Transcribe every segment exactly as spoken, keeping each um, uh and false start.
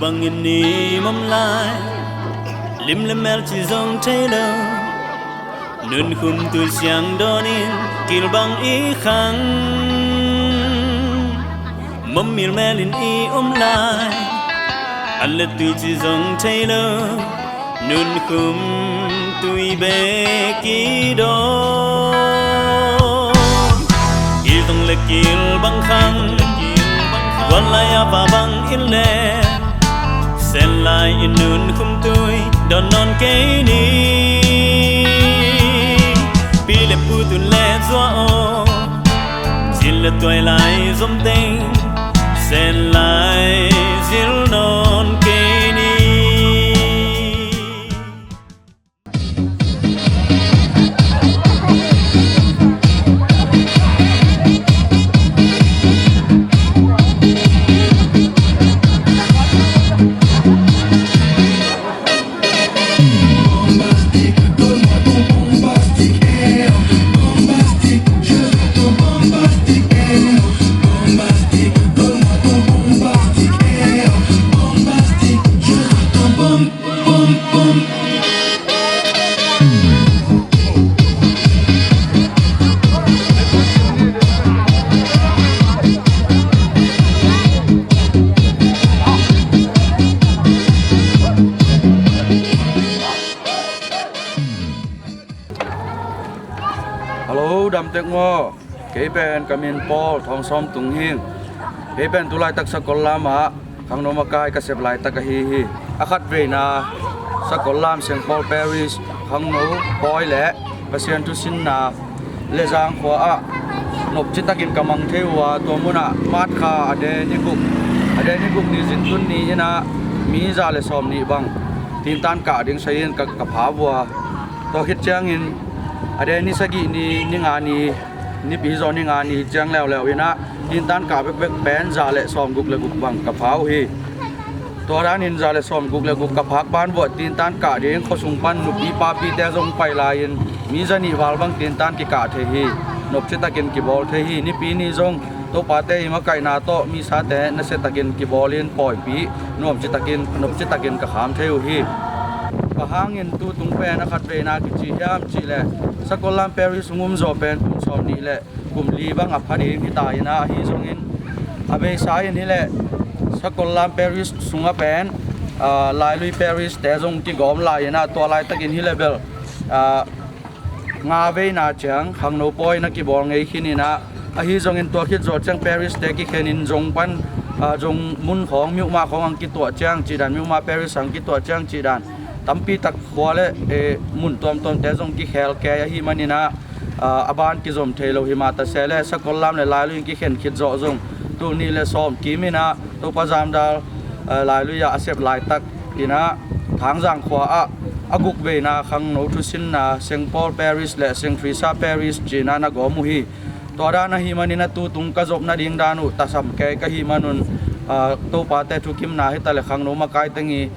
Bangin i mom lai, lim le mel ci zong thei lo. Nunkhum tui siang dawnin kilbang i khang. Mom mil melin i om lai, an le tui ci zong thei lo. Nunkhum tui bek i dawn. Kil dong le kilbang khang, guan lai a va bang in le. Sen lai in nunkhum tui dawn nawn kei ni. Pi le pu tun le zua aw, cin le tuai lai zom teng, sen lai zil nawn kei ni. Hello, dam tek maw? Kei pen ka min Paul Thawng Sawm Tung hi. Kei pen tu laitak Sakollam ah khangno makai ka sep laitak ahi hi. A khatveina Sakollam Saint Paul Parish khangno pawi le Pasian thusinna Lezang khua ah nopci takin ka mang thei uh a, tua munah March kha a de ni guk, a de ni guk ni zin tun ni in ah mi za le sawm nih bang tintan kah ding sai in ka, ka pha uh a. Tua khit ciangin a de ni sagih ni, ni nga ni, nipi zaw ni nga ni ciang leuleu in ah tintan kah bekbek pen za le sawm guk le guk bang ka pha uh hi. Tua danin za le sawm guk le guk ka phak ban buah tintan kah ding khuasung pan nupi papite zong pai lai-in mi za nih val bang tintan kikah thei hi. Nopci takin kibawl thei hi. Nipi ni zong Topate i makaihna tawh misate nasia takin kibawlin pawipi nuamci takin, nopci takin ka kham thei uh hi. Bang hangin tu tung pen a khatveina kici hiam cihleh Sakollam Parish hong um zawh pen kum sawm nih le kum li bang a pha ding hi ta in ah, ahi zongin a beisa in hileh Sakollam Parish sungah pen, aa, Lailui Parish te zong kigawm lai in ah, tua laitakin hileh bel, aa, nga veina ciang khangno pawi na kibawl ngei khin in ah, ahi zongin tua khit zawh ciang Parish te kikhenin zong pan, aa, zong mun khawng, miuhmah khawng ang kituah ciang cih dan, miuhmah Parish ang kituah ciang cih dan tampi tak khua le, eh, mun tuamtuamte zong kikhel kei ahih manin ah, aa, a ban kizom thei lo hi mah ta se le Sakollam le Lailui in kikhen khit zawh zong tul nih le sawm kim in ah Topa Zamdal, aa, Lailui ah a sep laitak in ah Thangzang khua ah a guk veina khangno thusinna Saint Paul Parish le Saint Teresa Parish ci-in ah na gawm uh hi. Tua dan ahih manin ah tu tung ka zop nading dan uh tasam kei ka hih manun, aa, Topate thukimna hi ta le khangno makai teng i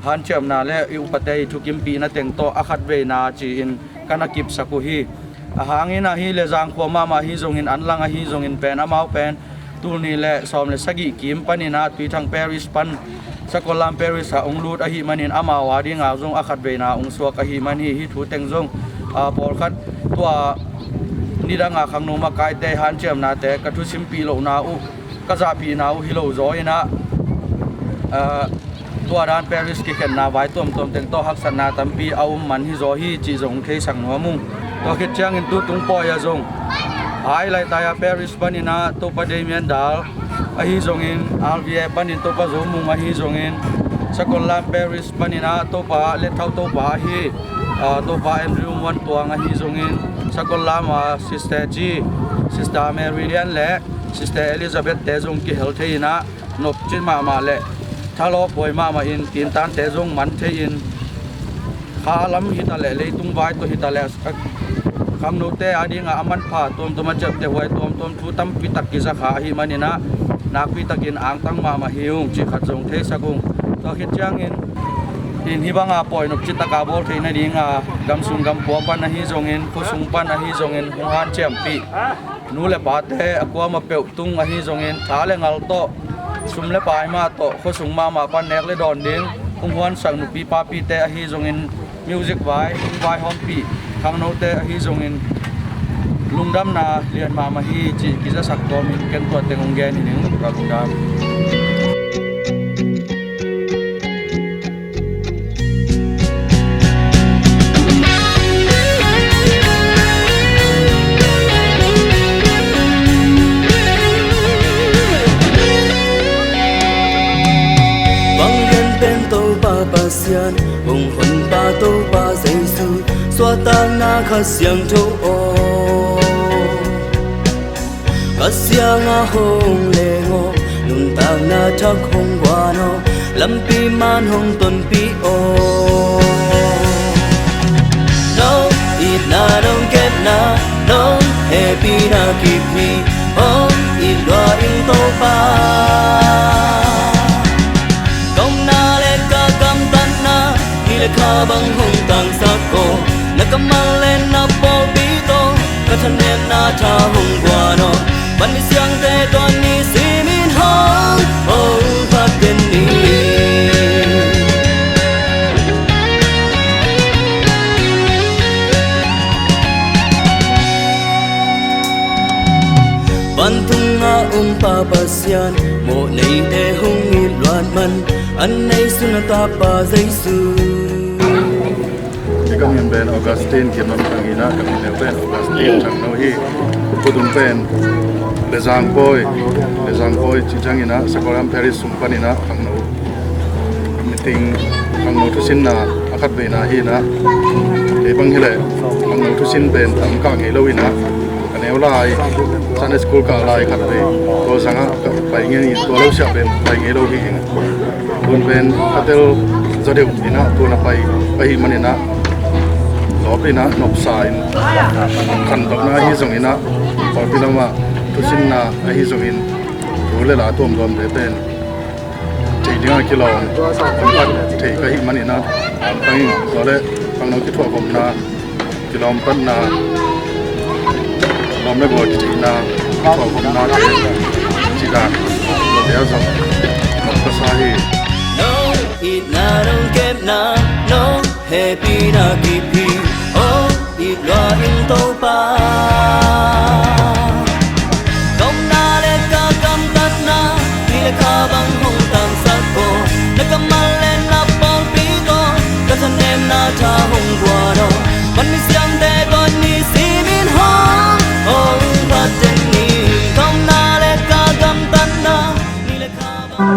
hanciamna le i upate i thukimpihna teng tawh a khatveina ci-in ka na kipsak uh hi. A hangin ah hih Lezang khua mahmah ahi zongin, an lang ahi zongin pen amau pen tul nih le sawm le sagih kim panin ah Tuithang Parish pan Sakollam Parish ah hong lut ahih manin amau a dingah zong a khatveina hong suak ahih man hi. Hih thu teng zong, aa, pawlkhat tua nidang a khangno makaite hanciamnate ka thusimpih lohna uh, ka zahpihna uh hi lo zaw in ah, aa, tua dan Parish kikhenna vai tuamtuam teng tawh haksatna tampi a um man hi zaw hi cih zong theisak nuam ung. Tua khit ciangin tu tung pawi ah zong Hai Laitai a Parish panin ah Topa Damien Dal ahi zongin, R V A panin Topa Zo Mung ahi zongin, Sakollam Parish panin ah Topa Let Thau Topa ahi, aa, Topa Andrew Muan Tuang ahi zongin, Sakollam a Sister G, Sister Mary Lian le Sister Elizabeth te zong kihel thei in ah, nopci mahmah le thalawp huai mahmah in tintante zong man thei in, kha lam hi ta le, leitung vai tawh hi ta le, khangnote a dingah a manpha tuamtuam, a ciapteh huai tuamtuam, thu tampi tak kiza kha ahih manin ah nakpi takin angtang mahmah hi ung cih khat zong theisak ung. Tua khit ciangin in hih banga pawi nopci taka bawl theih nadinga gamsung gampua pan ahi zongin, khuasung pan ahi zongin hong hanciampih nu le pate a kuamah peuh tung ahi zongin tha le ngal tawh Sum le pai mah tawh khuasung mahmah pan nek le dawn ding hong huansak nupi papite ahi zongin, music vai hong vaihawmpih khangnote ahi zongin, lungdamna lian mahmah hi cih kizasak kawmin ken tua teng hong gen hi ning. Ka lungdam. Vanglian pen Topa Pasian, hong honpa Topa Jesu, suahtakna Kha Siangtho aw. Kha Siang a hong leng aw, nuntakna thak hong guan aw, lampi man hong tonpih aw. Nong itna, nong kepna, nong hehpihna kip hi, hong it lua ing Topa. Ka omna le ka gamtatna, ni le kha bang hong tangsak aw, na kammal le na pawlpi tawh ka thanemna tha hong guan aw. Van misiangte tawh nisimin hong, hong phat den ni. Vantung a om Pa Pasian, mawhneite hong it luat man, an neisun a tapa Jesu. Ka min pen Augustine Kim Lam Thang hi a, ka min neu pen Augustine Thangno hi. Ka tung pen Lezang Pawi, Lezang Pawi ci ciangin a, Sakoram Parish sung panin a khangno meeting, khangno thusinna a khat veina hi a. Kei bang hi leh khangno thusin pen tam kah ngei lo in a, ka neu lai Sunday school kah lai khat vei, tua zangah ka pai ngei, tua lo siah pen pai ngei lo hi ing. Tun pen ka tel zaw deuh in a, tun a pai ahih manin a, lawp in a nopsa in, khantohna ahi zongin a, pawlpi lamah thusinna ahi zongin, thu le la tuamtuamte pen thei dingah kilawm, khat thei ka hih manin a, tangin tua le khangno kithuahkhopna, kilawmtatna, lawm le gual kitheihna, kithuahkhopnate, cih dan, tuate a zong nop ka sa hi. Nong itna, nong kepna, nong hehpihna kip hi, hong it lua ing Topa. Ka omna le ka gamtatna, ni le kha bang hong tangsak aw, na kammal le na pawlpi tawh ka thanemna tha hong guan aw. Van misiangte tawh nisimin hong, hong phat den ni. Ka omna le ka gamtatna, ni le kha bang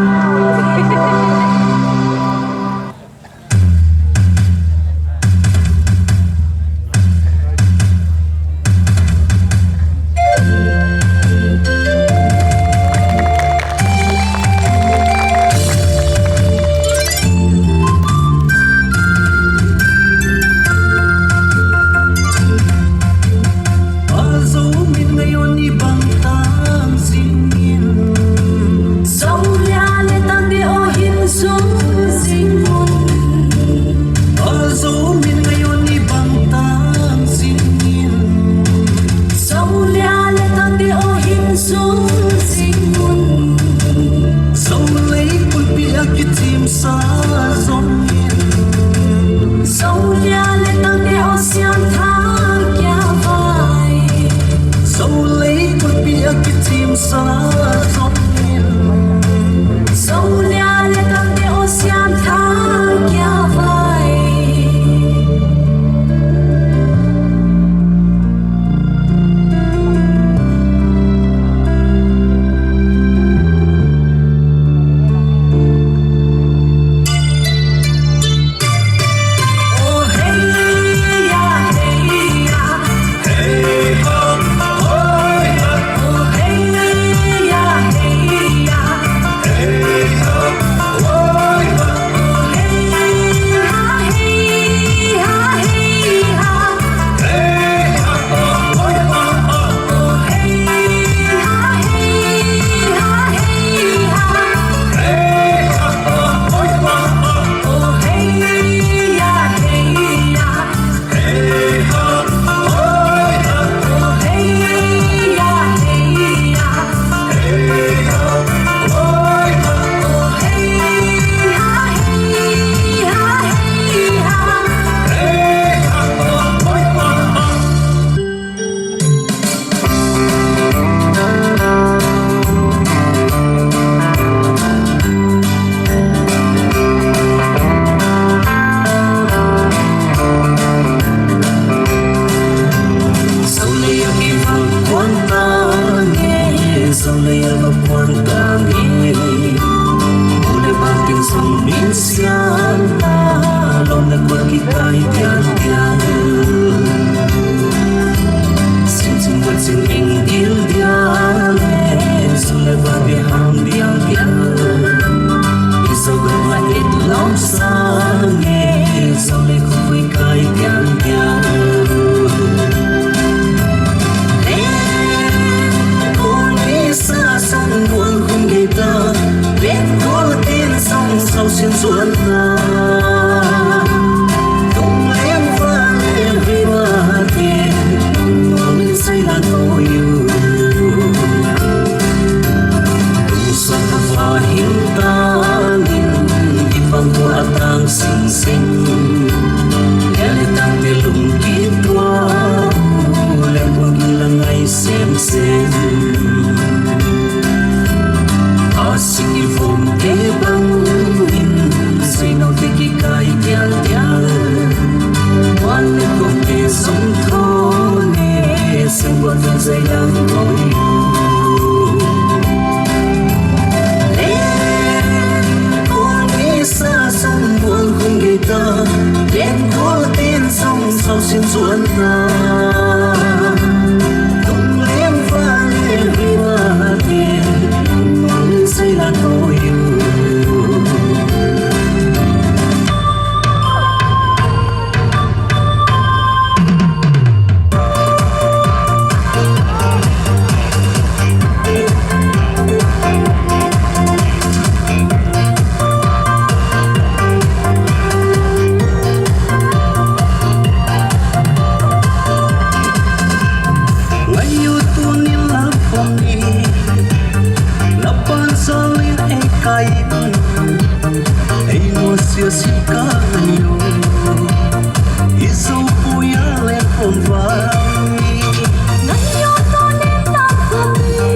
Kai diang diang, sin cing buat cing ing dil diang, sun le ba bi hang diang diang, i so ga ma it long sang e, so le khu kui kai diang diang. Len kul mi sa song buang hung gei ta, len kul tin song sau sin suan ta. Tung len fa le hui ma tin, tung len sai la ko yu. Tung sa ta fa hing ta nin, i pang tua tang sing sing. Len tang te lung ki tua, len kul ki la ngai sem sem. A sing i vom te bang in, sui no te ki kai dial dial. Wan le kong te song tho ne, sing wan fen zai yang koi. Len kong ni sa song wan kong gita, len kong tin song sau sin suan ta. Tung len fa le hui ma tin, tung len sai la ko yu. Ngai yu tu ni la pom ni, la pan sa lin ei kai, ei no sia si ka ngai yu. I so pu ya le pom vai. Ngai yu tu ni la pom ni,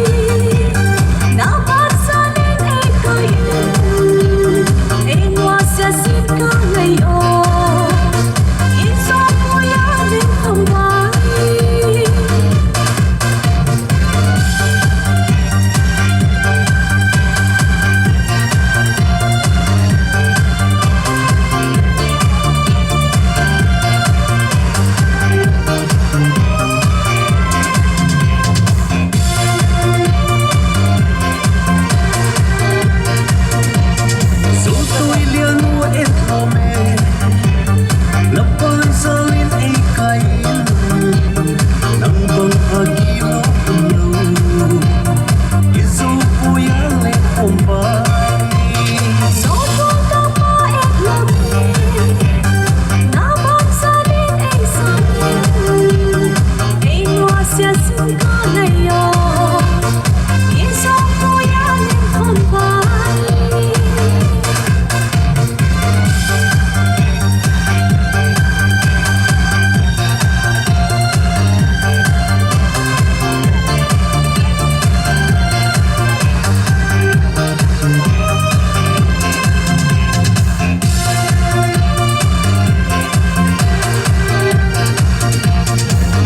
la pan sa lin ei kai, ei no sia si ka ngai yu. I so pu ya le pom vai. Sutui lian uh et lo me. Na pan salin ei kai in, nang bang a gilo lo. I zo pui a le om bai. Zo pui ka pa et lo me. Na pan salin ei salin, ei nua sia sin ka nei o. I zo pui a le om bai.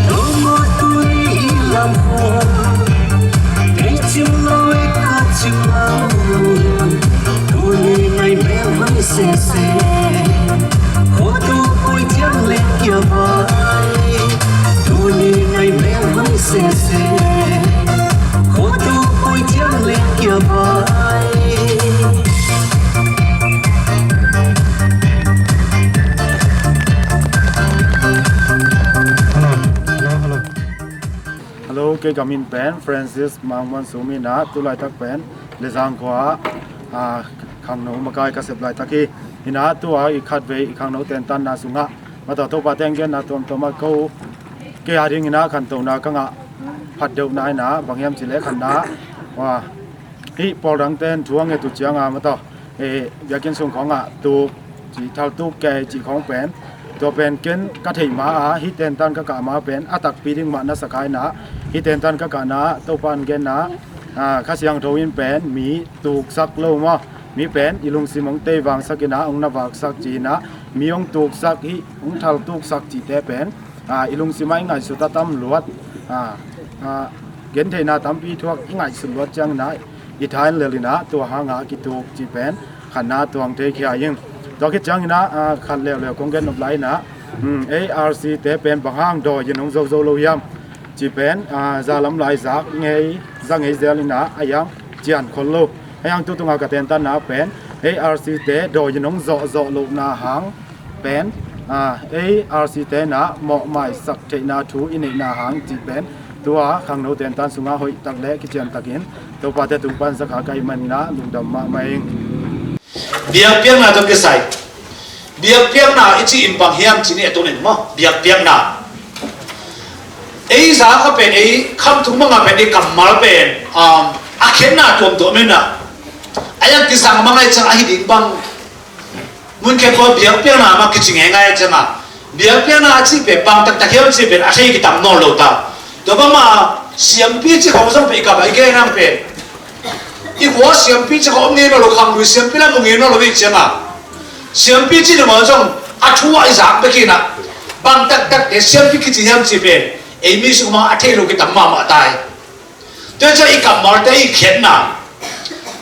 Lo mo tuni i lam khua, kei cim lo e ka cim lo. Tuni ngai mel hoi sese. Khotu pui tiang leng kia vai. Tuni ngai mel hoi sese. Khotu pui tiang leng kia vai. Hello, hello, hello. Hello, kei ka min pen Francis Mang Muan Sum hi na, tu laitak pen Lezang khua ah, khangno makai ka sep laitak hi. Hi na, tu a i khatvei i khangno tentanna sungah mata Topa teng genna tuamtuam ah ko kei a ding hi na khantohna ka ngah phatdeuhna hi na, bang hiam cih leh khatna, wa, hih pawl dang ten thu a nget uh ciang a mata, eh, biakinn sung khawngah tuk ci, thal tuk kei ci khawng pen, tua pen ken ka theih ma a, hih tentan ka kah ma pen a takpi ding mah na sa kai na, hih tentan ka kahna Topa an genna, ah, Kha Siangtho in pen mi tuksak lo maw, mi pen i lungsim hong teivangsak hi na, hong na vaksak ci hi na, mi hong tuksak, hih hong thal tuksak cihte pen, ah, i lungsim ah i ngaihsut a tam luat, ah, ah, gentheihna tampi thuak i ngaihsut luat ciangin ah i tha in lel in ah tua hangah a kituk cih pen khatna tuang thei khia ing. Tua khit ciangin ah, ah, khat leuleu kong gen nop lai in ah, um, ei R C te pen bang hang dawi in hong zo zo lo hiam cih pen, ah, zalam lai zak ngei, za ngei zel in ah, a hiang cian khol lo. A hiang tu tungah ka tentanna pen ei R C te dawi in hong zawh zawh lohna hang pen, ah, ei R C te in ah mawhmaisak theihna thu i neihna hang cih pen tua khangno tentan sungah hoih tak le kician takin Topa te tung pan zakha ka hih manin ah lungdam mahmah ing. Biakpiakna tawh kisai. Biakpiakna i cih in bang hiam cih ni a tungin maw? Biakpiakna. Ei zak a pen, ei khamtung bang a pen, ei kammal pen, um, a khenna tuamtuam in ah. A hiang kisang bang ahih ciang a hi ding bang. Mun khen pawl biakpiakna mah kici ngeingai ciang a. Biakpiakna a cih pen bang taktak hiam cih pen a thei kitam nawn lo ta. Tua bang mah siampi cih khawng zong pen i kap a i gen hang pen. I khua siampi cih khawng om ngei nawn lo, khanglui siampi lam om ngei nawn lo i ciang a. Siampi cih ni maw zong a thu a i zak bek hi in ah. Bang taktak te siampi kici hiam cih pen ei mi sung mah a thei lo kitam mahmah ta hi. Tua ciang i kammalte i khenna.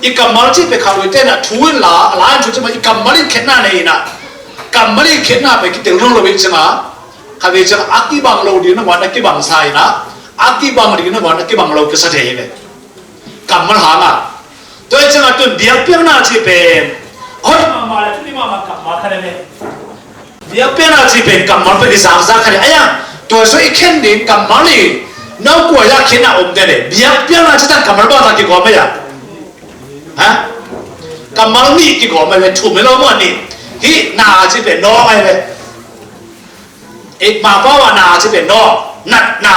I kammal cih pen khanglui te in ah thu in la, a la in thu cih mah i kammal in khenna nei in ah. Kammal in khenna pen kitel nawn lo i ciang a. Kha ve ciang a kibang lo ding nangawn a kibang sa in ah. A kibang ding nangawn a kibang lo kisa thei hi ve. Kammal hang a. Tua i ciang a tun biakpiakna cih pen. Hoih mahmah le thupi mahmah kammal khat hi ve. Biakpiakna cih pen kammal pen i zakzak kha le. A hiang, tua sung i khen ding kammal i nau kua i a khen a om te le. Biakpiakna cih tan kammal bang ta kigawm a hiang. Ha? Kammal nih kigawm a hiang, thum hi lo maw nih. Hih na cih pen nawng a hiang. Ei, Mangpau a na cih pen nawng. Natna.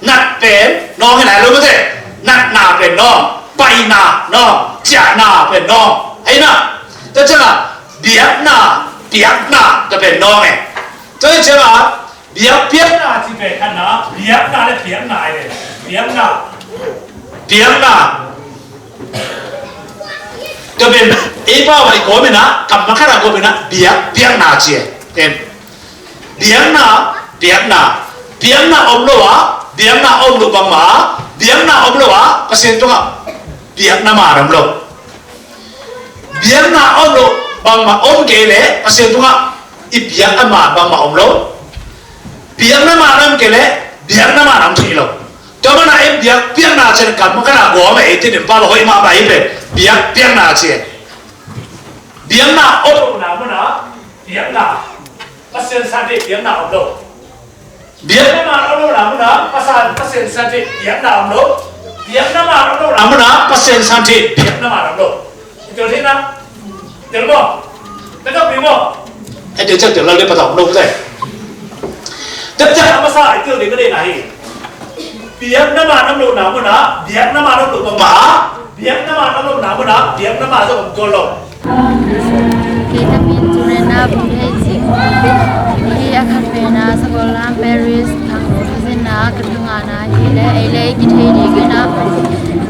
Nat pen nawng hi nai lo maw te. Natna pen nawng. Paina nawng. Ciahna pen nawng. Hei na. Tua ciang a biakna, piakna, tua pen nawng e. Tua ciang a biakpiakna cih pen khatna, biakna le piakna e. Piakna. Piakna. Tua pen ei pau a i kawm in ah, kammal khat a kawm in ah, biakpiakna ci e. Em. Biakna, piakna. Piakna om lo a, biakna om lo bangmah a, biakna om lo a, Pasian tungah biakna man om lo. Biakna om lo bangmah om kei leh Pasian tungah i biak a man bangmah om lo. Biakna man om kei leh biakna man om thei lo. Tua manin ei biakpiakna cih kammal khat a gawm a ei cih in pa hoih mahmah hi pen biakpiakna ci e. Biakna om lo na mun ah biakna. Pasian santhih biakna om lo. Biakna man om lo na mun ah Pasian, Pasian santhih biakna om lo. Biakna man om lo na mun ah Pasian santhih biakna man om lo. Tel thei na. Tel maw? Tel tel ding maw? Ai tel ciang tel lal ding patau om lo te. Tel ciang a masa ai tel ding ka deihna hi. Biakna man om lo na mun ah biakna man om lo bangmah a, biakna man om lo na mun ah biakna man zong om tuan lo. Kei ka min Juliana Bung Thei Cing. Hih a khat pen ah Sakollam Parish Thang Lo Kizin ah ka tungah na hi leh ei le ei kithei ding in ah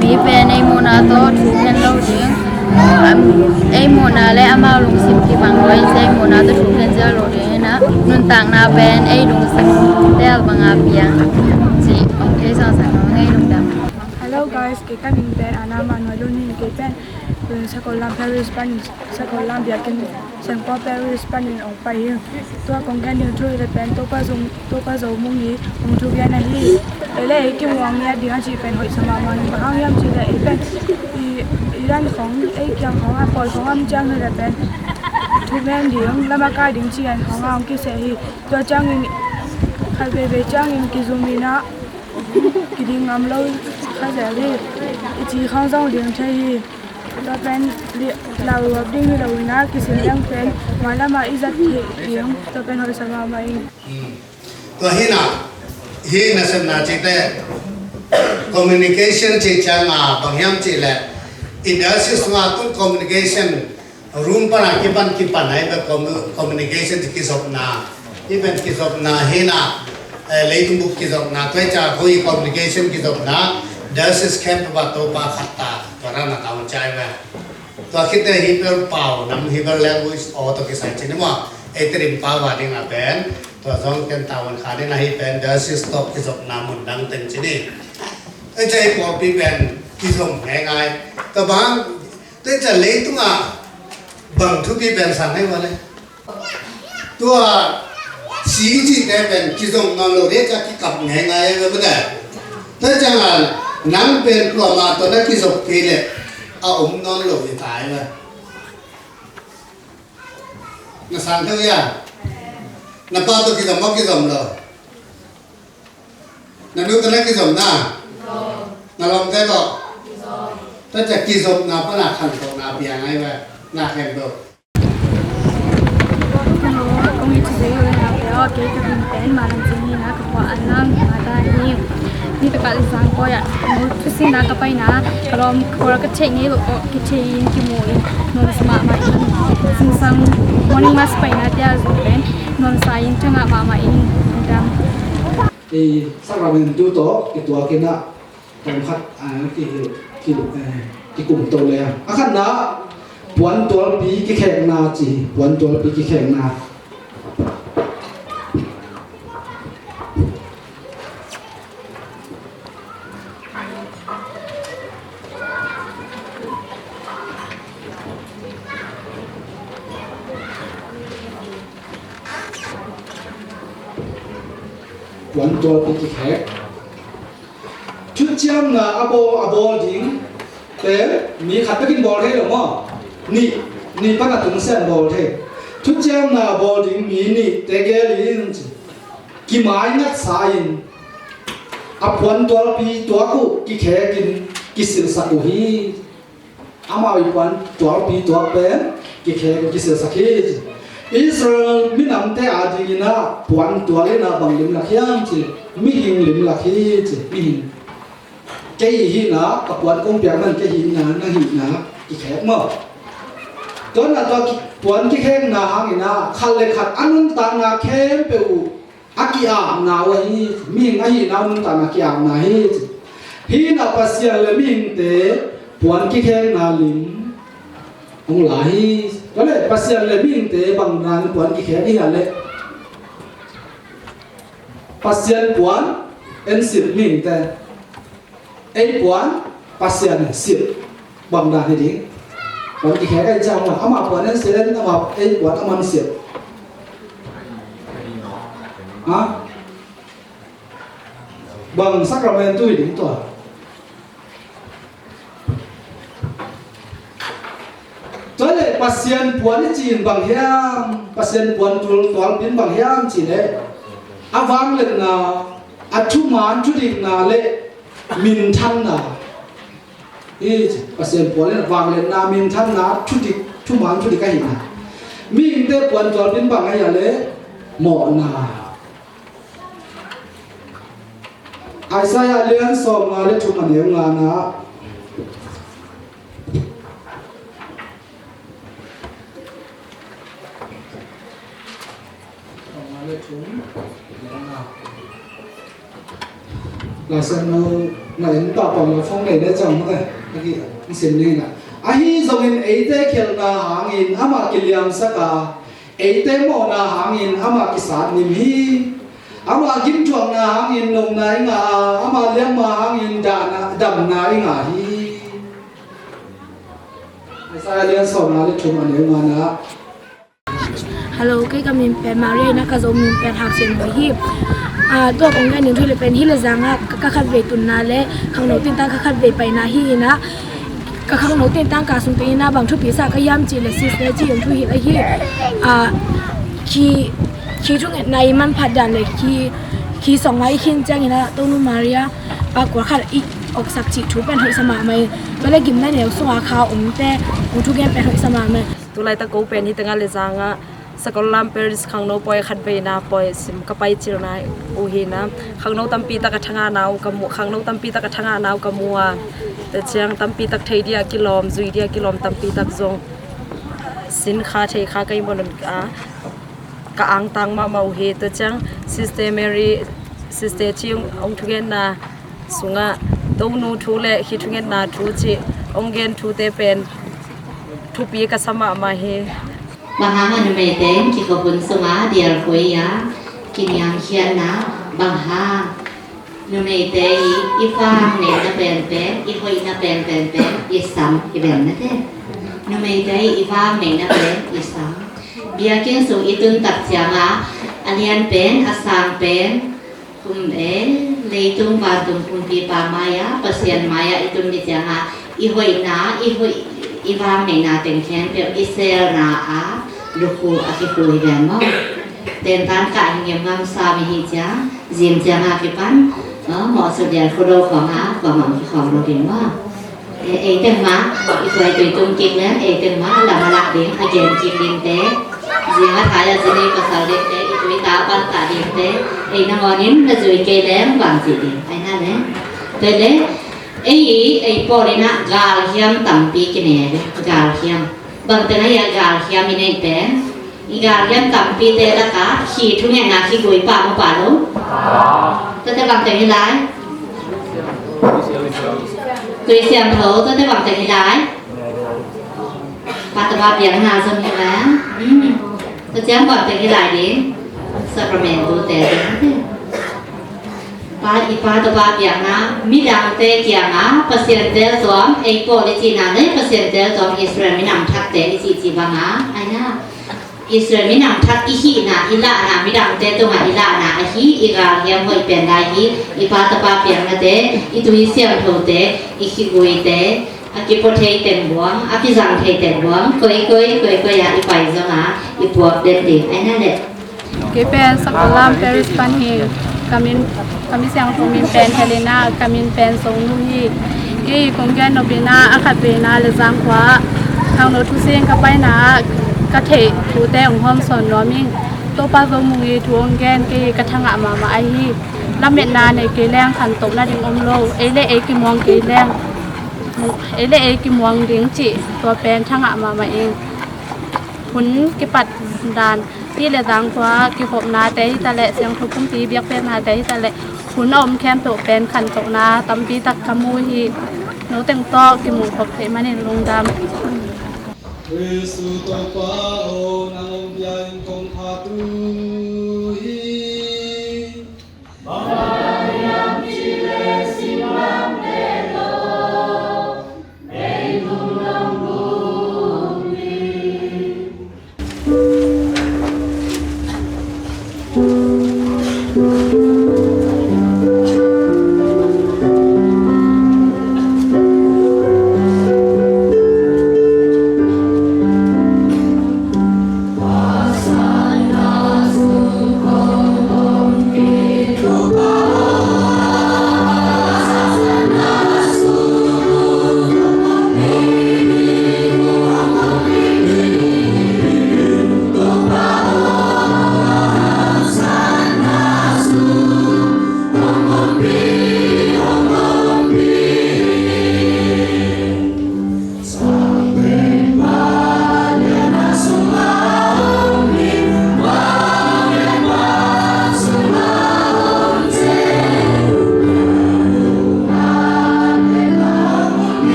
mi pen ei muhna tawh thu khen lo ding. Am, ei muhna le amau lungsim kibang lo in ei muhna tawh thu khen ziau lo ding in ah nuntakna pen ei lungsim tel banga piang cih hong thei sangsak lo ngei lungdam. Hello guys, kei ka min pen Ana Man Hoih Lun hi. Kei pen, eh, Sakollam Parish pan, Sakollam biakinn Saint Paul Parish panin hong pai hi. Tua kong gen ding thu hi leh pen Topa Zo, Topa Zo Mung hi, hong thugen ahi. Ei le ei kimuang ngiat ding a cih pen hoih sa mahmah hi. Bang hang hiam cih leh ei pen i, i ran khong, ei kiang khong a pawl khong om ciang hi leh pen thugen ding, lam a kai ding cih khong a hong kiseh hi. Tua ciangin khat veivei ciangin kizum in ah kiding ngam lo kha zel hi. I ci khong zong ding thei hi. Tua pen lau luap ding hi lo in ah kisin leng pen mailam ah i zat theih ding, tua pen hoih sa mahmah ing. Tua hi in ah hih nasepna cihte communication cih ciang a bang hiam cih leh i diocese sungah tun communication room pan a kipan kipan a i pen commu-, communication kizopna, i pen kizopna hi in ah, eh, leitung bup kizopna, tua i ciang a khui communication kizopna diocese khempeuh ah Topa khat ta, tua dan a tavuan ciai ve. Tua khit teh Hebrew pau nam, Hebrew language aw tawh kisai cih ni maw, ei Tedim pau a ding a pen tua zong ken tavuan kha ding a, hih pen diocese tawh kizopna mun dang teng cih ni. Ei ciang ei pawlpi pen kizom ngeingai. Tua bang, tua ciang leitung ah Bang thupi pen sang hei mah le. Tua si i cihte pen kizom nawn lo ding a kikap ngeingai a ve mate. Tua ciangin nang pen kuamah tawh na kizop kei leh a om nawn lo hi ta hi ve. Na sang theu hia? Na pa tawh kizom maw, kizom lo? Na nu tawh na kizom na? Na lawmte tawh? Tua ciang kizopna pana khantohna piang ahi ve. Na khen lo. Hello, kong it thei uh na pe aw, kei ka min pen Malam Cing hi na, ka khua Anlang Mata hi. Nitak ah Lizang pawi ah thusim na ka paina, ka lawm ka khual ka theih ngei loh tawh kithei in kimu in nuamsa mahmah in, zingsang morning mass paina te ah zong pen nuamsa in thangah mahmah in dam. Ei, sakramentu tawh kituak in ah, tawm khat, ah, ki, ki, eh, kikum to le. A khatna, puan tualpi kikhekna ci, puan tualpi kikhekna. Puan tualpi kikhek. Thuciamna a bawl, a bawl ding te mi khat bekin bawl thei lo maw? Nih, nih pan a tung sen bawl thei. Thuciamna a bawl ding mi nih te gel in ci. Kimaingatsa in a puan tualpi tuak uh kikhek in kisilhsak uh hi. Amau i puan tualpi tuak pen kikhek uh kisilhsak hi. Israel minamte adingin ah puan tual in ah bang limlak hiam ci, mihing limlak hi ci, mihing. Kei hihna, ka puan kong piak man kei hihna, nang hihna kikhek maw? Tua na tua ki-, puan kikhekna hangin ah khat le khat a nuntakna khempeuh uh a ki-apna uh ahi, mihing ahihna uh nuntakna ki-apna hi ci. Hih na Pasian le mihingte puan kikhekna lim hong la hi. Tua leh Pasian le mihingte bang dan puan kikhek hi a leh? Pasian puan en silh mihingte. Ei puan Pasian silh bang dan hi ding. Puan kikhek ahih ciang amah, amah puan en silh, amah ei puan amah silh. Ha? Bang sakramentu hi ding tua. Tua leh Pasian puan i cih in bang hiam? Pasian puan tul tualpi in bang hiam cih leh a vangliatna, a thuman thudikna le minthanna. Hi ci, Pasian puan in vangliatna, minthanna, thudik, thuman thudik ahihna. Mihingte puan tualpi in bang ahi a leh mawhna. Isaiah lian sawmnga le thum a neu ngana. Sawmnga le thum, neu nga. Laisiangtho na en pahpah lo, phone nei le ciang mah te. Ahi, hong sim ning a. Ahi zongin eite khialhna hangin amah kiliamsak a, eite mawhna hangin amah kisatnim hi. Amah gimthuakna hangin nopna i ngah a, amah liamma hangin dahna, damna i ngah hi. Isaiah lian sawmnga le thum a neu ngana. Hello, kei ka min pen Maria hi na, ka Zo min pen Hak Sian Hui hi. Ah, tua kong gen ning thu le pen hih Lizang ah ka, ka khatvei tunna le khangno tintang ka khatvei paina hi hi na. Ka khangno tintang ka sung teng in ah bang thupi sa ka hiam cih leh sister ci hong thu hi ahi. Ah, khi, khi thungetna i manphat dan le khi, khi sawng mai khin ciangin ah Tonu Maria pa kual khat i oksak cih thu pen hoihsa mahmah hi. Tua le gimna neu sunga kha omte hong thugen pen hoihsa mahmah hi. Tulaitak ko pen hih tengah Lizang ah Sakollam Parish khangno pawi khatveina pawi sim ka paicilna uh hi na. Khangno tampi tak a thangahna uh ka mu, khangno tampi tak a thangahna uh ka mu a. Tua ciang tampi tak thei dia kilawm, zui dia kilawm tampi tak zong sin kha thei kha ka hi maw, a, ka angtang mahmah uh hi. Tua ciang Sister Mary, Sister Ci hong thugenna sungah Tonu thu le khi thungetna thu cih hong gen thute pen thupi ka sa mahmah hi. Bang hang a numeite in kikhop hun sungah dialkhui a kiniamkhiatna bang hang? Numeite i, i vang neihna penpen, i hoihna penpen pen i sam i bel na te. Numeite i vang neihna pen i sang. Biakinn sung i tun tak ciangin a lian pen, a sang pen, kum e, leitung vantung kumpipa mai-ah, Pasian mai-ah i tun ni ciangin i hoihna, i hoih, i vang neihna teng khempeuh i selna a lukhu a kikhu hi ve maw? Tentan kah hi ngiamngiam sam i hih ciang, zing ciang a kipan, mawh suk lian khuado khawng a, kuamah kikhawm lo ding maw? Ei teng mah i khuaitui tung kik leng, ei teng mah lam a lak ding, a gen kik dingte, zing a thai a zi nei pasal dingte, i tui ta pan ta dingte, ei nangawn in na zui kei leng bang ci ding, ai na leng. Tua leh ei i, ei pawl in ah galhiam tampi kine ve, galhiam. Bang teng ahi a galhiam i neih pen? I galhiam tampite lakah khi thungetna khigui pah maw, pah lo? Tuate bang teng hi lai? Tui Siangtho. Tuate bang teng hi lai? Pa, Tapa, Piakna zong hi lai. Tua ciang bang teng hi lai ding? Sacramentu te ding. Pa, i Pa, Tapa, Piakna, midangte kiangah Pasian teltuam, ei pawl i cihna leh Pasian teltuam Israel minam thakte i cihcih bangah, ai na, Israel minam thak i hihna, i lahna, midangte tungah i lahna ahi, i galhiam hoih pen lai hi. I Pa, Tapa, Piaknate, i tui siangthote, i khiguite, a kipua thei teng buang, a kizang thei teng buang, koikoi, koikoi ah i pai zongah i puak den ding, ai na leh. Kei pen Sakpalam Parish pan hi. Ka min, ka mi siangtho min pen Helena, ka min pen Songnu hi. Kei kong gen nop in ah, a khat vei in ah Lezang khua ah khangno thusing ka paina ah ka theih thute hong hawmsawn nuam ing. Topa Zo Mung i thu hong gen kei ka thangah mahmah ahi. Lametna nei kei leng khantohna ding om lo. Ei leh ei kimuang kei leng, ei leh ei kimuang ding cih tua pen thangah mahmah ing. Hun kipat dan, pi leh zang khua kihopnate hi ta leh, siangtho pumpi biakpiaknate hi ta leh, hun a om khempeuh pen khantohna tampi tak ka mu hi. No teng tawh kimuh khop theih manin lungdam. Jesu Topa aw, nang hong bia in kong phat uh hi.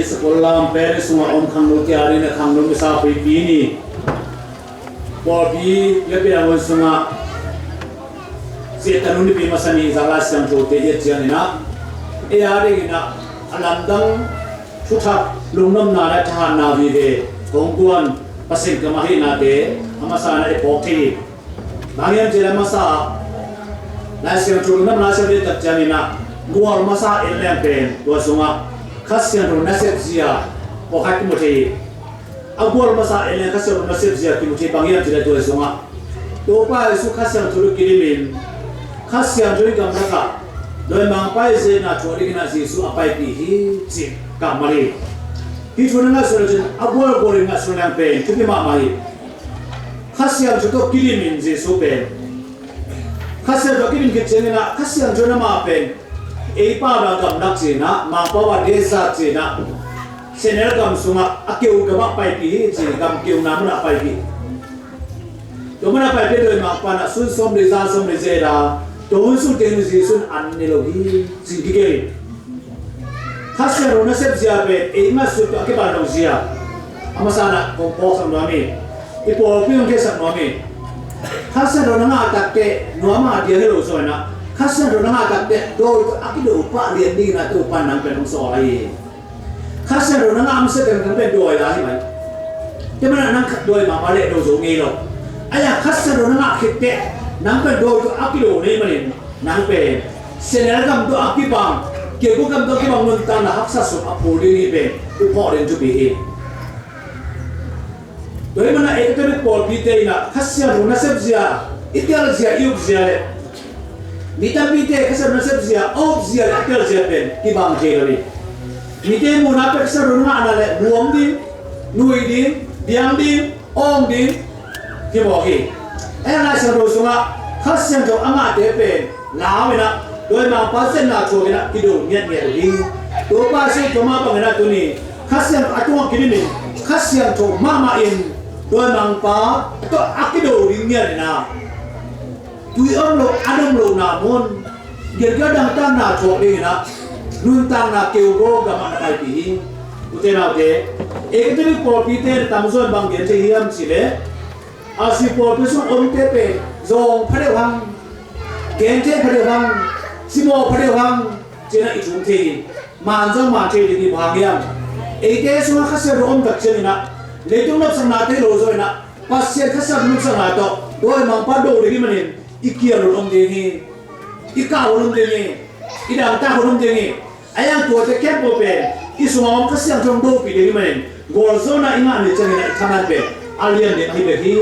Sakol lam pen sungah om khangno tia ding a khangno misa pipi ni. Pawlpi piapiang hun sungah siatanu nipi masa ni zang Lai Siangtho te i et ciangin ah, ei a dingin ah a lamdang thuthak lungnopna le thahatna vive kong kuan Pasian ka mah hinate a masa na i phawk thei hi. Bang hiam cih leh a masa Lai Siangtho lungnopna siate tak ciangin ah gual masa en leng pen tua sungah Kha Siangtho nasep zia pawlkhat kimu thei hi. A gual masa en leng Kha Siangtho nasep zia kimu thei, bang hiam cih leh tua sungah Topa Jesu Kha Siangtho tawh kidimin, Kha Siangtho in gamlakah dawimangpa i zeetna thuak dingin ah Jesu a paipih hi cih kammal hi. Hih thu na ngaihsun lecin a gualgual in ngaihsun leng pen thupi mahmah hi. Kha Siangtho tawh kidimin Jesu pen, Kha Siangtho tawh kidim khit ciangin ah Kha Siangtho in amah pen ei pau a gamlak ci-in ah, Mangpau a deza ci-in ah, Sehnel gam sungah a keu gamah paipih hi ci, gam keuna munah paipih. Tua munah paipih dawimangpa in ah sun sawmli zan sawmli zeet a, tua hun sung teng Jesu in an ne lo hi ci kikei. Kha Siangtho nasep zia pen ei ngaihsut tawh a kibang lo zia a masa na kong phawksak nuam hi. I pawlpi hong theisak nuam hi. Kha Siangtho na ngah takteh nuam a diang hi lo zaw in ah, Kha Siangtho na ngah takteh dawi tawh a kido pah lian dingin ah Topa in nang pen hong sawl ahi hi. Kha Siangtho na ngah a masa teng nang pen dawi la hi mai. Tua manin ah nang khat dawi mahmah leh do zo ngei lo. Ahi a Kha Siangtho na ngah khit teh nang pen dawi tawh a kido na hih manin nang pen Sehnel gam tawh a kibang, Keuku gam tawh a kibang nuntakna haksa sung a phul ding hi pen i phawk ding thupi hi. Tua ahih manin ah ei Catholic pawlpite in ah Kha Siangtho nasep zia, i tel zia, i up zia leh mi tampite Kha Siangtho nasep zia, a up zia leh a tel zia pen kibang thei lo hi. Mite muhna pen Kha Siangtho ngahna leh nuam ding, nui ding, biang ding, awng ding hi mawk hi. Ahi a Lai Siangtho sungah Kha Siangtho a ngahte pen lau in ah dawimangpa zeetna thuak in ah kido ngiatngiat uh hi. Topa Jesu tua mah bangin ah tuni Kha Siangtho a tungah kidimin Kha Siangtho mahmah in dawimangpa tawh a kido ding ngiat in ah tui om lo, an om lohna mun, gilkial dangtakna thuak dingin ah nuntakna keu gaw gamah na paipih hi. Ute naute, ei Catholic pawlpite na tamzaw in bang gen thei hiam cih leh, a si pawlpi sung omte pen zawng pha deuh hang, gen thei pha deuh hang, simaw pha deuh hang ci-in ah i thum thei hi. Man zong man thei ding hi. Bang hang hiam? Eite sungah Kha Siangtho om tak ciangin ah leitung nopsaknate hi lo zaw in ah Pasian Kha Siangtho nopsakna tawh dawimangpa do ding hih manin i kial hun om ding hi. I kah hun om ding hi. I dangtak hun om ding hi. Ahi hang tuate khempeuh pen i sungah om Kha Siangtho hong dopih ding hih manin gualzawhna i ngah ni ciangin ah i thaman pen a lian ding ahi bek hi.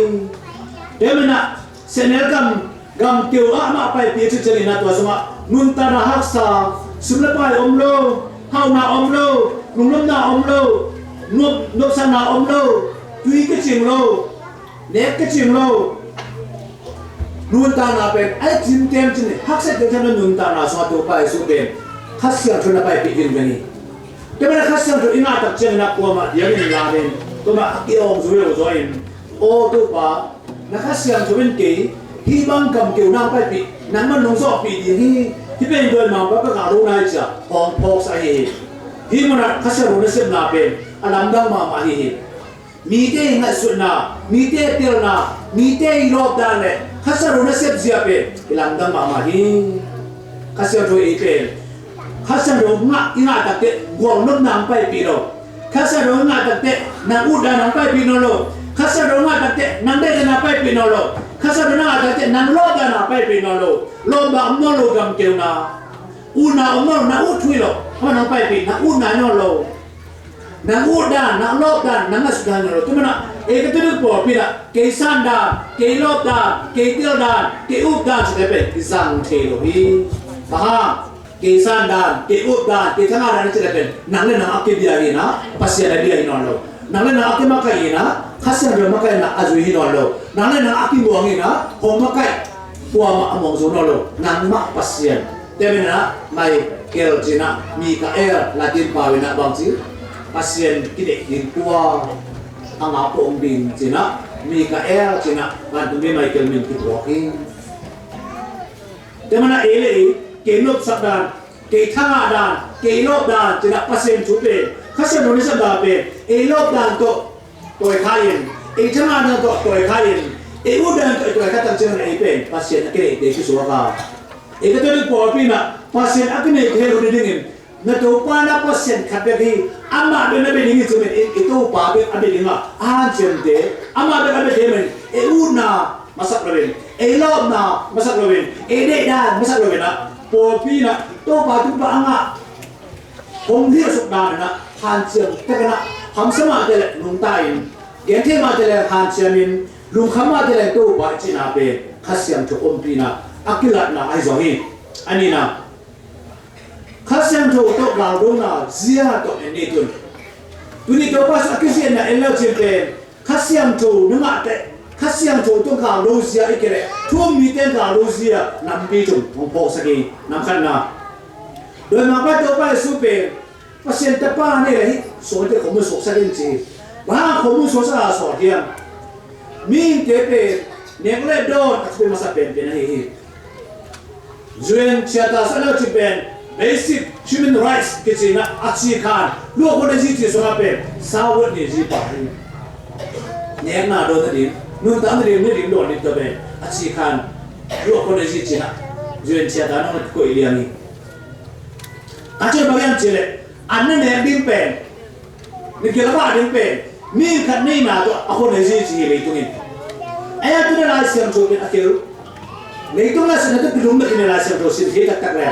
Tua ahih manin ah Sehnel gam, gam keu ah amah paipih cih ciangin ah tua sungah nuntakna haksa, sum le pai om lo, hauhna om lo, lungnopna om lo, nop, nopsakna om lo, tui kicing lo, nek kicing lo. Nuntakna pen a i cimtem cin, haksa temtem lo nuntakna sungah Topa Jesu pen Kha Siangtho na paipih ding pen hi. Tua manin ah Kha Siangtho i ngah tak ciangin ah kuamah diangin la ding, kuamah a ki-awng zo lo zaw in, aw Topa, na Kha Siangtho in kei hih bang gam keu nang paipih, nangman nong zawhpih ding hi. Hih pen dawimangpa ka ngah lo nai ci-a hong phawksak ahi hi. Hih munah Kha Siangtho nasepna pen a lamdang mahmah ahi hi. Mite i ngaihsutna, mite telna, mite i lawpdan le Kha Siangtho nasep zia pen i lamdang mahmah hi. Kha Siangtho ei pen Kha Siangtho ngah, i ngah takteh gualnopna hong paipih lo. Kha Siangtho ngah takteh nang utdan hong paipih nawn lo. Kha Siangtho ngah takteh nang dehdahna paipih nawn lo. Kha Siangtho ngah takteh nang lawpdana paipih nawn lo. Lawpna om nawn lo gam keuna. Utna om nawn lo, nang ut thuih lo. Kha nang paipih, nang utna nawn lo. Nang utdan, nang lawpdan, nang ngaihsutdan nawn lo. Tua manin ah ei Catholic pawlpi in ah kei sandan, kei lawpdan, kei teldan, kei updan cihte pen i zang thei lo hi. Bang hang? Kei sandan, kei updan, kei thangahdan cihte pen nang le nang a kibia hi in ah Pasian a bia hi nawn lo. Nang le nang a kimakaih hi in ah Kha Siangtho makaihna a zui hi nawn lo. Nang le nang a kimuang hi in ah hong makaih kuamah a muang zo nawn lo. Nangmah Pasian. Tua manin ah Michael ci-in ah, Mikael Latin pau in ah bang ci? Pasian kideih ding kua a ngak pawh om ding ci-in ah, Mikael ci-in ah, vantung mi Michael min kiphuak hi. Tua manin ah ei le ei, kei nopsakdan, kei thangahdan, kei lawpdan ci-in ah Pasian thu pen Kha Siangtho nasep dan pen ei lawp dan tawh tawi kha in, ei thangah dan tawh tawi kha in, ei ut dan tawh tawi kha tak ciangin ei pen Pasian a kineihte kisuak a, ei Catholic pawlpi in ah Pasian a kineihte hel hun dingin, na Topa na Pasian khat bek hi, amah bek na bia ding hi ci-in, i, i Topa bek a bia ding a, a hanciamte amah bek a bia thei man, ei utna masak loin, ei lawpna masak loin, ei deihdan masak loin ah, pawlpi in ah Topa thupha a ngah hong hilhsuk dan in ah, hanciam takin ah hamsa mahte le nungta in, genthei mahte le hanciamin, lungkham mahte le Topa i cihna pen Kha Siangtho ompihna a kilatna ahi zaw hi. A nihna, Kha Siangtho tawh galdona zia tawh en ni tun. Tuni Topa sung a kizianna en le cin pen Kha Siangtho na ngah teh, Kha Siangtho tawh galdo zia i kei leh thu-um mite galdo zia nampi thum hong phawksak hi. Nam khatna, dawimangpa Topa Jesu pen Pasian Tapa nei le hih suangte khuamun suaksak in ci hi. Bang hang khuamun suaksak a sawt hiam? Mihingte pen nek le dawn a thupi masa penpen ahi hi. U N Charter sung a lo ci pen basic human rights kici in ah, a ci khan luah khua nei zi ci sungah pen sau vat ni zi pah hi. Nekna dawn nading, nuntak nading, nading dawn ding tawh pen a ci khan luah khua nei zi ci in ah, U N Charter nong na koih liang hi. A ci bang hiam cih leh an na nek ding pen, na gil a vah ding pen mi khat neihna tawh a khua nei zi ci hi leitung in. Ei a tuni Lai Siangtho pen a keu. Leitung na sinna tawh kilum na kine Lai Siangtho sin hi taktak le,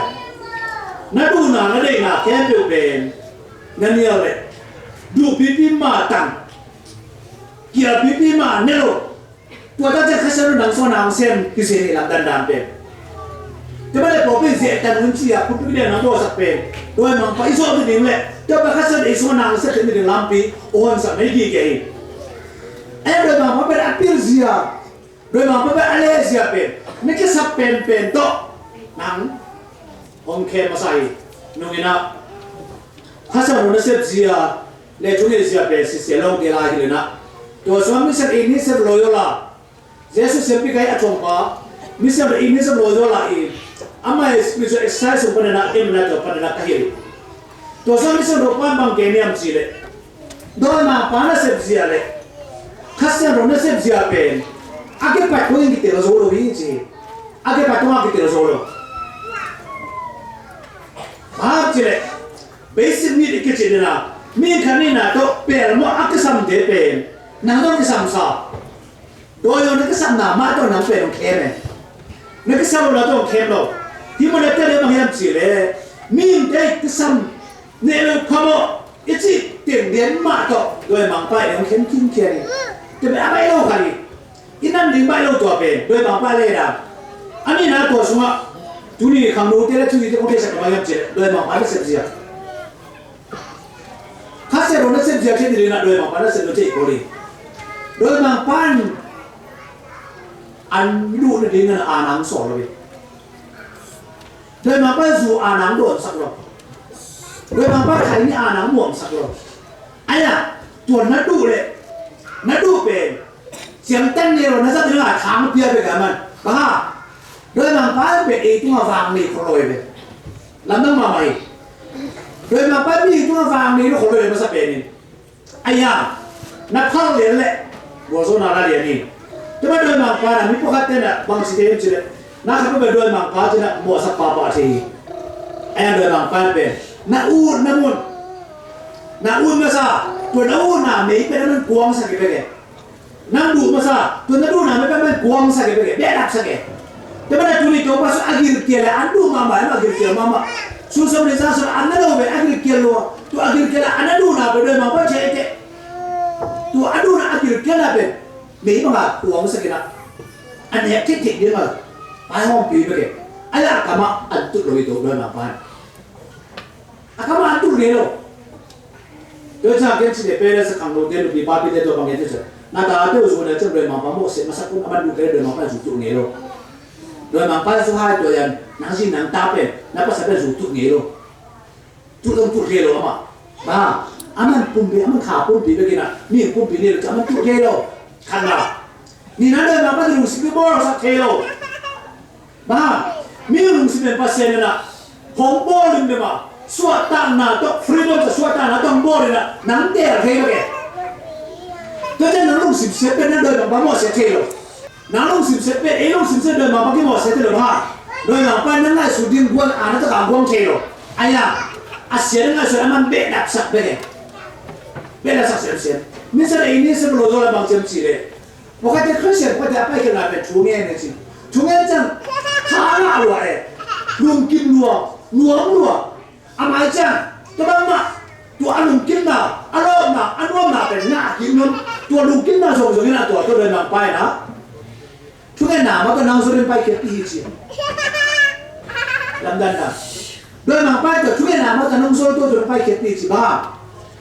na duhna na deihna khempeuh pen na nial le, duhpipi mah tang, kialpipi mah ne lo. Tua tak ciang Kha Siangtho nang sungah na hong sem kisia hi, lamdang dan pen. Tua bang le pawlpi zehtan hun ci-a khutbek ding nang bawlsak pen dawimangpa i zawh ding le, tua bang Kha Siangtho i sungah na hong sem ding lampi hong honsak na hi kei hi. Ei dawimangpa pen a pil zia, dawimangpa pen a le zia pen na kisap penpen tawh nang hong khem masa hi. Nung in ah Kha Siangtho nasep zia le thu ngeih zia pen sisia lawngte lai hi le na. Tua sungah Mission in Mission Loyola, Jesu siampi kai a thuangpa, Mission in Mission Loyola in amah spiritual exercise sung panin ah, em na tua panin ah ka hilh. Tua sungah Mission Loyola pan bang gen hiam cih leh, dawimangpa nasep zia le Kha Siangtho nasep zia pen a kipat kong in kitel zo lo hi ci. A kipat kong a kitel zo lo. Bang hang cih leh basic need i kici ding a, mi khat neihna tawh pelmawh a kisamte pen nang tawh kisamsa. Dawi lo na kisapna mah tawh nang pen hong khem e. Na kisam lo na tawh hong khem lo. Hih mun a tel e bang hiam cih leh mihingte kisam neih lo phamawh i cih teng lian mah tawh dawimangpa in hong khem khinkhian hi. Tua pen a baih lo khat hi. I nam ding baih lo tua pen dawimangpa le dan. A nihna tua sungah tuni khangnote le thuhite kong theisak na bang hiam cih leh dawimangpa nasep zia. Kha Siangtho nasep zia thei ding in ah dawimangpa nasep lo thei kul hi. Dawimangpa in an duh nading in a nang sawl lo hi. Dawimangpa in zu a nang dawnsak lo. Dawimangpa in khaini a nang muamsak lo. Ahi a, tua na duh le na duh pen ciangtan ne lo, na zat ding a thang pia bek a man. Bang hang? Dawimangpa in pen ei tungah vang nei khol lo hi ve. Lamdang mahmah hi. Dawimangpa in mi tungah vang nei lo khol lo hi masa pen in. Ahi a, na phal lian le gualzawhna la lian hi. Tua bang dawimangpa in ah mi pawlkhatte in ah bang ci thei hiam cih leh, na khat peuhpeuh dawimangpa ci in ah mawhsak pahpah thei hi. Ahi a, dawimangpa in pen na utna mun, na ut masa, tua na utna mei pen a man kuangsak hi bek e. Nang duh masa, tua na duhna mei pen a man kuangsak hi bek e, behlapsak e. Tua bang na tuni Topa sung a gilkial a an duh mahmah, a gilkial mahmah. Sun sawm le za sawm a an na lo ve, a gilkial lo a. Tua a gilkial a an na duhna pen dawimangpa thei teh. Tua a duhna a gilkialna pen mei banga kuangsak in ah, a nek theitheih ding a pai hawmpi bek e. Ahi a, a kamah an tut lo hi, tua dawimangpa in. A kamah an tut ngei lo. Tua ciang ken cite pen a sa khangnote, nupi papite tua bang gen ci ciang, na tate uh zu na ciang dawimangpa mawhseh masak un, a man duh kei le dawimangpa zu tut ngei lo. Dawimangpa zu hai tua yan, nang zi nang ta pen, na pasal pen zu tut ngei lo. Tut zong tut ngei lo amah. Bang hang? A man pumpi, a man kha pumpi bek in ah, mi pumpi nei lo ciang a man tut ngei lo. Khatna. Nihna, dawimangpa lungsim kibawlsak thei lo. Bang hang? Mi lungsim pen Pasian in ah hong bawl lim bek a, Suahtakna tawh, freedom tawh suahtakna tawh bawl in ah nang teel thei bek e. Tua ciang nang lungsim siat pen na dawimangpa mawhsiat thei lo. Nang lungsim siat pen, ei lungsim siat dawimangpa kimawhsiat thei lo bang a, dawimangpa in nang ngaihsut ding guan a na tak a guang thei lo. Ahi a, a siat na ngaihsut a man behlapsak bek e. Behlapsak siamsiam. Misa le i ni se lo zo la bang ciam ci le. Pawlkhatte Khristian pawlkhatte a paikhiatna pen thu ngen e ci. Thu ngen ciang tha ngah lua e. Lungkim lua, nuam lua. A mai ciang tua bangmah, tua a lungkimna, a lawpna, a nuamna pen ngah kik nuam. Tua lungkimna zongzong in ah tua tua dawimangpa in ah thungetna mah tawh nang zol in paikhiatpih hi ci. Lamdanna. Dawimangpa in tua thungetna mah tawh nang zol tua tua in paikhiatpih ci bang a,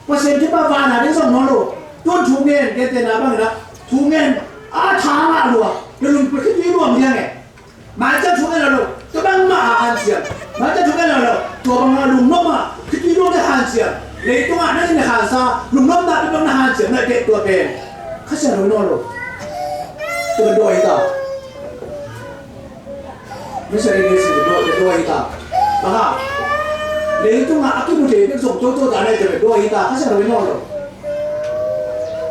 Pasian thupha vana ding zong nawn lo. Tun thu ngen, gentehna bangin ah thu ngen a tha ngah lua, na lungput khitui luang liang e. Maica thu ngen lo lo, tua bangmah a hanciam. Maica thu ngen lo lo, tua bangmah lungnopna khitui luang na hanciam. Leitungah na in na hansa lungnopna tua bang na hanciam na teh tua pen Kha Siangtho hi nawn lo. Tua pen dawi hi ta. Missionary mission tua pen dawi hi ta. Bang a, leitungah a kimu thei bek zong tua tua ta na tua pen dawi hi ta. Kha Siangtho hi nawn lo.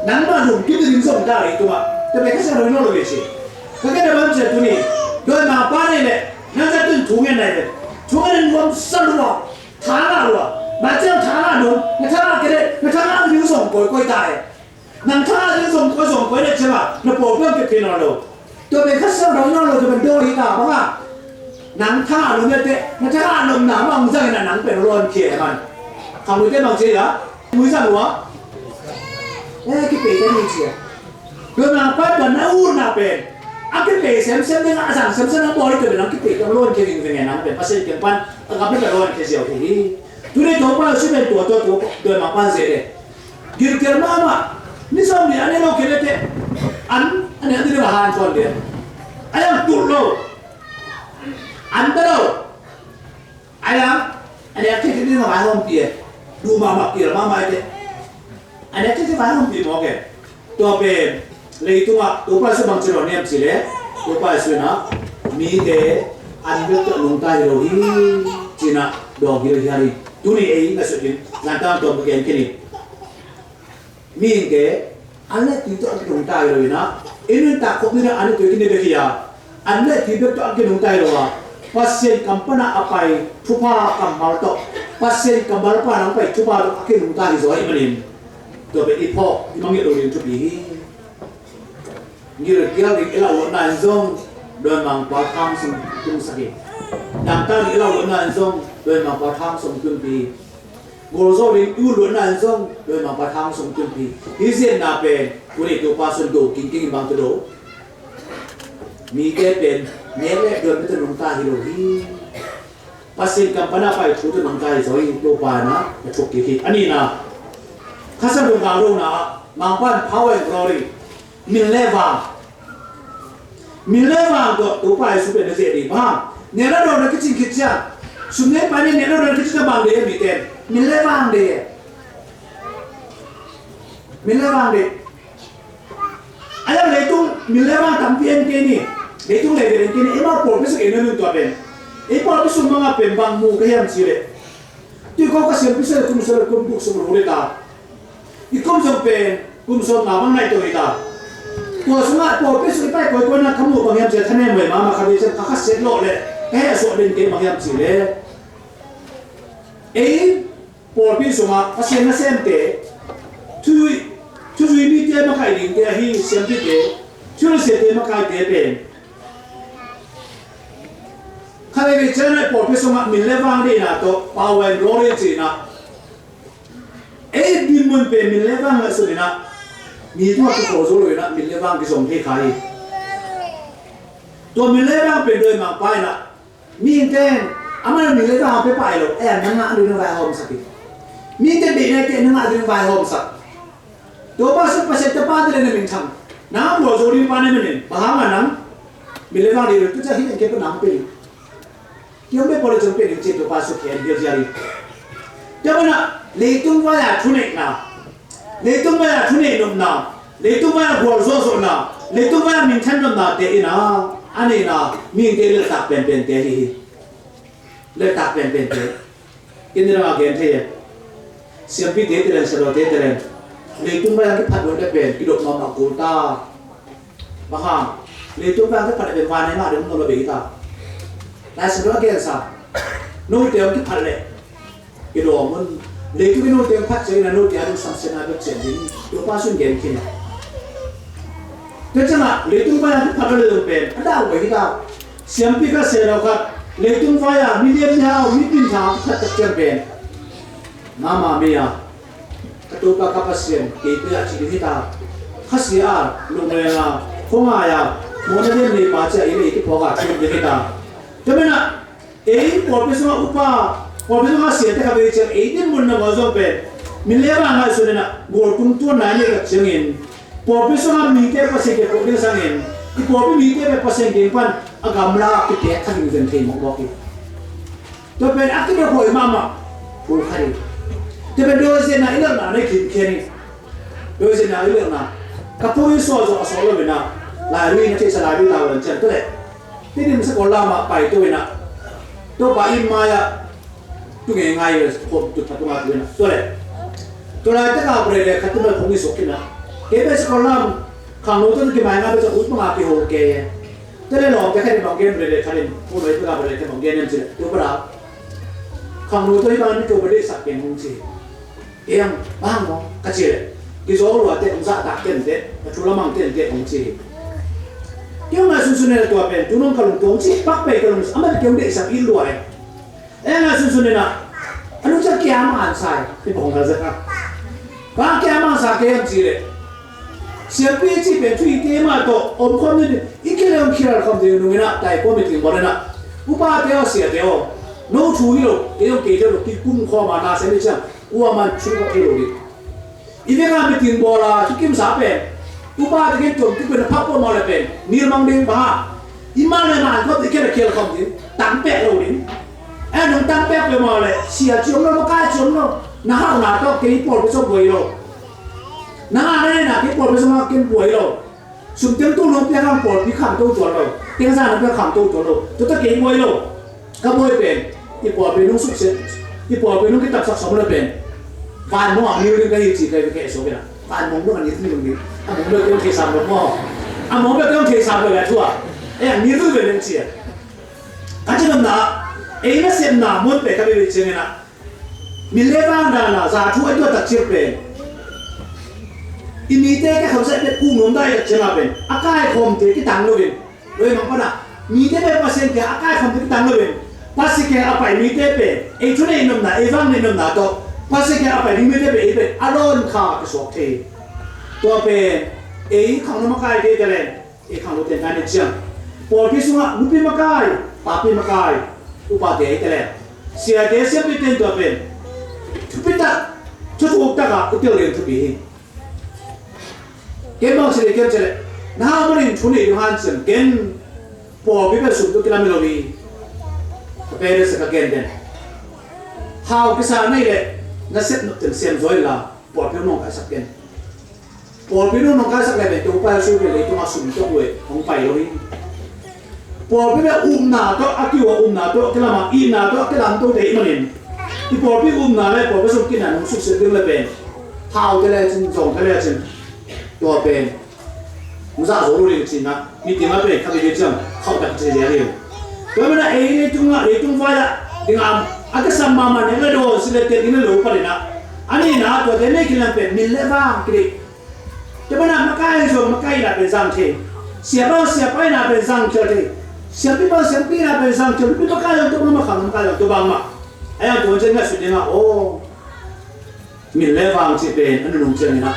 Nangmah lungkim ding zong ta leitungah. Tua pen Kha Siangtho hi nawn lo ve ci. Ka gen a bang ci a tuni, dawimangpa nei leh nang za tun thu ngen nai leh, thu ngen nuamsa lua, tha ngah lua. Bang ciang tha ngah nuam, na tha ngah kei leh na tha ngah ding zong kawikawi ta e. Nang tha ngah ding zong kawi zong kawi leh ciang a na pawlpi hong kip thei nawn lo. Tua pen Kha Siangtho hi nawn lo, tua pen dawi hi ta bang a. Nang tha ngah nuam leh teh, na tha ngah nuamna mah hong zang in a nang pen hong lawnkhia e man. Khangnoite bang ci a, mui zang lua. Eh, kipei ka ni ci a. Tua nang pan tua na utna pen a kipei semsem ding a, a zang semsem a bawl hi tua pen nang kipei ka lawnkhia vingving e, nang pen Pasian kiang pan a gam pen ka lawnkhia ziau thei hi. Tuni Topa Jesuh pen tua tua tua dawimangpa zia le gilkial mahmah. Ni sawm nih a ne lo kei le teh an a ne a ding a hanthawn ding a, a yang tulh lo, an ta lo. A yang a ne a kei kei ding a vaihawmpi e. Duh mahmah, kial mahmah e teh a ne a kei kei vaihawmpi mawk e. Tua pen leitungah Topa Jesuh bang ci lo niam ci le, Topa Jesuh in ah mite an bek tawh nungta hi lo hi ci-in ah dawng hi lo hi a hi. Tuni ei na sut in zan tang tuam ka gen khin hi. Mihingte an le tui tawh a kinungta hi lo in ah, i nuntak khop ding ah an le tui kine bek hi a, an le tui bek tawh a kinungta hi lo a, Pasian kam pan a pai thupha kammal tawh, Pasian kammal pan a pai thupha tawh a kinungta hi zaw ahih manin, tua pen i phawk i mangngilh lo ding thupi hi. Gilkial ding i lauhluatna in zong dawimangpa tha hong sung tungsak hi. Dangtak ding i lauhluatna in zong dawimangpa tha hong sung tunpi hi. Gualzo ding i utluatna in zong dawimangpa tha hong sung tunpi hi. Hih zetna pen tuni Topa Jesuh in do kingking in bang tawh do? Mite pen nek le dawi mite nungta hi lo hi. Pasian kam pan a pai thu tawh nungta hi zaw hi. Topa in ah na thuk kik hi. A nihna, Kha Siangtho ngai lohna ah Mangpa in power and glory, min le vang. Min le vang tawh Topa Jesuh pen na zeh ding bang. Nek le dawn na kicing khit ciang, sum nei pai nei, nek le dawn na kicing ciang bang deih e mite? Min le vang deih e. Min le vang deih. A yang leitung min le vang tampi en kei ni. Leitung level en kei ni. Eimah pawlpi sung en nuam ing tua pen. Ei pawlpi sung bang a pen bang mu ka hiam cih leh, tui ko ka siampi sung kum sung kum guk sung lo le ta. I kum zong pen kum sawm nga bang naih to hi ta. Tua sungah pawlpi sung i pai kawikawi na ka muh bang hiam cih leh, thanem huai mahmah kha ve ciang ka khasia lawh leh ka hehsuah den kei bang hiam cih leh, ei pawlpi sungah Pasian nasemte, thu, thuzui mite makaih dingte ahi siampite, thunasiate makaite pen kha veve ciang a pawlpi sungah min le vang deihna tawh power and glory cihna, ei dinmun pen min le vang ngaihsun in ah, mi tungah kikhawl zo lo in ah min le vang kizom thei kha hi. Tua min le vang pen dawimangpa in ah, mihingte in amah in min le vang pia pai lo, ei, na ngah ding na vaihawmsak hi. Mihingte deihna teh na ngah ding na vaihawmsak. Topa Jesuh Pasian Tapa te le na minthang, nang a gualzo ding pa na hi manin, bang hang a nang min le vang deih lo, tu ciang hih teng kei pa nang pia ding. Kiang bek pawl le ciang pia ding ci-in Topa Jesuh khen hial hial hi. Tua manin leitung vai-a thuneihna, leitung vai-a thuneih nopna, leitung vai-a gualzo zawhna, leitung vai-a minthan nopnate in ah, a nihna mihingte leltak penpente ahi hi. Leltak penpente. Ken ni dang a gen thei e. Siampite te leng, siadawte te leng, leitung vai-a kiphat lo le pen kidop mahmah kul ta. Bang hang? Leitung vai-a kiphat le pen vana ngah ding om lo bei ta. Lai Siangtho a gensa, note hong kiphat le kidawm un. Leitung in note hong phat ciangin a note a ding samsiatna bek cian ding, Topa Jesu in gen khin. Tua ciangah leitung vai-a kiphat lo le zong pen a dah uh hi ta. Siampi khat, siadaw khat, leitung vai-a milian mihau, mipin tha khat tak ciang pen, mama mei-a, ka Topa ka Pasian, kei pia ci ding hi ta. Khasia a, lungngaih a, khuangai a, mawhna lian nei pa ci a i lei kiphawk a, tum ding hi ta. Tua manin ah, ei pawlpi sungah upa, pawlpi sungah siate khat vei ciang ei dinmun na ngawh zong pen, min le vang ngaihsun in ah, gualtung tuanna i neih tak ciangin, pawlpi sungah mite Pasian kiang pawh ding sangin, i pawlpi mite pen Pasian kiang pan a gamla kitek kha ding zen thei mawkmawk hi. Tua pen a kidop huai mahmah, phul kha ding. Tua pen dawiziatna i lelhna na i khinkhian hi. Dawiziatna i lelhna. Ka pu i suah zawh a suah lo in ah, Lairui na theihsa Lairui ta uh lan cian tua leh, Tedim Sakol lam ah pai to in ah, Topa inn mai-ah tu ngeingai, khom tut khat tungah tu in ah, tua leh, tua laitak ah brother khat tu mai khong i suak in ah, kei bek Sakol lam khangno tawh kimaingai bek, ut bang a kiho kei e. Tua leh lawmte khat in bang gen, brother khat in, khom mai tak ah brother khat bang gen hiam cih leh, Topa, khangno tawh hih bang mi Topa deihsak keng, hong ci. Kei hong, bang maw, ka cih leh, kizawng lua teh, hong zahtak kei teh, a thu lamang kei teh, hong ci hi. Kei hong ngaihsun sun in ah tua pen tu nong ka lungtuang ci pak pai ka lung, amah kei hong deihsak i lua e. Ei ngaihsun sun in ah, a nu ciang kia man sa e, i pawng ka zak a. Bang kia man sa kei hong ci leh, siampi ci pen thu i te mah tawh om khawm ni, i kei le hong khial khawm ding nung in ah, tai kua meeting bawl in ah, upate aw, siate aw, no thu hi lo, kei hong kei thei lo, kikum khawm a na sem i ciang, ua man thu khawm thei lo ding. I vek a meeting bawl a thukimsa pen, upa te ken tuam kik pen a phak pawh mawh le pen nilmang ding bang a, i mah le mah khawm i khen a khial khawm ding, tang pek lo ding. Eh, nong tang pek peuhmah le, sia ciam lo, makai ciam lo, na hauhna tawh kei pawlpi sung buai lo. Na ngahna neihna kei pawlpi sungah ken buai lo. Sum teng tul nong piak hang pawlpi khangto tuan lo. Teng zan nong piak khangto tuan lo. Tua tawh kei buai lo. Ka buai pen, i pawlpi nong suksiat, i pawlpi nong kitamsak sawm lo pen, vanmong ah mil ding ka hi ci ka hi, ka heh suak in ah. Vanmong dong a ni ding ding. A mong bek kei hong theihsam lo maw. A mong bek kei hong theihsam lo le thu ah. Eh, a ni ding ve ding ci a. Ka ci nopna, ei nasepna mun pen ka bei bei ciangin ah, min le vang dan a za thu a i tuah tak ciang pen, i mite ka kham sa i pek kung nuam dai tak ciang a pen, a kaikhawmte kitang lo in. Loi mang pan a, mite pen Pasian kiang a kaikhawmte kitang lo in. Pasian kiang a pai mite pen, ei thuneih nopna, ei vang neih nopna tawh Pasian kiang a pai ding mite pen, ei pen a lawn kha kisuak thei. Tua pen, ei khangno makaite te leng, ei khangnote in ka neih ciang, pawlpi sungah nupi makai, papi makai, upate ei te leng, siate siampite in tua pen thupi tak, thuthuk tak a i tel ding thupi hi. Ken bang ci leh, ken ci leh, na hau manin thu neih ding hanciam ken, pawlpi pen sum tawh kilam hi lo hi. Ka pe le sa ka gen den. Hau kisa nei leh, na sep nop ten siam zaw inla, pawlpi hong nong kaisak ken. Pawlpi nong nong kaisak leh pen Topa Jesu pen leitungah sum tawh buai hong pai lo hi. Pawlpi pen upna tawh a kiu a, upna tawh a kilam a, itna tawh a kilam to te i hih manin, i pawlpi upna le pawlpi sung kitna nong suksiat ding le pen, thaute le cin, zawngte le cin, tua pen hong zah zo lo ding cihna, mi tingah pen kha kei ciang khauh tak ci lian hi. Tua manin ei leitung ah, leitung vai ah ding a, a kisam mahmah nek le dawn si le tek ding le lo panin ah, a nihna ah tuate nei khin leng pen min le vang kideih. Tua manin ah makai zong makaihna pen zang thei, siapa zong siapaihna pen zang khial thei, siampipa zong siampihna pen zang khial, nupi makai zong tua bangmah, khang makai zong tua bangmah. A yang tua ciang ngaihsut ding a, aw, min le vang cih pen a nunung ciangin ah,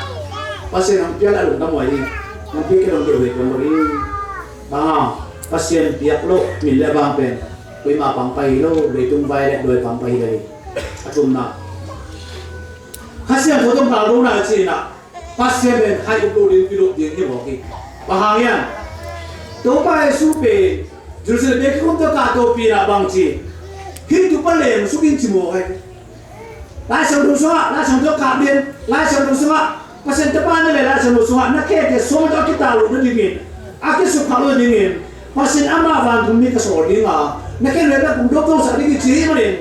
Pasian hong piak a lungdam huai hi. Hong piak kei lo hong deuh huai tuan lo hi. Bang hang? Pasian piak lo min le vang pen kuimah pang pai hi lo, leitung vai le dawi pang pai hi lo hi. A thumna, Kha Siangtho tawh galdo na ci-in ah, Pasian pen hai up lo ding, pilot ding hi mawk hi. Bang hang hiam? Topa Jesu pen Jerusalem biakinn khum tawh kahto pi-in ah bang ci, hih tu pa leng suk in ci mawk hi. Lai Siangtho sungah, Lai Siangtho kah lian, Lai Siangtho sungah, Pasian Tapa na le Lai Siangtho sungah na khe khe suang tawh a kitah loh nadingin, a kisukkhak loh nadingin, Pasian amah vantung mi ka sawl ding a, na khe le na kum dawk dawngsak ding hi ci hi manin.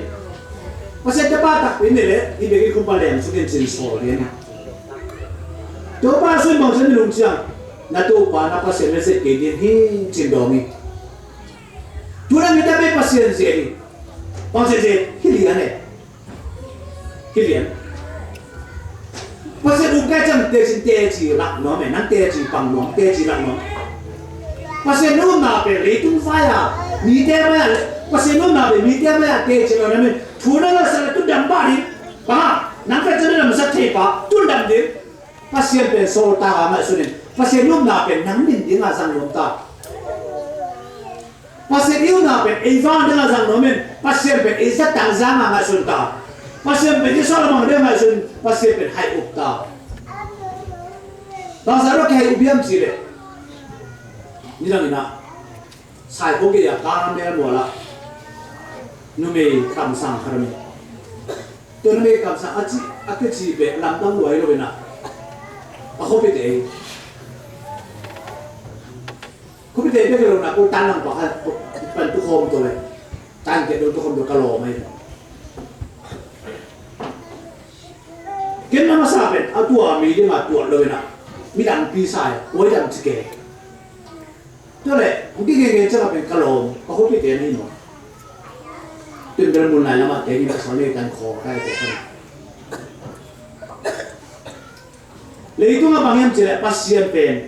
Pasian tapa takpi ni leh, i bek i kumpa leng suk in cin sawl ding. Topa sui mawng sui mi lung ciang, na Topa na Pasian na zet kei ding hi cin dawng hi. Tu na mi ta pe Pasian zet hi. Pasian zet hi lian e. Hi lian. Pasian um kai ciang teci, teci lak nuam e, nang teci pang nuam, teci lak nuam. Pasian nunna pen leitung vai a mite mai a, Pasian nunna pen mite mai a teci lak nuam e. Thu na la sa la tu dam ba ding. Bang a, nang pen tu dam sa thei pa, tu dam ding. Pasian pen sawl ta a ngaihsun in, Pasian nunna pen nang min ding a zang nuam ta. Pasian i upna pen ei vang ding a zang nuam in, Pasian pen ei zatang zang a ngaihsun ta. Pasian pen i sawlmang ding a ngaihsun, Pasian pen hai up ta. Bangzah ruak kihai up hiam cih leh, nidang in ah, Saikawngkei a Carmel mual ah numei kamsang khat om hi. Tua numei kamsang a ci, a kici pen lamdang lua hi lo in ah, a khuapite hi. Khuapite bek hi lo in ah, ko tan lang pa khat pan tukhawm tua ve. Tan kei dong tukhawm tua ka lawm ahi. Ken a masa pen a tua mi ding a tuat lo in ah, midang pi sa hi, huai dang ci kei. Tua leh hong kigenge ciang a pen ka lawm, ka khuapite na hi maw. Tun bel mun lai lam ah te hi, pasal nei tan khaw kai ko kan. Leitung ah bang hiam cih leh Pasian pen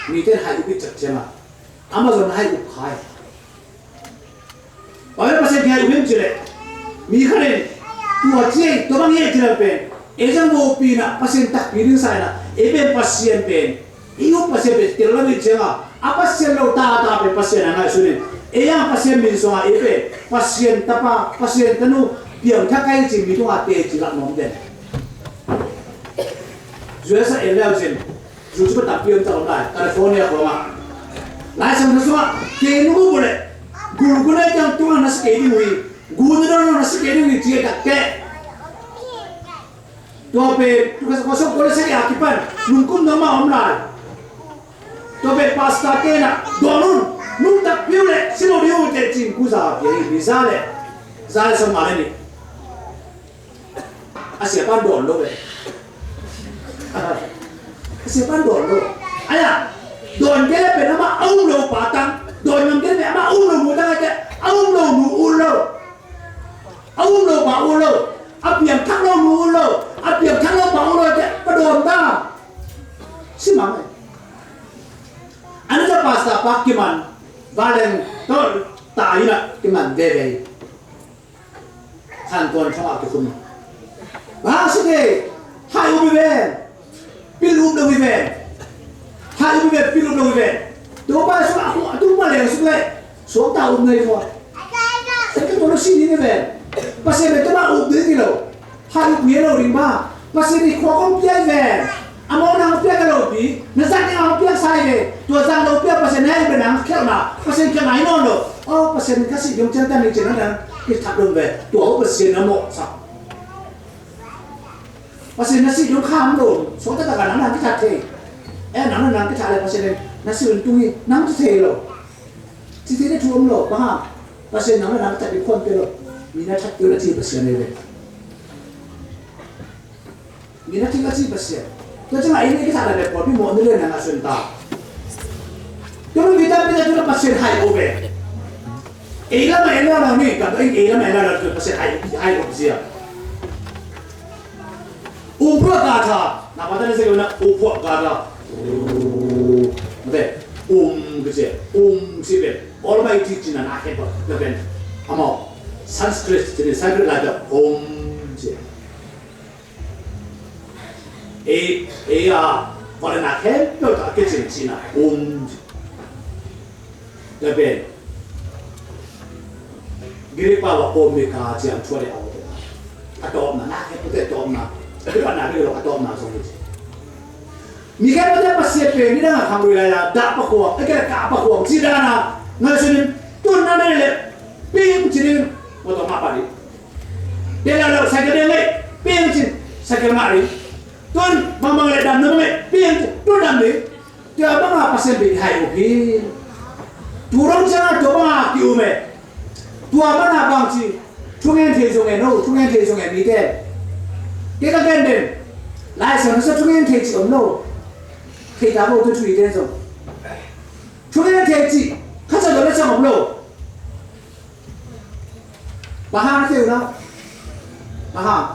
mite hai up i cak ciang a, amah zong hai up khai. Bang hiam Pasian hai up hiam cih leh, mi khat in tua ci ei, tua bang hi ei cih leh pen, ei zong vopi in ah Pasian takpi ding sa in ah, ei pen Pasian pen, i up Pasian pen tel lo hi ciang a, a Pasian lo ta ta pen Pasian a ngaihsun in, ei a Pasian min sung a ei pen Pasian tapa, Pasian tanu, piangthak ka hi ci mi tung a teci lak nuam den. U S a en le uh cin, zu cu ka tampi om tak om lai, California khuang ah. Lai Siangtho sungah, kei nu uh leh, gul gu nei tiang tung ah na si kei ding uh hi, gu na dawn na si kei ding uh hi, ci a tak teh. Tua pen, tu ka sa khuasawm kua le sa a kipan, nungkum dong mah om lai. Tua pen pastor te na, dawn un, nungtak piu leh, si lo ding uh teh cin ku za pia hi, mi za leh, za leh sawm nga le nih. A siapa dawn lo ve. A siapa dawn lo. Aya, dawn kei le pen amah a um lo pa tang. Dawn ngam kei le pen amah a um lo nu tang a kei. A um lo nu ut lo. A um lo pa ut lo. A piangthak lo nu ut lo. A piangthak lo pa ut lo a kei. Pa dawn ta. Si mang e. An ta pastor pa kiman. Valeng to ta ina kiman veve. Khan tuan thong a kikhum. Bang si te, hai um hi ven. Pil um lo hi ven. Hai um hi ven, pil um lo hi ven. Topa sung a, a tung pa leng sung le. Suang ta um nei khua. Sa ka tuan lo si ni hi ven. Pasian le tama um ding hi lo. Hai um hi lo ring ba. Pasian ni khua kong pia hi ven. A mawh nang piak a lopi, na zat ning a piak sa hi ve. Tua zang lo piak Pasian na hi ve nang khialhna, Pasian khialhna hi nawn lo. Aw, Pasian ka sih dong ciang tan ni cin nang kithak dong ve. Tua aw Pasian na mawh sa. Pasian na sih dong kham lo. So ta ka nang nang kithak thei. Eh, nang nang kithak le Pasian na sih dong tung hi, nang ci thei lo. Ci thei le thu om lo, bang hang. Pasian nang nang kithak ding khuan pe lo. Mi na thak ding na ci Pasian hi ve. Mi na thik a ci Pasian. Tua ciangin a inn i kithah na bek pawlpi mawh ni le nang a sun ta. Tua mi tampi na tu na Pasian hai o ve. Ei lam a en lo na ni, kam inn ei lam a en lo na tu Pasian hai, hai o zia. Um phuak ga tha, na pa ta na zia na um phuak ga tha. Mate, um kici, um kici pen. Almighty cina na khen pa, na pen. Amau, Sanskrit cina, Sanskrit la ta um ci. Ei, ei a, vawlei na khempeuh tawh a kicin cihna um. Tua pen Greek pau ah omega ciang thu a deih a om. A tawpna, na khempeuh a tawpna. A kipatna bek lo a tawpna zong hi ci. Mi khempeuh te Pasian pen nidang a khang rui lai la, dah pakhuang, a keh kah pakhuang cih dan a ngaihsun in, tun na nei leh ping ci ding, mawtaw ngah pah ding. Bia la lo, cycle bia ngei, piang cin, cycle ngah ding. Tun, bangbang le dam na bang ngei, piang cin, tun dam ding. Tua bang a Pasian bia hai uh hi. Tu dong ciang a tua bang a ki um e. Tua bang a bang ci. Thungen thei zong en o, thungen thei zong en mite. Kei ka gen den. Lai Siangtho sung thungen thei cih om lo. Thei ta bo tu thu i gen zong. Thungen thei cih khat sa lo le sa om lo. Bang hang thei uh na? Bang hang?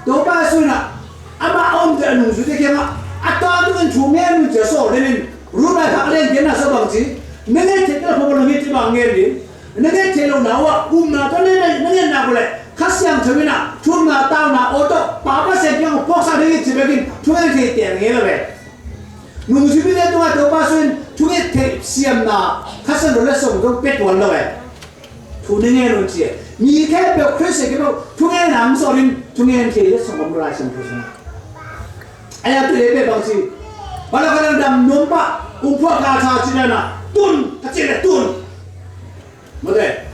Topa Jesu in ah amah a omte a nungzuite kiangah a tawntung in thu ngen un ci a sawl dingin Rom lai khak a lian giatna sung bang ci? Na nget theih kei lo phamawh lo hi ci bang ngen ding. Na nget theih lohna uh ah upna tawh na nget, na ngetna uh leh Kha Siangtho in ah thumna tauna aw tawh Pa Pasian kiang uh puaksak ding hi ci bekin thungen thei teng ngen lo ve. Nungzuipite tungah Topa Jesu in thunget theih siamna Kha Siangtho letsong zong pia tuan lo e. Thu na ngen un ci e. Mi khempeuh Khristian khempeuh thungen a hong sawlin thungen thei letsong om Lai Siangtho sungah. A ya tu ei peuh bang ci. Bala ka dang dam nuam pah, ung phuah ka tha ci dana tun ka ci le tun. Mate,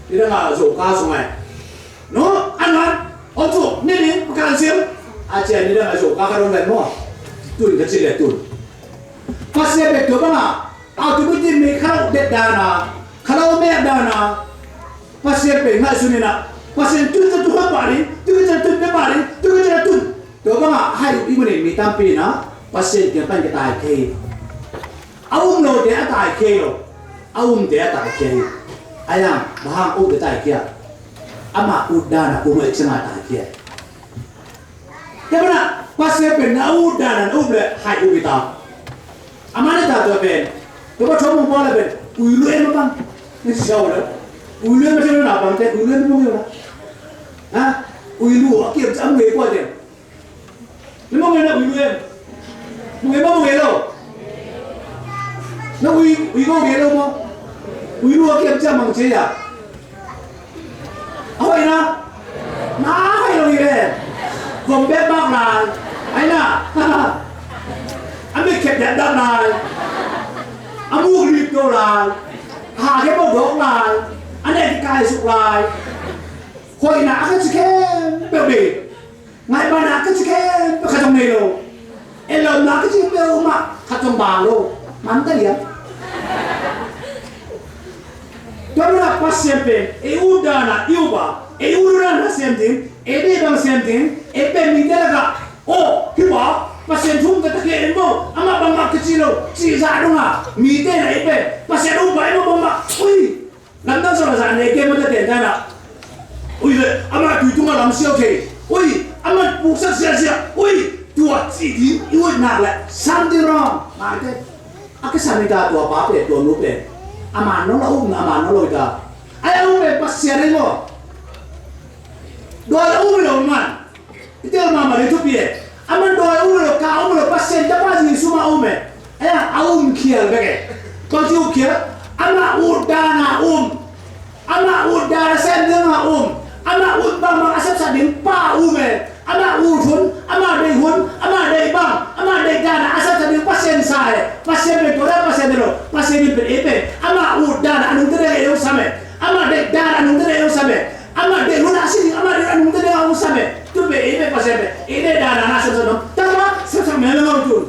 nidang a zo ka sung ai. No, an man, om cu, ni ni, ka an sim. A cia nidang a zo ka ka dong dan maw. Tun ka ci le tun. Pasian bek tua bang a, a tu mi ti mi kha lo det dan a, kha lo mek dan a. Pasian bek ngaihsun in a. Pasian tun ka tu ka pah ding, tun ka tu ka pah ding, tun ka tu. Tua bang a hai i mun in mi tampi in a, Pasian kiang pan ka tai kei. A um lote a taikhia hi lo. A umte a taikhia hi. A yang, bang hang umte taikhia? Amah ut dan a um ahih ciangin a taikhia. Tua manin Pasian pen na ut dan a na um leh hai um hi ta. Amah na ta tua pen. Tua pa thawm hong pua leh pen. Ui lu em a bang. Ni siau leh. Ui lu em a thei lo na bang te, ui lu em a bang hi lo na. Ha? Ui lu a kiam ciang a mu ei kua te. Na mong e na ui lu em? Mong e maw mong e lo? Na ui, ui ko ui lo maw? Ui lu a kiam ciang mang cia. A hoih na? Na hoih lo hi le. Vom bek bak lai. Ai na. A mit khep dek dak lai. A muk lip do lai. A ha khep bok dok lai. A nek kikai suk lai. Hoih na a ka ci khempeuh bek. Ngaihmahna ka ci khempeuh khat zong nei lo. Etlawmna ka ci peuhmah khat zong bang lo. Man ta liam. Tua manin Pasian pen ei ut dan a i up a, ei ut dan a sem ding, ei deih bang sem ding, ei pen mite lakah, aw, hi pa, Pasian thum ka ta kei en maw, amah bangmah ka ci lo, cih zah dong a, mite na ei pen Pasian up a, ei maw bangmah, ui. Lamdang sawh a zah ne kei mah ta ten ta na. Ui le, amah tui tungah lam siau thei. Ui, amah puksak siasia. Ui, tua ci ding i ut nak le something wrong. Mah te. A ka sa mi ta tua pa pe, tua nu pe. Amah no la um na, amah no lo ta. Ai a um pe Pasian ai lo. Dua la um lo man. I tel mahmah ding thupi e. Amah dawi um lo, ka um lo, Pasian Tapa Jesu mah um e. Aia, a um khial bek e. Bangci um khial? Amah ut dan a um. Amah ut dan a sem ding a um. Amah ut bangmah a sepsak ding pa um e. Amah ut hun, amah deih hun, amah deih bang, amah deih dan a sepsak ding Pasian sa e. Pasian pen tua dan Pasian lo. Pasian in pen ei pen amah ut dan a nungta ding ei hong sam e. Amah deih dan a nungta ding ei hong sam e. Amah deih hun a si ding, amah deih a nungta ding a hong sam e. Tu pen ei pen Pasian pen ei deih dan a na sepsak ding. Tapa sepsak mel lo tun.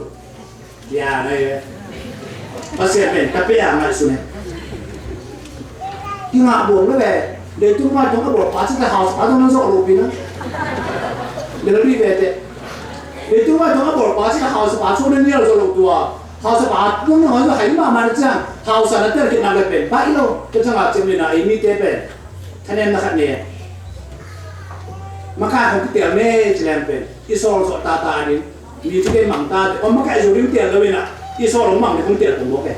Kia na ye. Pasian pen tapi a ngaihsun e. Kingah buang le ve. Leitung vai tong a buang pa ci ka house pa tong nang zawh lo pi na. Le lo pi ve te. Leitung vai tong a buang pa ci ka house pa cu na nial zawh lo tua. House pa tong nang zawh hai ma ma na ciang. House na tel kit na le pen. Ba i lo. Ka ciang a ciang le na ei mi te pen. Thanem na khat ne. Makai hong kitel me ci lem pen. I sawl zawh ta ta ding. Mi thu ke mang ta te, om makai zo ding tel lo ina, i sawl om mang ding kong tel kong bok e.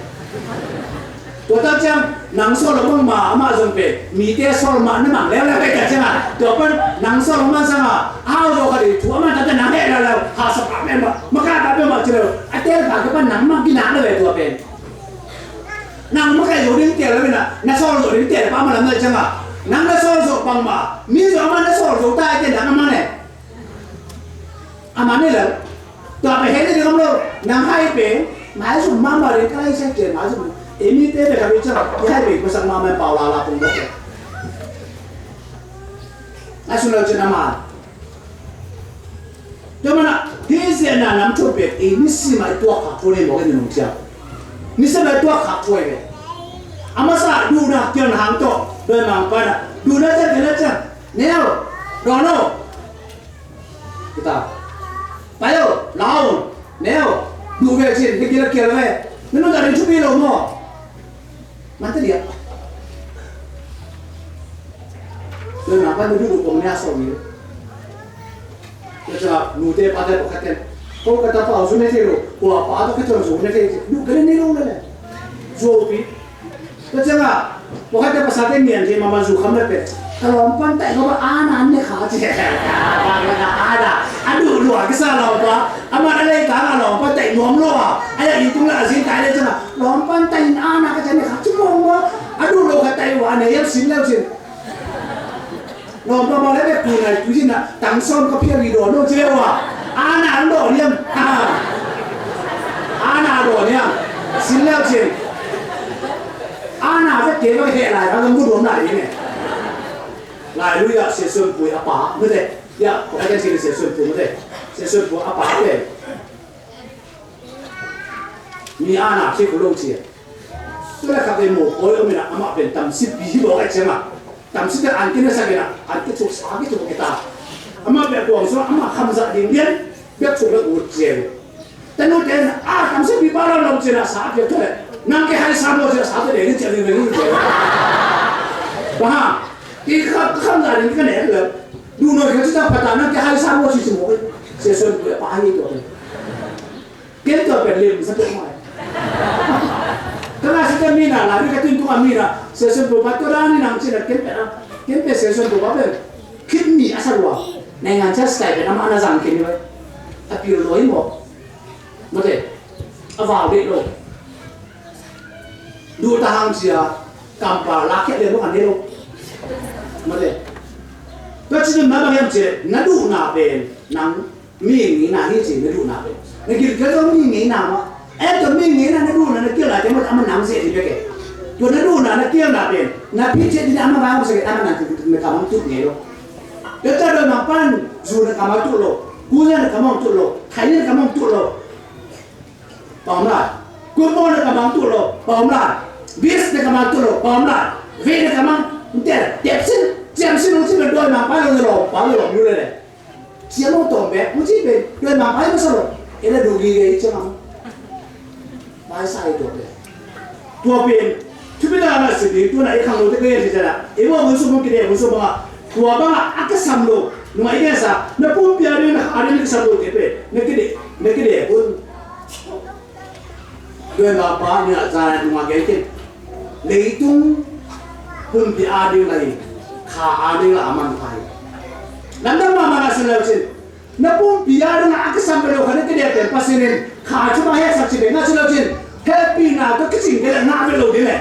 Tua tak ciang, nang sawl om mang ma, amah zong pen, mi te sawl ma, na mang leu leu kai tak ciang a, tua pan, nang sawl om mang sang a, a hau zo ka dei, thu amah tak ciang nang he leu leu, ha sa pa pen ma, makai pa pen ma ci leu, a tel pa ke pan nang mang ki nang leu e tua pen. Nang makai zo ding tel lo ina, na sawl zo ding tel pa ma lam na ciang a, nang na sawl zo bang ma, mi zo amah na sawl zo ta e te nang amah ne. Amah ne lo. Tua pen heh ding om lo. Nang hai pen. Maizum mahmah ding ka lai sai cian maizum. Ei mi te pen ka bi ciang. I hai pen ka sak mahmah pau la la pung dok. Maizum lo cian amah. Tua mana hi zian na nam thum pen. Ei mi si mai tuak kha pun ei mok ei nung ciang. Ni sa lai tuak khak thuai ve. A masa duhna kian hang tawh dawimangpa na Duhna ciang, duhna ciang. Neu, dawn o. Kita. Pai o, la o. Neu, duh ve cin, na gil a kial ve. Na nuntak ding thupi lo maw. Mante dia. Neu na pai na duh duh kong nia so mi. Tua ciangah nute pate pakhatte, ko ka tapa uh zu ne thei lo, kua pa tawh ka ciang zu ne thei, duh ka ne nei lo le le. Zuaupi. Tua ciangah pakhatte pasate nian thei mahmah zu kham le peh. Ka lawmpan taih kha bang ana ne kha ci. Ana, a duh lua kisa lawmpa. Amah na lei kang a lawmpan taih nuam lo a. A yak i tung la a zin kai le ciangah lawmpan taih in ana ka ciang ne kha ci mawng maw. A duh lo kha taih uh a ne yam sin leu cin. Lawmpa mah le bek tu nai tu cin ah tang sawm ka phial i dawn lo ci le uh a. Ana ang dawn hiam? Ana dawn hiam? Sin leu cin. Ana vek kei bek heh lai ka gam bu dawn lai ding e. Lai lui ah Sia Suan Pui a pa mute. Ya, ko ka kan sin Sia Suan Pui mute. Sia Suan Pui a pa te. Mi ana khik uh lo ci a. Tua le khat vei mawh pawi om in a, amah pen tamsitpi hi bawk a ciang a. Tamsit a an kina sak in a, an kithuk sa kithuk kita. Amah pen a kuang sung amah khamzah ding lian bek thuk le ut ciang. Tanu ten a tamsitpi pa lo lo ci in a sa a piak tua le. Nang kei hai sa maw ci a sa tua deng in ciang ding deng in ciang. Bang hang. Kei kha khamzah ding ka nek le. Duh nawn kha ci ta pata nang kei hai sa maw ci ci maw. Sia Suan Pui a pa hi tua. Ken tua pen lim sa peuhmah. Ka ngah sa ken mi na, la mi ka tin tung a mi na, Sia Suan Pui pa tua dan in ang cin a ken pen a, ken pen Sia Suan Pui pa pen. Khit mi a sa lua. Naingan cia style pen amah na zang ken ni bai. A pil lua hi maw. Mate. A vau deh lo. Duh ta hang cia. Kampau lak khiat lian lo kan deh lo. Mate. Tua ci dun na bang hiam ci. Na duhna pen. Nang. Mi ngeina hi ci na duhna pen. Na gilkial zong mi ngeina mah. Eh, tua mi ngeina na duhna na kialna te mah amah nang zia ding bek e. Tua na duhna na kialna pen. Na phit ciat ding amah nang zia ding amah nang zia ding na kamang tut ngei lo. Tua tua doi mangpan zu na kamang tut lo. Kuza na kamang tut lo. Khaini na kamang tut lo. Pau mah. Kupo na kamang tut lo. Pau mah. Bis na kamang tut lo. Pau mah. Ve na kamang. Ntel. Tepsin. Ciamsin ung sin na doi mangpan lo na lo. Pau lo lo. Yu le le. Sia lo tawm bek, mu ci pen, tua mangpai masa lo, e la duh gige i ciang am. Pai sa i tua pen. Tua pen, thupi na na si ding, tua na i khang lo te ka yen si cana. E mo mun sum mun kide, mun sum banga. Tua banga, a ka sam lo, nunga i ka sa, na pumpi a ding, na a ding ka sam lo te pen, na kide, na kide, pun. Tua mah pa ni a zan a nung a gen kei. Leitung pumpi a ding lai, kha a ding la a manpha hi. Lamdang mahmah na si leu cin. Na pumpi a ding a kisam belo kha na kidiak pen Pasian in kha thupha hehsak ci pen na si leu cin. Hehpihna tawh kicing kei leh ngah belo ding leh.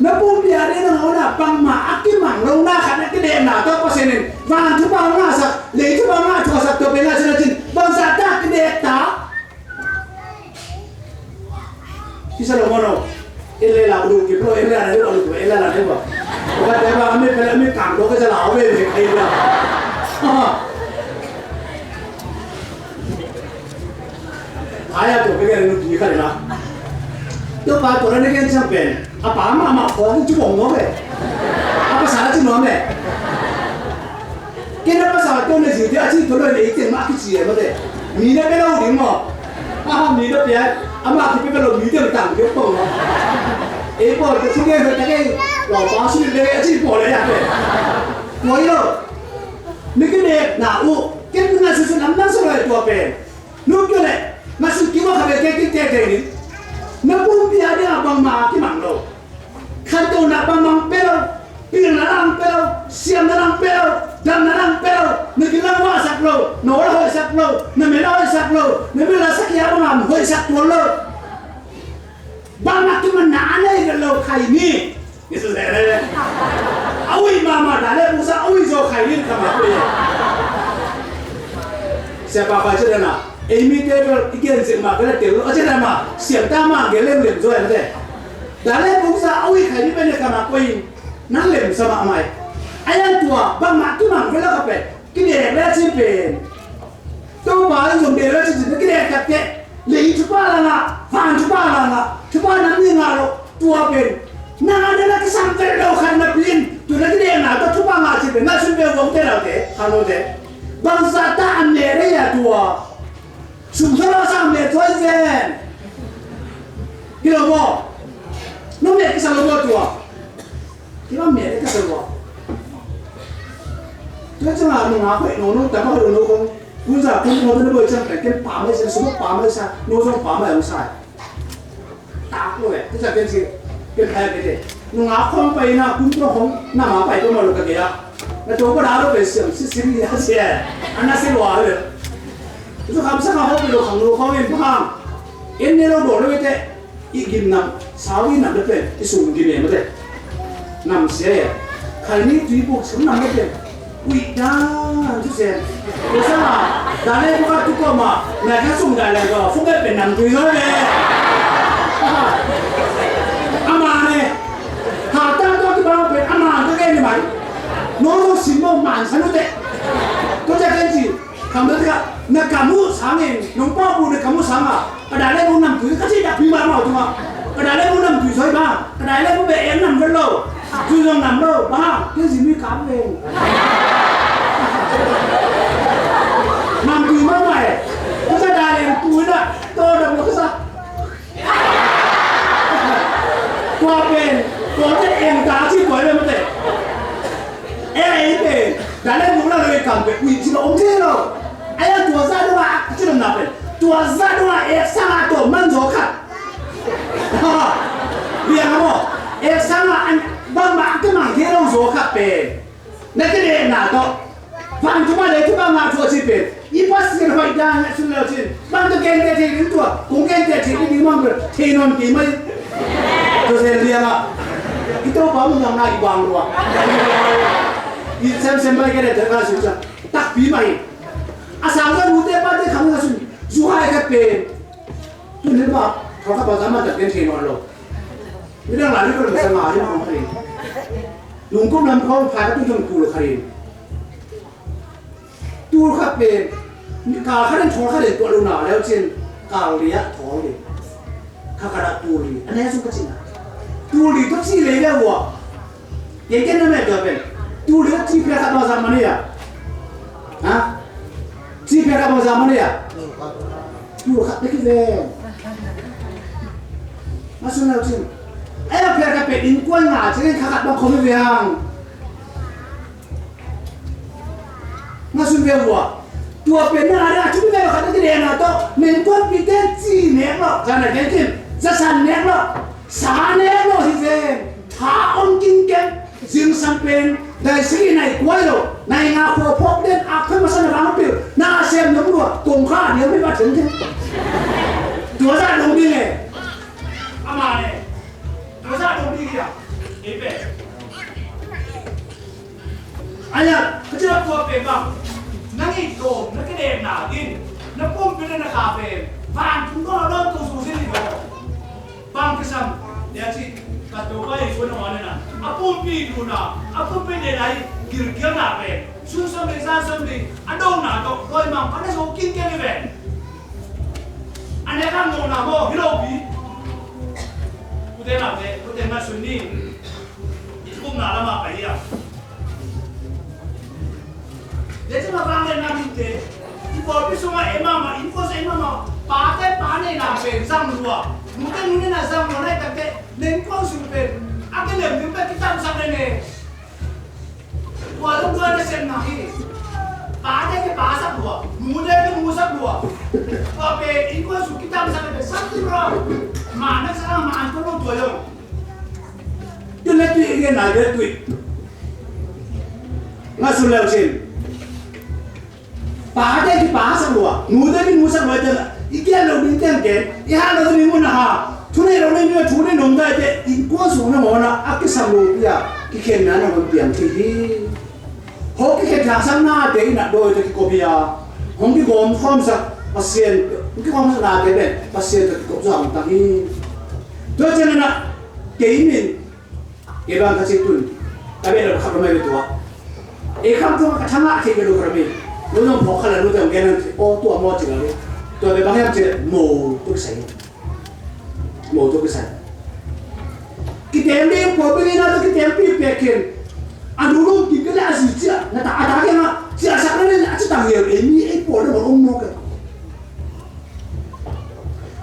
Na pumpi a ding a ngawn a bangmah a kimang lo na khat na kidekna tawh Pasian in van thupha hong ngahsak, lei thupha hong ngah thuaksak tua pen a cin a cin bangzah ta kidek ta. Kisa lo mono. Illa la udu kipro illa la udu illa la udu. Wa te ba mi pela mi kang do ka jala ave mi kai ba. Aya to kaya nu di kali na. To pa to na ken sang pen. Apa ama ama ko ku bong mo be. Apa sa ci no me. Kena pasal to na ci dia ci to na le ite ma ki ci ma de. Mi na pe lo di mo. Aha mi na pe. Ama ki pe lo mi de tang ke pong mo. E po to ci ke ta ke. Lo pa su de ci po le ya pe. Mo yo. Ni ke ne na u. Ke na su su nam na su lo to pe. Nung kio le, na suk ki wa kha ve ke ki te te ni. Na pumpi a ding a bangmah a kimang lo. Khantohna bangmah pe lo, pilna lang pe lo, siamna lang pe lo, damna lang pe lo, na kilang wahsak lo, na ol a hoihsak lo, na mel a hoihsak lo, na mel a sak ya bangmah hoihsak tuan lo. Bangmah kimanna a nei lo khai ni. Yesu zai le. A ui mama da le pusa a ui zo khai lin kama kui. Sia pa pa cedana. Ei mi te bel i gen zik ma gele te lo cedana ma. Siam ta ma gele lem zo ya te. Da le pusa a ui khai ni pe ne kama kui. Nang lem sama mai. Ayan tua bangmah kimang vela kape. Kine le ci pen. Topa in zong bel a ci cin na kidek takte. Lei thupha langa, van thupha langa, thupha nam ni nga lo, tua pen. Na na na kisam vet lo khat napi in, tu na kidekna tawh thupha ngah cih pen na sun ve vong te lo te, khang lo te. Bangzah ta a meh rei a tua. Sum thawh lo sa meh tuai ven. Hi lo maw? No meh kisam lo maw tua? Kima meh kisam lo maw? Tua ciang a nung a khoih no no ta ma khoih no no kong. Kun za kun no no boi ciang pen ken pa mai sa, sum pa mai sa, no zong pa mai ang sa. Tak lo eh, tu sa ken si, ken thai ken te. Nung a khong pai na, kum tua khong, na ma pai tua ma lo ka kei a. Na tua ko da lo pen siam, si, si, ni a si eh. Ana si lo a lo. Tu kham sa ka hok lo khang lo khong in phang. En ne lo do lo te. I gim nam, sau i nam le pen, i sung gim em te. Nam sia eh. Khai ni tui buk sung nam le pen. Ui, dan, tu sen. Ko sa ma, dan le ko ka tu ko ma, na ka sung dan le ko, fu ke pen nam tui no le. Ama ne, ha ta to ki ba pen, ama ka ke ni mai. No no sim mo man sa no te. Ko ja ken si, kam da ka, na kamu sangin, nong pa bu na kamu sanga. Ka dai le bu nam tui ka ci dak pi ma ma tu ma. Ka dai le bu nam tui soi ba. Ka dai le bu be en nam vet lo. Tui zong nam lo ba. Tui zin mi kam ve. Nam tui ma ma e. Ka sa dai le tui na. To dam lo ka sa. Kua pen. Kua te en ta ci kua le ma te. E, e, pen, dan le bu na lo e kam pen, ui, ci lo om ci lo. Ai a tua za dong a, ci lo na pen. Tua za dong a, e, sang a to man zo khat. Ha, bia mo. E, sang a, an, bang ma, ke mang ke lo zo khat pen. Na ke de na to. Bang tu ma le tu bang ma to ci pen. I Pasian hoih dan a sun lo cin. Bang tu gen te thei ding tua. Kong gen te thei ding mang pen. Thei non ti mai. Tu se liang a. I to pa mun yang na i bang lua. I sem sem bai ke de te ka sun sa. Tak pi mai. A sang sa mu te pa te khang sa sun. Zu hai ka pen. Tu ne ba. Ka ka ba za ma ta pen thei non lo. Mi dang la ni ko sa ma ni ko thei. Lungkum lam khong pha ka tu jong tu lo kha ri. Tul khat pen, kal khat in thawl khat in tuah lo na leu cin, kal li ah thawl li. Kha khat ah tul li. A ne sung ka cin ah. Tul li tua ci lei leu ua. Ye ken na me tua pen. Tul li tua ci pia khat bang zam mani ah. Ha? Ci pia khat bang zam mani ah. Tul khat na ki ven. Ma sun leu cin. Ai a pia khat pen innkuan nga cin kha khat bang khom hi ve hang. Nga sun ve vua. Tua pen na ada cumi ve khat na ti dena to. Neng kuan pi ten ci nek lo. Zan na ken kin. Za san nek lo. Sa nek lo hi ven. Tha on kin ken. Zing san pen. Dai sigi nai kuai lo. Nai nga ko pok den. Ak pen masa na bang pil. Na sem nong lua. Kong kha ni mi ba ten ken. Tua za dong ding e. Ama ne. Tua za dong ding ya. Ei pe. Aya, ka cina tua pen bang, nang i tawm, na kedekna in, na pumpi le na kha pen, vantung tawh na dawn to su sin i dawn. Bang kisam, tia ci, ka to pai ko na wan na, a pumpi tuna, a pumpi le nai, gilkialna pen, sun som le, zan som le, a dona tawh, doi mang, pa na so kin ken i pen. A ne ka nona mo, hi lo pi. Kute na pe, kute na sun ni. I kumna lama pai a. Dei cima vang le na min te. I pawlpi sunga e mama, in ko se e mama. Pa te pa ne na pen zang lua. Nu te nu ne na zang lua na i tak te. Nen ko su pen. A ke lem ding pe kitam sak ne ne. Tua lungduai na sem na hi. Pa te ke pa sak lua. Nu te ke nu sak lua. Tua pe in ko su kitam sak ne pe sak tu ro. Ma na sa ma an ko lo tua yo. Tun na tui ngen na tui. Nga sun leu cin. Pa te ki pa sak lua, nu te ki nu sak lua te la. I kian lo ding teng ken, i han lo ding mun ha. Thu nei lo nei ni thu nei nom dai te, in kuan su na mo na, a ki sak lo pia, ki khen na na mon piang thi hi. Ho ki khen thang sak na te i na doi te ki ko pia. Hong ki gom khom sak, Pasian, hong ki gom sak na te ben, Pasian te ki ko sa hong tang hi. Tua cen na, kei min, Kei bang ka cih tun. Ka beh lo khat lo mai beh tua. Ei kham tua ka thang a thei beh lo khat lo mai. Lo zong phawk khat la lo zong gen an thei. Aw tua maw ci la lo. Tua beh bang hiam ci la mo tuk sai. Mo tuk sai. Kitem ding pawl bengin a, kitem pi pek khin. A nu lungkim kei leh a zi ciah, na ta, a ta kiangah ciahsak na nen a ci tang hiau, ei mi ei pawl na bang om mawk e.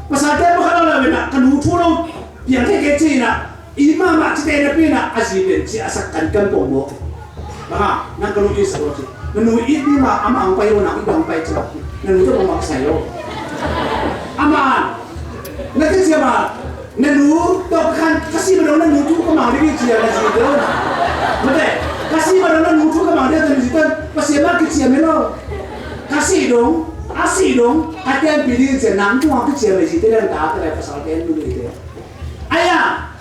Pasalte pakhat a la ven ah, ka nu thu lo piang thei kei ci-in ah, i mahmah cite napi-in ah, a zi pen ciahsak kankan pong mawk e. Bang hang, nang ka nu itsak lo ci. Na nu it ding mah, amah hong pai lo, nang it bang hong pai ci. Na nu tawh bangmah kisai lo. Amah, na kiciam a, na nu tawh ka khan, ka sih ma dong na nu thu ka mang ding hi ci a, na zi tawh. Mate, ka sih ma dong na nu thu ka mang ding hi ci a, na zi tawh. Pasian mah kiciam hi lo. Ka sih dong, a sih dong, ka tenpih ding hi ci a, nang thu hong kiciam hi ci te, nang tate le pasalte, nu ite. Aya,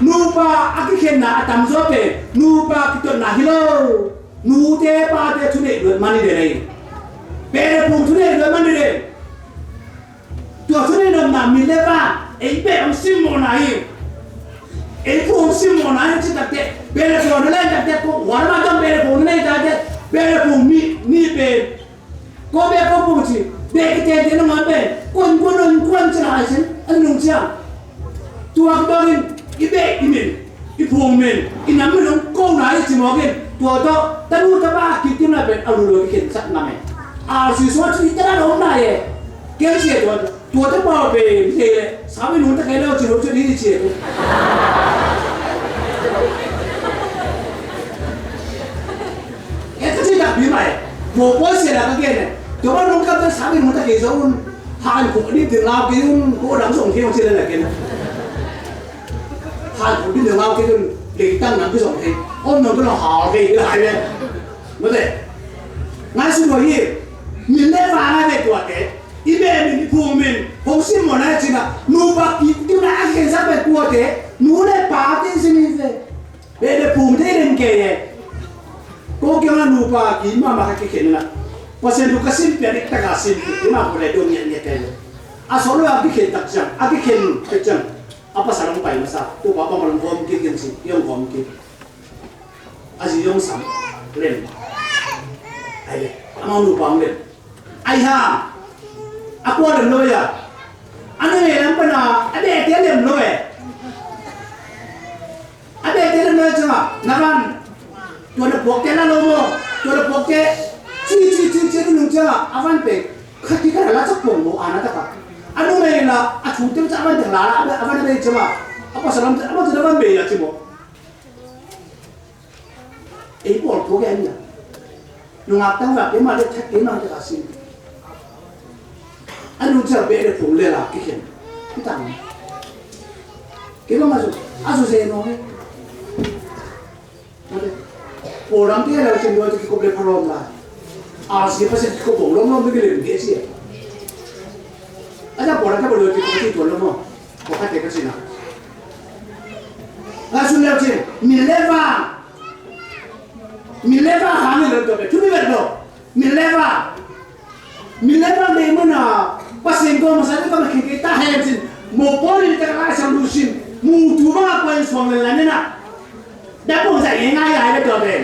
nupa a kikhenna a tamzaw pen nupa kitotna hi lo. Nute pate thuneih luat man hi den ahi. Beh le phung thuneih luat man hi den. Tua thuneih nopna min le vang ei beh hong simmawhna hi. Ei phung hong simmawhna hi ci takteh, beh le phung na len takteh, ko huan ma tawm beh le phung na nei takteh, beh le phung mi, mi pen ko beh ko phung ci, beh kitente na ngai pen kuan kuan on kuan ci na ai sin an nung ciang. Tua dongin i beh i min, i phung min, i nam min hong kona i ci mawk in, tua tawh tanu tapa a kitimna pen a lulua kikhensak ngam e. A sui sua cu i tana om na e. Ken sia tua, tua tapa pen i thei le, sau i nungta kei le, ci lo ci di i ci e. E ka ci takpi mai. Mo poi sia la ka gen e. Tua ma nungkam ta sau i nungta kei zo un. Han ko ni ti lau kei un, ko dang zong kei un ci le la ken. Han ko ni ti lau kei un, leitang nam kei zong kei. Om nam kei zong hau kei lai le. Mate. Ngai su lo hi. Min le vang a ve tuate. I beh min, i phung min, hong simmawhna hi cin a, nupa kitimna a khensak pen tuate, nu le pate sin hi ve. Beh le phungte den kei e. Ko kiangah nupa ki mahmah ka kikhen na. Pasian thu ka sim pian diktak a sim kik, i mah ko le dong ngiatngiat kei le. A sawt lo a kikhen tak ciang, a kikhen tak ciang. A pasal hong pai masa, tua pa bang hong gawm kik in ci, i hong gawm kik. A zi hong sam lem. Ai le, amau nupa hong lem. Ai ha, a kua lem lo e a. A nunei lam pan a, a behte lem lo e. A behte lem lo e ciangah, na van, tua na puakte la lo maw, tua na puakte, ci, ci, ci, ci, nung ciangah, a van pek, khat kikhat a la cak pong maw, a na takah. A nunei la, a thu teng ca a van teng la la, a van a bei ciangah, a pasal lam, a van teng a van bei la ci maw. Ei pawl thuak e a ni a. Nungak tangvak keimah le that keimah te ka sin. A nu ciang beh le phung le la kikhen. Kitang. Keimah ma zu. A zu ze no e. Pawl ram te la cin dua te kikop le phalawm la. A si pasen kikop bong lawm lawm te kilem ke si e. A ta pawl ram te pawl dua kikop ti tuan lawm lawm. Ko khat te ka sin a. Nga sun leu cin. Min le vang. Min le vang hang in lo to pe. Thu mi vet lo. Min le vang. Min le vang dei mun a. Pasian ko masa ni ka ma khin kei ta hen cin. Mo pawl in ta ka lai sang lu sin. Mu tu ma ko in suang le la ni na. Da pong sa e ngai ai le to pe.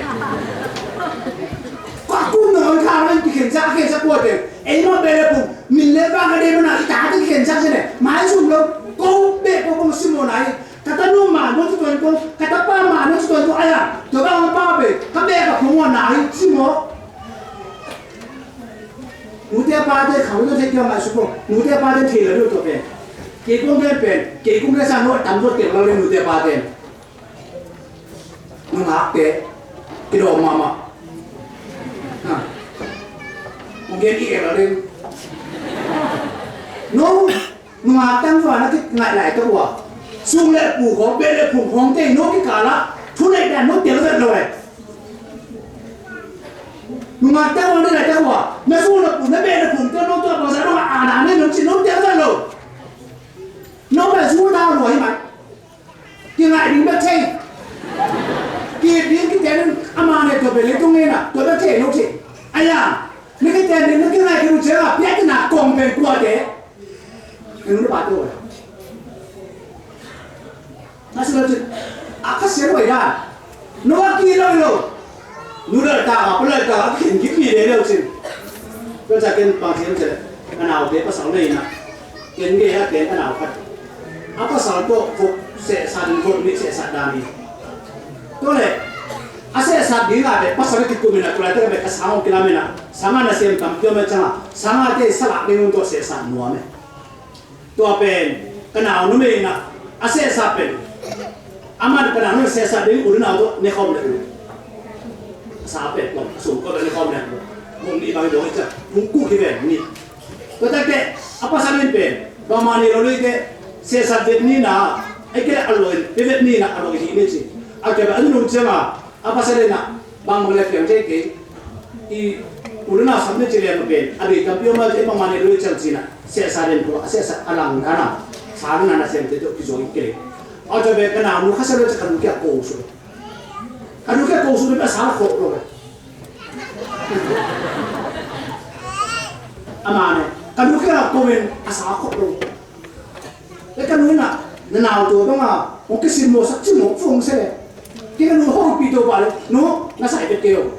Ko a kun no ka ren ki khen sa khen sa ko te. Ei ma beh le phung. Min le vang ka dei mun a. I ta ki khen sa cin e. Mai sum lo. Ko beh ko ko sim mo nai. Ka tanu ma no ci tuan ko, ka tapa ma no ci tuan ko, aya, tua bang pa be, ka be ka phung wan na hi ci maw. Nute pate khang lo thei kiang a su ko, nute pate thei la lo to pen. Kei kong pen pen, kei kong ke sa no tam zo te la le nute pate. Nungak te, ki do mama. Ha. Kong ke ki e la le. No. Nungak tangval na kingaih laitak uh a, sung le pu khawng, beh le phung khawng tei no kikal ah thuneih dan no tel vet lo e. Nungak tangval na laitak uh a, na sung le pu, na beh le phung tei no tua bangsa no a na ne no ci no tel vet lo. No beh sung na lo hi mai. Kingaih ding bek thei. Ki ding kiten ama ne tua beh leitung ngen a tua bek thei no ci. Aya, na kiten ding na kingaih kei uh ciang a piak kina kong pen kuate. Eng nu le pate uh. Na si lo cin. A Kha Sian huai dan. No a ki lo lo. Nu le ta ka pa le ta a kin ki pi le lo cin. Ko ca ken pa ken ce. A nau te pasal nei na. Ken ge a ken a nau khat. A pasal to ko Sehsat in, vote nih sehsat dan hi. Tua leh a sehsat ding a te pasal kikumin a, tua leh te ka bek a sang hong kilamin a, sanga nasem tampi om a ciang a, sanga te salak ding un, tua sehsat nuam e. Tua pen ka nau numei in a, a sehsat pen, aman ka nau numei sehsat ding u le nau tawh ne khawm le uh. A sa pen, a sum ko ne khawm le uh. Hong nih bang dong i ciang, hong kuk hi ven nih. Tua tak teh a pasal in pen bangmah nei lo lei teh, sehsat vet ni na, a kei leh a lo in vet ni na, a lo hi ni ci. A kei bang a nung ciang a, a pasal in a, bangbang leh piang thei kei. I u le nau sam ni ci leh ma pen a bei tampi om a, i bangmah nei lo lei ciang ci na, sehsat den ko, a sehsat a lang dan a, sa na na sem te tawh kizo i kei. A tua pen ka nau nu kha sa lo ci, ka nu kia ko su. Ka nu kia ko su pen a sa khawh lo. Amah ne, ka nu kia ko pen a sa khawh lo. E ka nu in a, na nau tua bang a hong kisim mawh sak cimawh fung se leh, kei ka nu hong pi to pah leh, nu, na sai pet kei lo.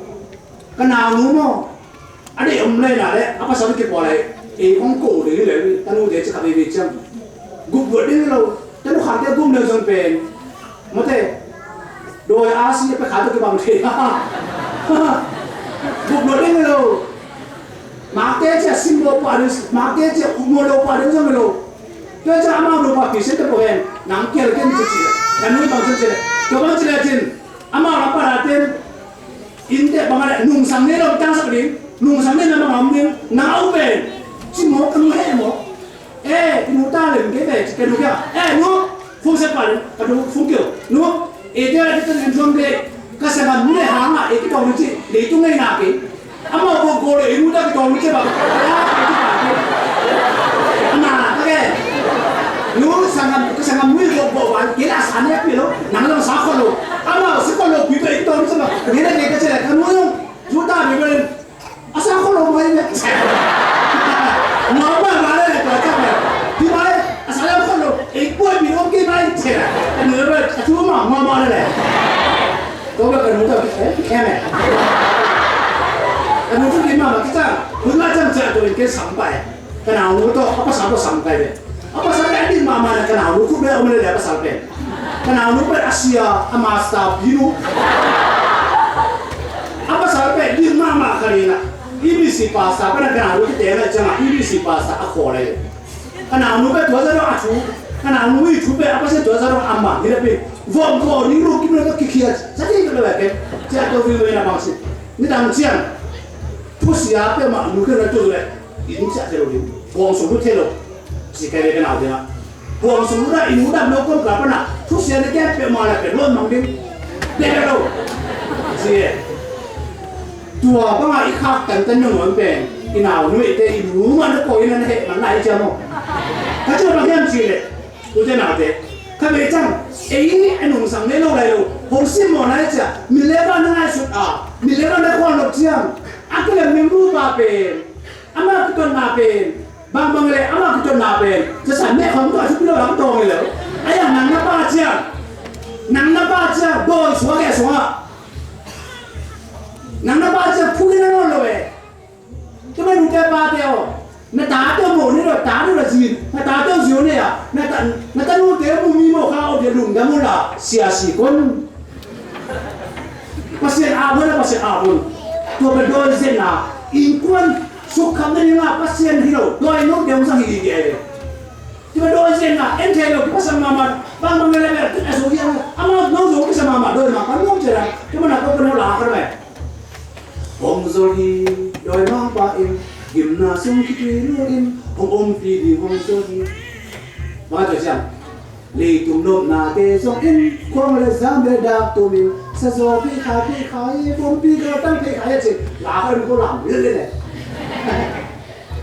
Ka nau nu maw, a deih om lei na leh a pasal kipawl leh, ei hong ko ding hi leh, ka nu te ci kha veve ciang, gup luat ding hi lo. Ka nu khangte gum leng zong pen, mawte, dawi a si a pe kha tawh kibang thei. Gup luat ding hi lo. Makte cia sim lo pah ding, makte cia um lo pah ding zong hi lo. Tua ciang amau nupa Pasian te pawh hen, nang kial ken ci ci. Ka nu bang ci ci. Tua bang ci le cin, amau lam para ten, inn te bang a le nungsang nei lo tangsak ding, nungsang nei na bang a om ding, nang a u pen ci maw, ka nu heh maw. Eh, i nu ta lem kei ve, ci ka nu kia. Eh, nu, phone sep pah lem, ka nu phone kio. Nu, eh, tia la kita nen tuam de, ka sangam nu le hang a, eh, kitawng nu ci, leitung ngeina kei. Amau ko ko le, i nu ta kitawng nu ci ba. Ah, eh, ci ba kei. Ama, ka ke. Nu, sangam, ka sangam nu ko ko ba, kei la sa ne pi lo, nang la sa ko lo. Amau si ko lo, pi to, eh, kitawng nu ci ba. Ngeina kei ka ci la, ka nu, nu ta bi ba lem. A sa kholo mai ne. Ngau ma ma le, tua tak le. Ti mai, a sa le kholo. Ei poi mi om ki mai che. A nu ba, a tu ma ma ma le. Ko ba ka nu ta, eh, em eh. A nu tu ki ma ma kita. Kun ma jam ja to in ke sam pai. Ka nau nu tawh a pasal tawh sam kai ve. A pasal pen a dik mahmah na, ka nau nu khut bek a om leh a pasal pen. Ka nau nu pen a sia, a master, pinu. A pasal pen dik mahmah kha leh na. E B C pastor pen a ka nau nu kite na ciang a E B C pastor a khawl leh. Ka nau nu pen tua za dong a thu. Ka nau nu i thu pen a pasal tua za dong a mang hi leh pen. Vom ko ni lu kim leh ka kikhiat. Sa ti ka leh pen. Cia to vi ve na bang si. Ni dang ciang. Thusia peuhmah nu khen na tu leh, inn ciah thei lo ding. Huang sung lut thei lo. Ci kai ve ka nau ding ah. Huang sung lut ah inn lut dam lo kawm ka pan ah. Thusia na kem peuhmah leh pen lon mang ding. Dek lo. Ci e. Tua bang ah i khak tantan nong on pen. I nau nu i te i nu mah na ko inn na heh man lai ciam maw. Ka ciam bang hiam ci leh. Ute naute, kha vei ciang, ei a nungsang nei lo lai lo, hong simmawh nai cia, mi le va na ngaihsut a, mi le va na khuan lo ciang, a kilem mi mu pa pen, ama kitotna pen, bangbang le ama kitotna pen, cia sa meh khong tua thupi lo lam tawng lo, a yang nang na pa ciang, nang na pa ciang, dawi suak e suak a, nang na pa ciang, phu le na lo lo e. Tua mah nute pate aw, na tate aw mawh ni lo, ta ni lo zin, na tate aw zin ne a, na ta, na tanute aw mu mi mawh kha aw dia lungdam uh la, sia si kon. Pasian a buai la Pasian a buai. Tua bang dawi zen na, innkuan sukkham na ding a Pasian hi lo, dawi no dia hong sang hi dia e. Tua bang dawi zen na, en thei lo, kipasang mahmah, bang bang le le, a so hi a, ama no zo kisa mahmah, dawi mah, kan no cera, tua bang na ko ko no la ka mai. Hong zol hi, dawimangpa in, gimna sung khitui lu in, hong ompi ding hong zol hi. Bang a tua ciang, leitung nopnate zong in, khuang le zam le dak tum in, sa zaw pi kha pi kha hi, bompi dawtang pi kha hi ci, la ka in ko lam le le le.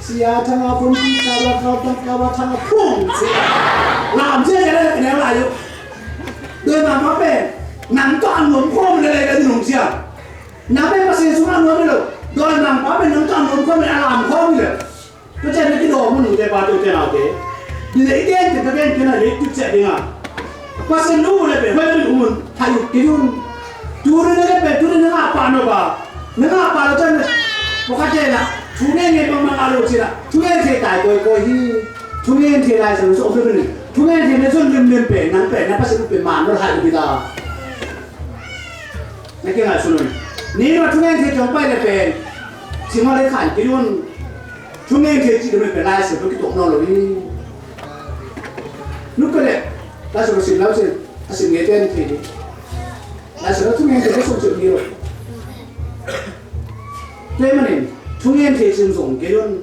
Sia thang a bompi ka la ka tang ka la thang a phung ci. Lam ci le le ne la yu. Dawimangpa pen, nang tawh a nuam khawm le le ka nung ciang. Nang pen Pasian sungah a nuam hi lo. Dawimangpa pen nang tawh a nuam khawm hi lo, a lam khawm hi lo. Tua ciang na kidawm uh nute pate, ute naute. Ni le i gen te, ka gen te na le tu ciah ding a. Pasian nu le pen, hoi pen um un, thai ut kei un. Tu le na le pen, tu le na ngah pah nop a. Na ngah pah lo ciang na. Pawlkhatte na, thu ngen ngen bangmah ngah lo ci na. Thu ngen thei tai kawikawi hi. Thu ngen thei lai sa lo sa om lo pen. Thungen thei na zon limlim pen, nang pen, na Pasian uh pen man lo hai uh hi ta. Na kingaihsun un. Ni no thungen thei tawh pai le pen, Cing Hua le Khan Kit Un. Thungen thei cih limlim pen Lai Siangtho kituak nawn lo hi. Nu pen le, Lai Siangtho sim lau sin, a sim ngei ten thei hi. Lai Siangtho thungen thei na zong cih hi lo. Tua ahih manin, thungen thei cih zong kei un.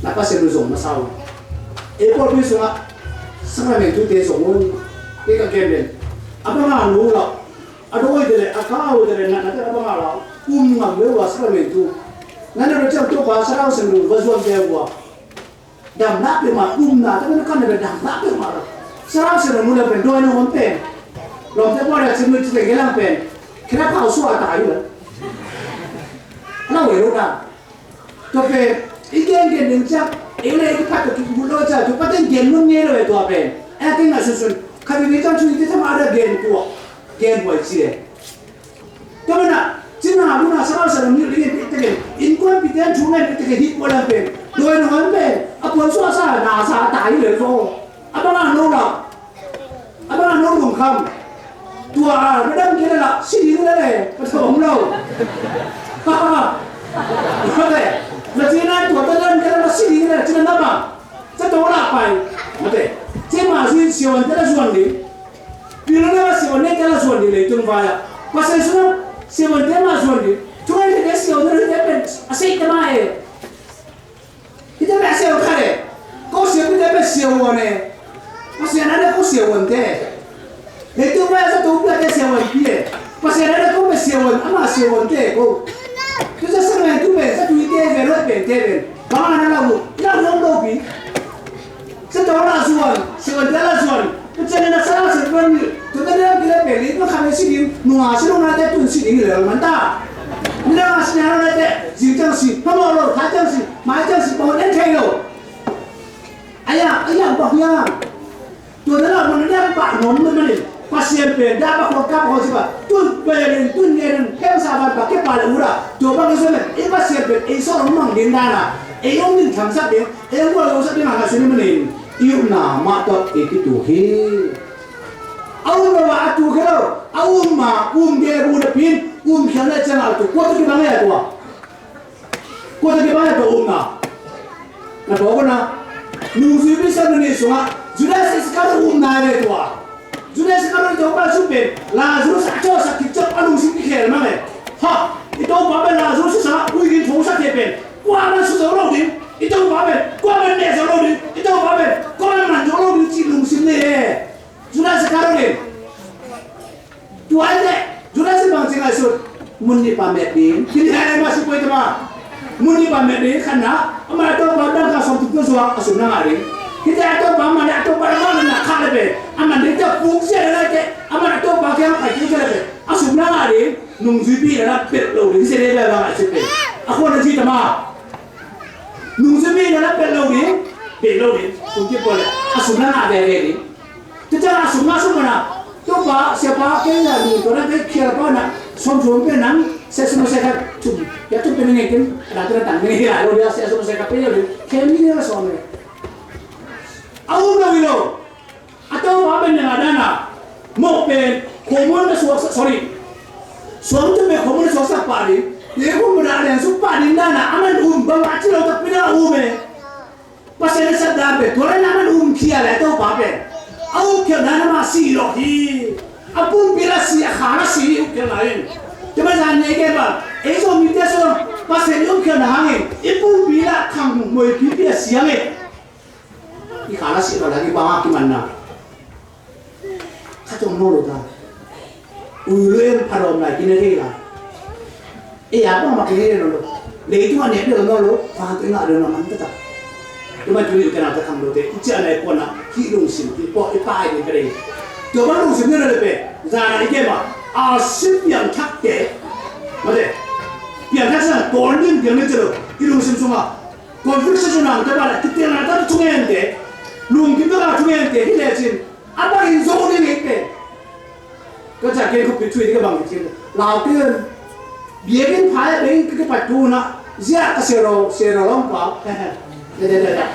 Na Pasian uh zong masa un. Ei pawlpi sungah sakramentute zong un. Kei ka gen den. A bang a no uh la, a dawite le, a kaute le, natnate a bang a la, um ngam le uh a sakramentu. Na ne Rachel Topa Sadrang Siangtho va zuamte uh a, damlak peuhmah, umna te pen kan ne pen damlak peuhmah lo. Sadrang Siangtho nu le pen dawi na hon pen, lawmte pawl le cin nu cite gelang pen, khe na pau suah a tai uh a. Ana wei lo dan. Tua pen i gen gen ding ciang, ei le ei kiphat tawh kibut lo ciang, tua patin gen mun ngei lo e tua pen. A kei ngaihsun sun, khat i ni ciang thu i te thama a gen kua, gen buai ci e. Tua mana, cina luna sa sa ni li gen pi te gen, innkuanpite an thu ngen pi te gen hi kua lam pen. Dawi na hon pen, a puan suah sa, na sa ta hi le vo. A bang a no la. A bang a no lungkham. Tua a, na dam kei la, si ding la le, ka thawm lo. Ha, ha, ha. Mate, na cina tua ta dam kei la, si ding la, cina na bang. Ca to la pai. Mate, ci ma si, siawan te la zuan ding. Pi lo na siawan ne te la zuan ding le tung vai a. Pasian sung, siawan te ma zuan ding. Tua te siawan te pen, a sei te ma e. Hihte beh a siavuan khat e. Ko siavuan te beh siavuan e. Pasian a ne ko siavuante. Leitung vai a zato upate siavuanpi e. Pasian a ne ko beh siavuan, ama siavuante ko. Tua sa sangmentu pen, sa tuite pen, luat pente pen. Bang a na lau, i lau nuam lopi. Zato la zuan, siavuante la zuan. Tua ciang na sa la siavuan ni. Tua ta na kila pen, i tua khan si ding, nua si dong na te tun si ding le man ta. Ni na si na na te, zing ciang si, phamawh lo, kha ciang si. Mai ciang si pawh en thei lo. Aya, aya, bang hiam. Tua na la mun na pah nuam mun manin. Pasian pen da pah khuak kap khuak si pah. Tun pen in, tun ngen in, hemsa van pah kep pah le ura. Tua bang i suan in, i Pasian pen, ei sawt hong mang ding dan a. Ei hong min thangsak ding, ei hong gual hong sak ding a na suan in manin. I upna mah tawh ei kituk hi. A um lo a, a tuk hi lo. A um a, um ge bu na pin, um khial le ciang a tuk. Kua tuk kibang e a tua. Kua ta kibang a tua umna. Na tua kona. Nungzuipi sang na ni sungah Judas Iskariot umna le tua. Judas Iskariot tua pa su pen Lazarus a tua sa kicap a lungsim kikhel mang e. Ha, i Topa pen Lazarus sa ui ding thong sa te pen. Kua man su zo lo ding. I Topa pen kua man ne zo lo ding. I Topa pen kua man man zo lo ding ci lungsim ne e. Judas Iskariot in. Tua in leh, Judas in bang ci ngaihsut, mun nih pah met ding. Kini hai ma si poi tama. Mun nih pah met ding, khatna, amah a Topa dang ka sawm tuk tua zuak, a sum na ngah ding. Hite a Topa amah le a Topa amah na khah le pen. Amah ding tua puk sia le te, amah a Topa kiang pai tuk sia le pen. A sum na ngah ding, nungzuipi na na pelh lo ding, sia le bang a sut pen. A khuan a ci tama. Nungzuipi na na pelh lo ding, pelh lo ding. Sum ki pua le, a sum na ngah veve ding. Tua ciang a sum ngah sum mana, Topa, siapa, kei na ni, tua na kei khial pa na, sawm thum pe nang, sia sum sia khat thum, ya thum pe na ngei kin, na tua na tang ngei hi lai lo dia, sia sum sia khat pe ya lo, kei mi ne la sawm ne. A um lo wi lo. A Topa pen na dana, mok pen, khomun na suak sa, sorry. Sawm thum pe khomun na suak sa pa ding, ye khomun na lian suk pa ding dana, aman um, bang a ci lo tak pi na um e. Pasian na sat dan pen, tua lai na man um khia le Topa pen. A um khia na na ma si lo hi. A pumpi la si, a kha la si, um khia na in. Te ma zan nei ke ba, ei zo mi te so, Pasian um khia na hangin, i pumpi la khang moi pipi la si hangin. I kha la si lo la, i bang a kiman na. Khat om nawn lo ta. Ui lo em pha dawm lai kine thei la. Ei a pang mak kine nawn lo. Leitung a nek deuh nawn lo. Vantung a deuh nawn man ta ta. Tuma tuni u tena ta kham lo te. I cia nai kuan a. Ki lungsim ki pawh i pai ding ka dei. Tua bang lungsim ne lo le pe. Zan a i ke ma. A sim piang thak te. Ma te. Piang thak sang tuan ding piang ne ce lo. I lungsim sunga. Conviction sunga te ba la. Ki te na ta thungen te. Lungkim ta thungen te. Hi le cin. A bangin zo ding ei pen. Ka ca ken khup pi thui ding ka bang ken. Lau ken. Biakinn phai a beng ka kipat tu na. Zia ka sero, sero long pa. Da, da, da, da.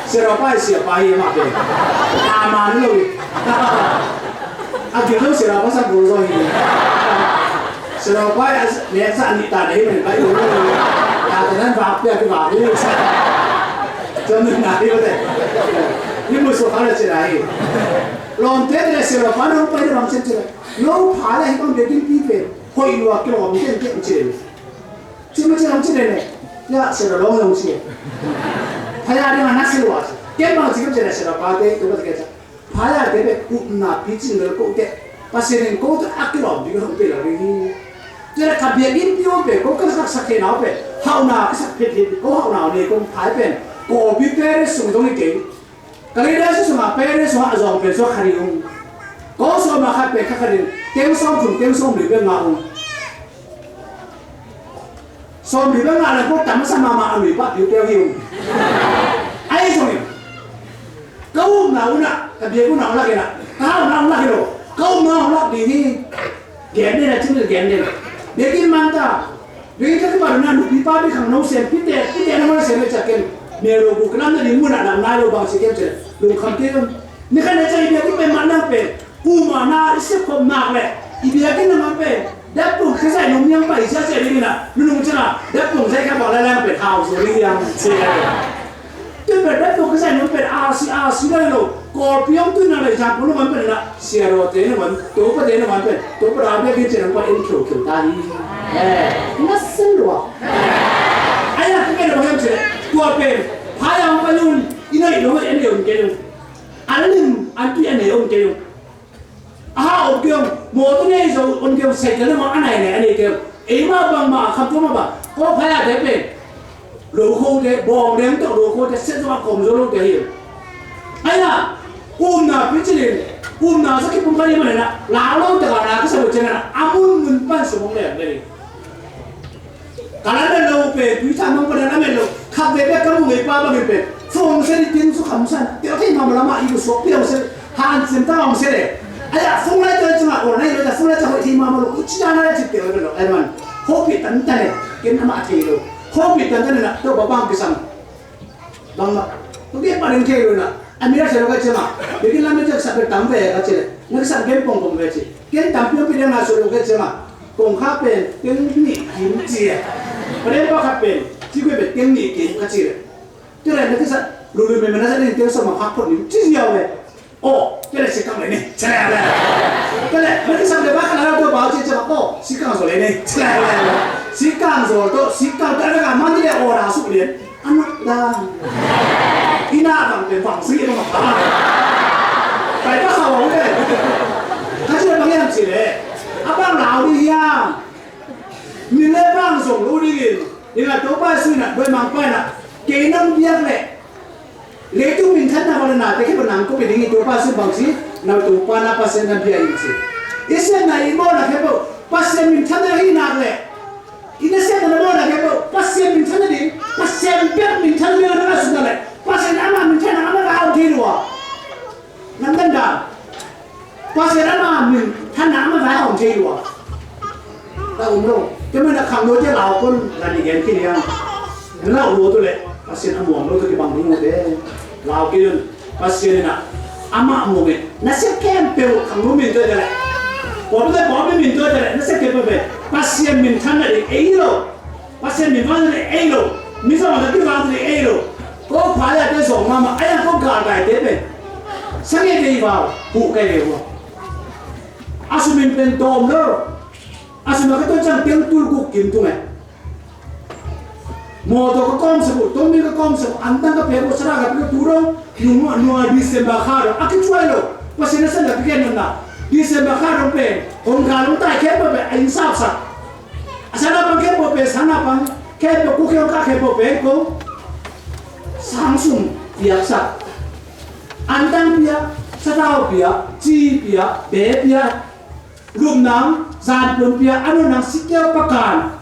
Sia Rau Pa i sia pa hi amah pen. A man lo hi. A gil lo Sia Rau Pa sa gol zo hi. Sia Rau Pa i a nek sa ni ta nei men ka i lo. Ta ta nan vak pia ki vak hi. Jom ni na hi lo te. Ni mu so kha la sia hi. Lawmte te Sia Rau Pa no pa i lo bang sia sia. No pa la hi bang de kin pi pe. Hoi lo a ki lo mi ten ten sia. Ci ma ci lam ci le ne. Ya, sia lo long long ci. Phaya ding a na sia lo a ci. Ken bang ci kam ci le sia lo pa te, to ba te ke ca. Phaya te be upna picin lo ko te. Pasian in ko te a kilawm ding hong pe lo ding hi. Te la ka biakinn pi hong pe, ko ka sak sak khe nau pe. Hau na ka sak phet phet, ko hau na ne ko phai pen. Ko pi pe re sung dong i keng. Ka leader sungah, parents sungah a zawng pen sua kha ding ung. Ko sawm a khat pen kha kha ding, teng sawm thum, teng sawm li pen ngah ung. Sawm li pen ngah le ko tam sa mahmah a lui pah piu piau hi ung. Ahi zongin ka upna unah, ka biak unah hong lak inah, ka upna hong lak hi lo, ka upna hong lak ding hi. Gen den a cin gen den. Biakinn man ta. Biakinn ka kibat na nupi pa bi khang no sem pite pite na mo sem le caken. Mero bu klam na ding mun a dam nai lo bang si kem cel. Lungkham te lo. Ni khan le cai biakinn pen man nang pen. Kuma na i sep khop nak le. I biakinn na man pen. Dap pung ka zai nong yang pai sia sia ding na. Nunung cina. Dap pung zai ka ba la lang pen hau so ding yang sia. Tun pen dap pung ka zai nong pen a si a si lai lo. Kawlpi hong tun na lai zang pung na man pen na. Sia ro te na man. Topa te na man pen. Topa da bia kin cina pa in kyo kyo ta hi. Eh, na sen lo. Ai na ka ken lo hong cina. Tua pen. Phaya hong pa lun. Ina i lo en yo ke lo. An lim an tui an ne yo ke lo. Aha, om kiong, motor nei zo, om kiong, cycle nei mah, a nai nei, a nei kiong. Ei mah bang mah, a kham tua mah bang. Ko phaya te pen. Lo kho te, bawng deng tawh lo kho te, set zo a kawm zo lo te hi. Ai na, umna pi cilin, umna sa kipum kali mah nei na, la lo te ka na, ka sa lo te na, a mun mun pan sumong le, le. Ka la mel lo pen, tui tha mong padan a mel lo. Khat ve pek ka mu ngei pa bangin pen. Fong se ni tin su kham san. Teo thei ma ma lama i lu suak piau se. Han sin ta ong se le. Aya fong lai teo chunga or nai lo ta fong lai ta hoi thei ma ma lo. Uchi da na le chit teo lo. Ai man. Hopi tan tan le. Ken ama thei lo. Hopi tan tan le na. Teo ba bang kisam. Bang ma. Tu ke pa ning thei lo na. Amira se lo ka chema. Bikin la me jak sa pe tam ve ka chele. Nak sa gen pong pong ve chi. Ken tampi hong pia ding a suah lo kei ciangah kongkhak pen teng nih kim ci a. Paden pakhat pen ci kue pen teng nih kim ka ci le. Tua le na kisa lului mei mei na sa ding teng sawm a khak phot nih ci ziau le. Aw tua le sikang le ni ci le le. Tua le na kisa le ba khat la tua ba ci ciangah aw sikang zaw le ni ci le le. Sikang zaw tawh sikang tua le ka man ni le aw la suk lian. Anak dan. Ina bang pen bang sui bang bang. Pai pa khawng pen. Ka ci bang hiam ci le. A bang lau ding hiam. Min le bang zong lu ding in. Ina Topa sui na doi mang pai na. Kei nang biak le. Leitung minthanna bang na te khe bang nang ko pe ding in Topa sui bang ci. Na Topa na Pasian na biak in ci. I sian na i mo na khe bo. Pasian minthanna hi nak le. I nasepna na mawhna kei peuh Pasian minthanna ding, Pasian bek minthanna ding a na sutna leh Pasian ama minthanna ama vai a om thei lua. Lamdang dan. Pasian ama minthanna ama vai a om thei lua. Ta om lo. Tua manin a khangno te lau kon la ni gen khin hiam. Na lau lo tu leh Pasian a muang lo tu kibang ding uh te. Lau kei un. Pasian in ah amah mungin na sia khempeuh khangno min tuai ta leh, pawlpi tuai pawlpi min tuai ta leh na sia khempeuh pen Pasian minthanna ding ei lo. Pasian minthang ding ei lo. Mizawng a kivang ding ei lo. Ko pha leh a te zawng mahmah a yang ko galkai te pen sa ngei kei vau huh kai ve vua. A sum in pen tawm lo. A sum a ka tuan ciang teng tul kuk kim tung e. Mawtaw ka kawmsak uh, tongbil ka kawmsak uh, antang ka pek uh, sara ka pek uh, tu dong nungah nungah December kha dong a kicuai lo. Pasian a san ka kigen nonna December kha dong pen hong ka long tai khempeuh pen a innsapsak. A sana pang khempeuh pen sana pang khempeuh ku khempeuh ka khempeuh pen kong sang sum piaksak. Antang piak, satau piak, ci piak, be piak. Lupna, zanpun pia, a nunna sikkeu pakan.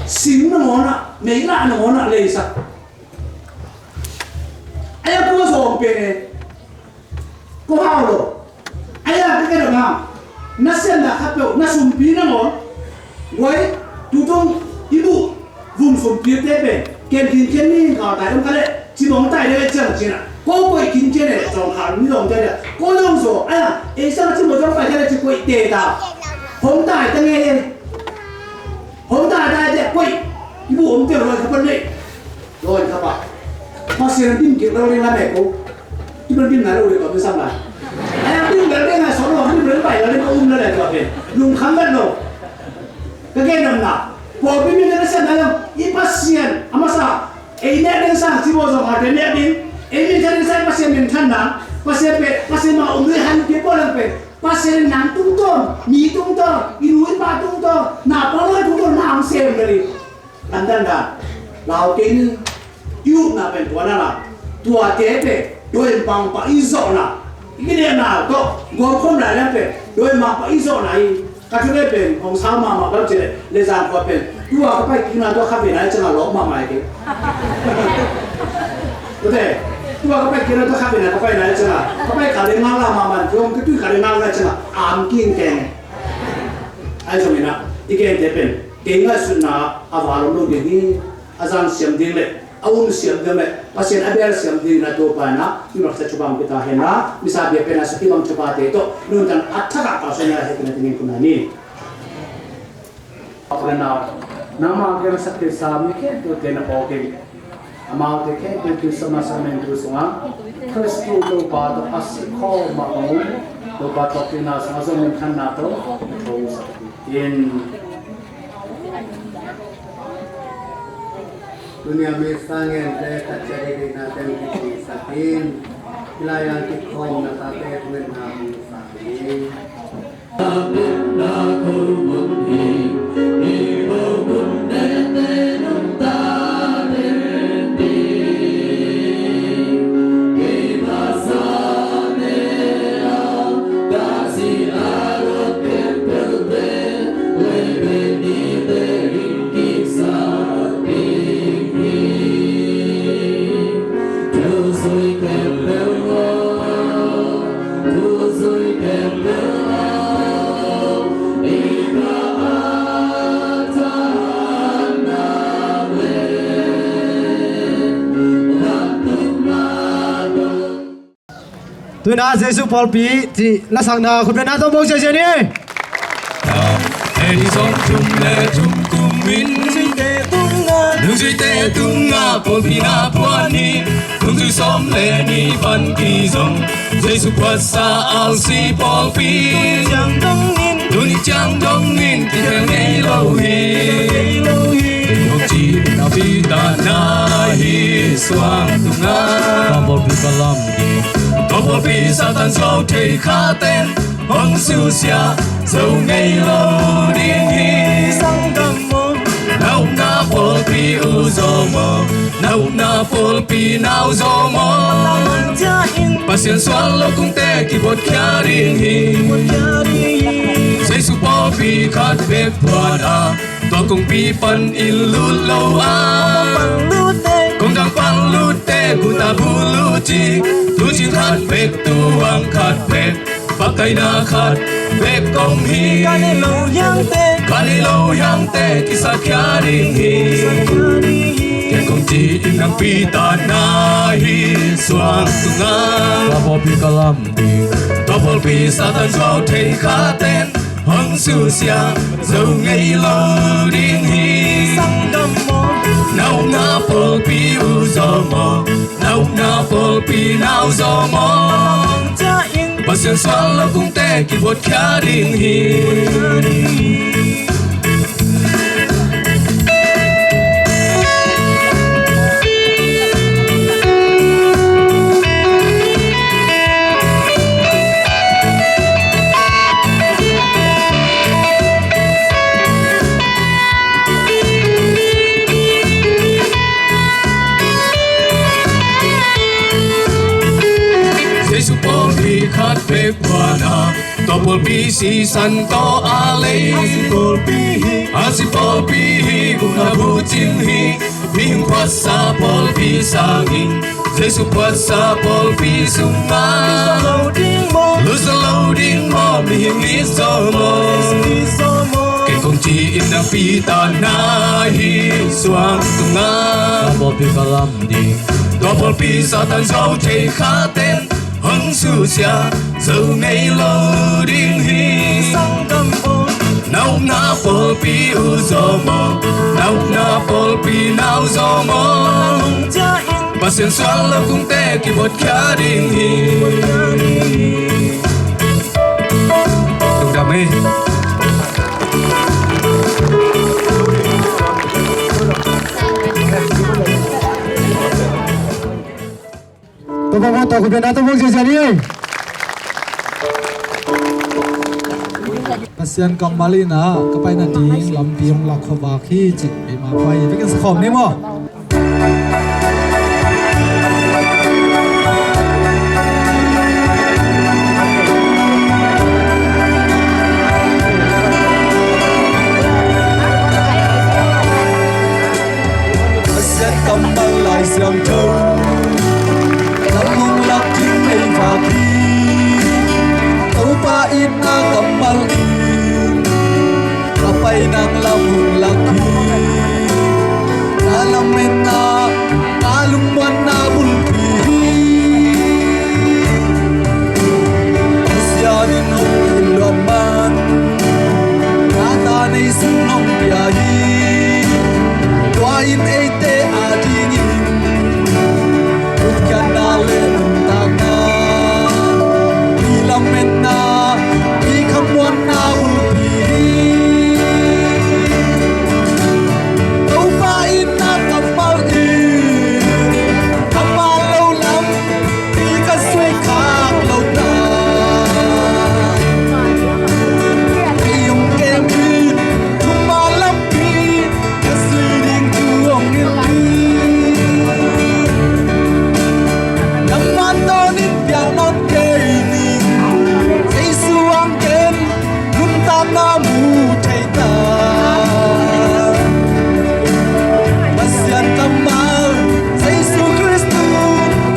Sing nangawn ah, meila nangawn ah leisak. A ya kua zawng pen e. Kua hau lo. A ya ka kena nga. Na sianna khat peuh, na sumpi nangawn. Guai, tutung, i buh, vum sumpi te pen. Ken khin khian ni hing kau tai dong kha leh, ci mawng tai ding a ciang cin a. Ko koih khin khian e, zawng kha ni zawng te ding. Ko zawng zaw, a, ei sang a ci mawng zawng pai kha leh ci koih te ta. Hong tai ta nge e. Hong tai tai te koih. I bu om te roi kha pan nei. Roi kha pa. Pasian dim kik lo ding la me ko. I bu dim na lo ding ko pen sam lai. Ai, dim lo ding a so lo, dim lo pai lo ding ko um lo le ko pen. Lungkham lo. Ka gen nopna, pawlpi mite na siamna zong, i Pasian a masa, ei nek ding sang, ci bawl zong a te nek ding, ei minthan ding sang, Pasian minthanna, Pasian pe, Pasian ma um lui han pe pawl lang pe, Pasian in nang tungtawn, mi tungtawn, i nu i pa tungtawn, na pa loi tungtawn, na ang sem le li. Lamdang dan, lau kei ni, i upna pen tua na la, tuate pe, doi mangpa i zawhna, i kidemna tawh, gawmkhawm lai lang pe, doi mangpa i zawhna i, Ka thu le pen hong sau mahmah bang ci le, le zan khua pen tua ka pai kikna tua kha ve nai cianga lawk mahmah e kei. Ute, tua ka pai kikna tua kha ve nai ka pai nai cianga, ka pai ka le ngak la mahmah, tua hong kitui ka le ngak nai cianga am king keng. Ai zong ina, i kente pen kei ngaihsutna a val om lo ding hi. A zang siam ding le a um siam ding le Pasian a bel siam ding na Topa ina i maksa thupha hong pia ta hen la, misa biakpiakna sa kibang thuphate tawh nuntakna a thak ah kalsuanna he kina tingin khun na ni. Nangma kiangah sakte sa mi khempeuh te na phawk in, amaute khempeuh tu sama samen tu sungah Khristu Topa tawh a si khawm mah bangin Topa tawh kina sungah zong minthanna tawh na thawh sak in. Tuni a misa ngente ka ciah deihdeihna teng kicingsak in, hih lai ah kikhawmna tate hong etna hong sak in. Tuna Jesu pawlpi cih lasakna khutbetna tawh mawk ciacia ni. Ei zong thum le thum kumin nungzuite tungah pawlpi na phuan hi. Nungzui sawm le nih pan kizong Jesu phuatsa alsi pawlpi. Tuni ciang dongin kithel ngei lo hi. Kei nong ci na pita na hi suang tungah. Tua pawlpi ka lam ding. Tua pawlpi Satan zuau thei khaten hong susia zo ngei lo ding hi. Sangdam maw, na upna pawlpi u zaw maw, na upna pawlpi nau zaw maw. Pasian sual lo kungte kibuatkhia ding hi. Jesu pawlpi khat bek phuan a, tua kongpi pan in lut lo a. Kong dang pan lutte guta bul lut ci. Tucin khat bek tuang khat bek, pakaina khat bek kong hi. Ka nei lo hiangte kisakkhia ding hi. Ken kong ci in nang pita na hi suang tungah. Tua pawlpi ka lam ding. Tua pawlpi Satan zuau thei khaten hong susia zo ngei lo ding hi. Sangdam maw, na upna pawlpi u zaw maw, na upna pawlpi nau zaw maw. Pasian sual lo kungte kibuatkhia ding hi. Jesu pawlpi khat bek phuan a, tua pawlpi sisan tawh a lei. A si pawlpi hi, a si pawlpi hi, gupna bucing hi. Mihing phuatsa pawlpi sangin Jesu phuatsa pawlpi sungah lut zaw lo ding maw, mihing it zaw maw. Kei kong ci Inn a pi ta na hi suang tung a, tua pawlpi ka lam ding. Tua pawlpi Satan zo thei kha ten hong susia zo ngei lo ding hi. Sangkam pawl, na upna pawlpi u zaw maw, na upna pawlpi nau zaw maw. Pasian suan lo kungte kivot khia ding hi. Lungdam hi. Tua bang tua khut beng na tua bang ziazia ni. Pasian kammal in ah ka paina ding lampi hong lak khuavak hi cih ei mah pha hi. Vekin sa khawm ni maw? Pasian kammal Lai Siangtho lam hong lak ding ei vak hi. Topa itna kammal in ka pai nang lam hong lak hi. Ka lametna, ka lungmuanna bulpi hi. Pasian in hong it luat man, ka ta nei sun hong pia hi. Tua in eite adingin gupkhiatna le nuntakna, i lametna, i khamuanna bulpi hi. Topa itna kammal in, amah lo lam pi ka zui khak lo ta. Kei hong kem in, thumah lampi ka zui ding thu hong hilh hi. Nangman tawnin piak nawn kei ning. Jesu hong kem, nuntakna mu thei ta. Pasian kammal Jesu Khristu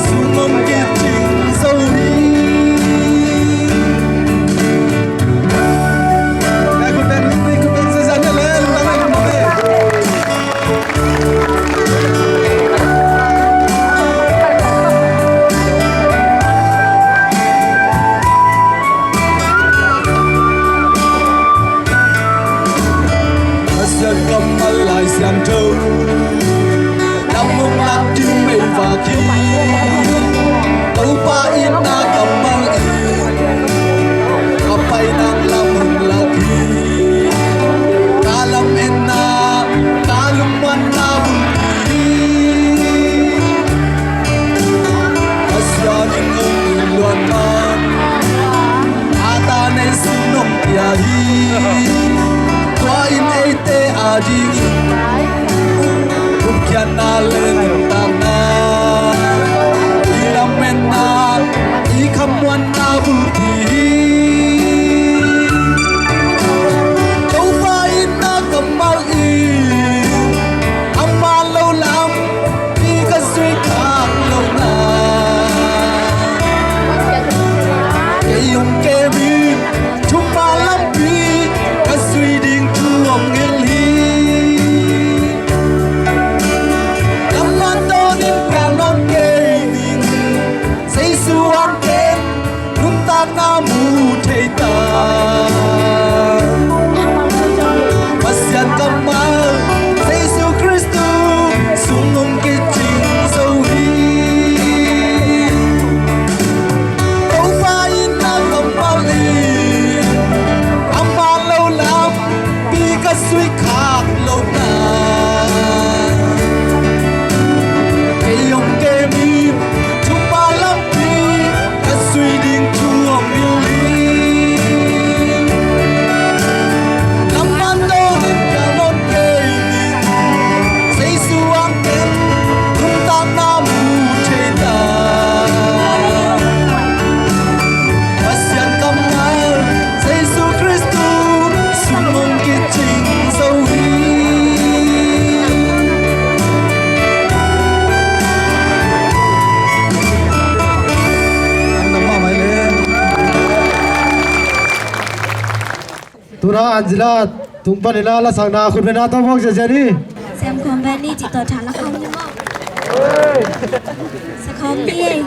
sung hong kicing zo hi. Kei khut beng, kei khut beng, zazan le lungdam le lungdam le. Pasian kammal Lai Siangtho lam hong lak ding ei vak hi. Topa itna kammal in ka pai nang lam hong lak hi. Ka lametna, ka lungmuanna bulpi hi. Pasian in hong it luat man, a ta nei sun hong pia hi. Tua in eite adingin gupkhiatna le nuntakna, i lametna, i khamuanna bulpi hi. Topa itna kammal in, amah lo lampi ka zui khak lo na. Kei hong kem in, thumah lampi ka zui ding thu hong hilh hi. Nangman tawnin piak nawn kei ning. Jesu hong kem, nuntakna mu thei ta. Pasian kammal Jesu Khristu sung hong kicing zo hi. Topa itna kammal in, amah lo lam pi ka zui khak lo na. Kei hong kem in, thumah lampi ka zui ding thu hong hilh hi. Nangman tawnin piak nawn kei ning. Jesu hong kem, nuntakna mu thei ta. Pasian kammal Jesu Khristu sung hong kicing zo hi. Tua Angela Tung pan i la, la sangna khut beng na tawh mawk ziazia ni. Sem khawm beng ni cih tawh tha la khawm ni maw. Sa khawm ni ei.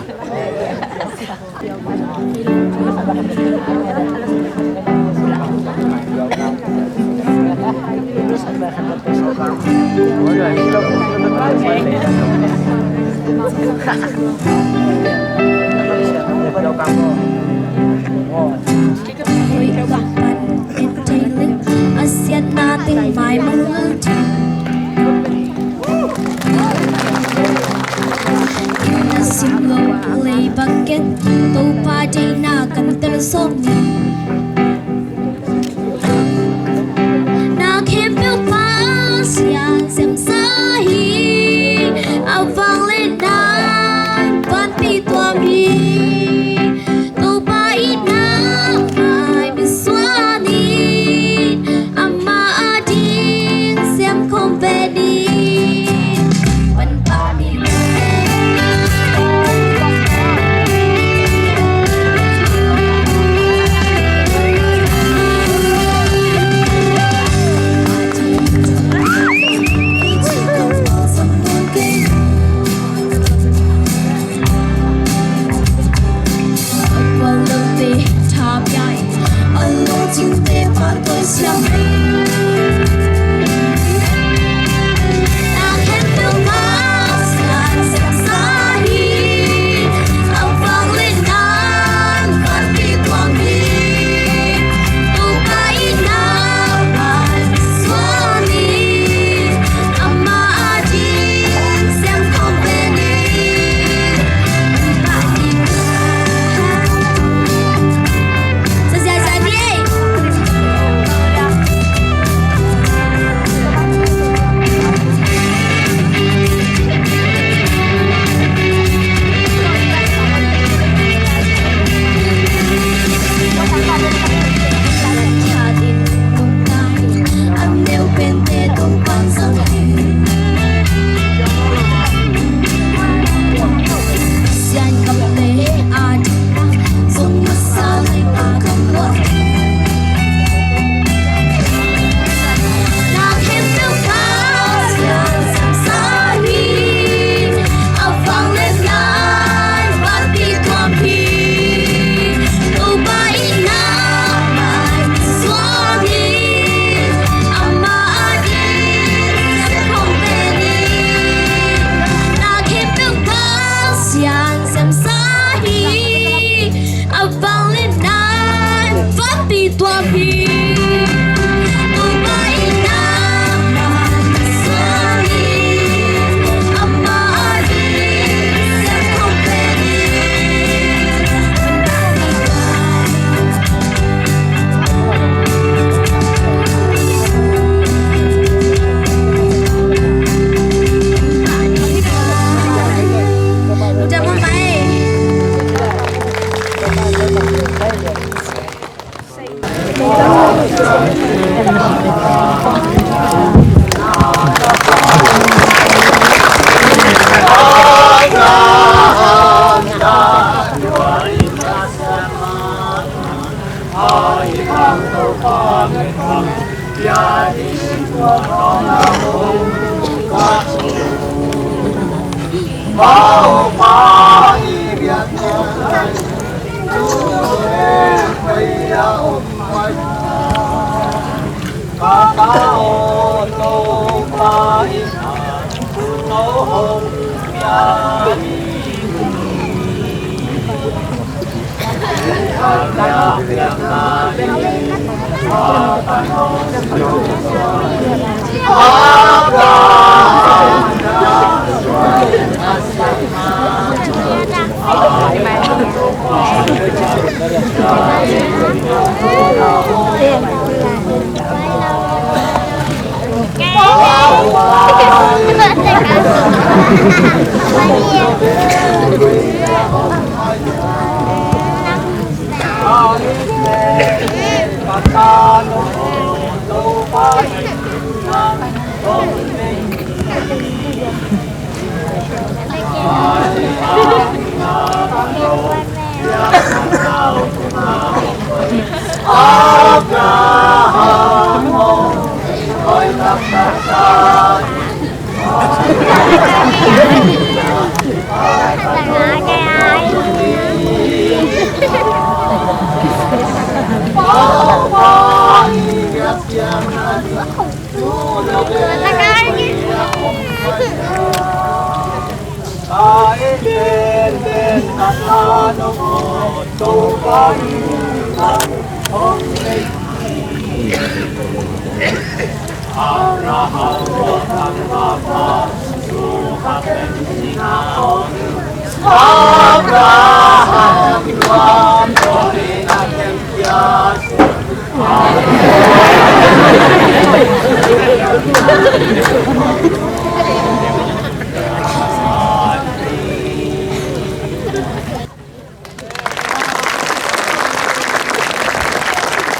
Hoih, gah pan en thei leh a siatna teng mai mawk lel ding. Na sim lo lei bucket, Topa deihna kan tel sawm ni. Na khempeuh Pasian siamsa hi, a vangliatna in panpih tuam hi. Topa itna mai misuan in, amah ading sem khawm ve ni. Pan pah ni.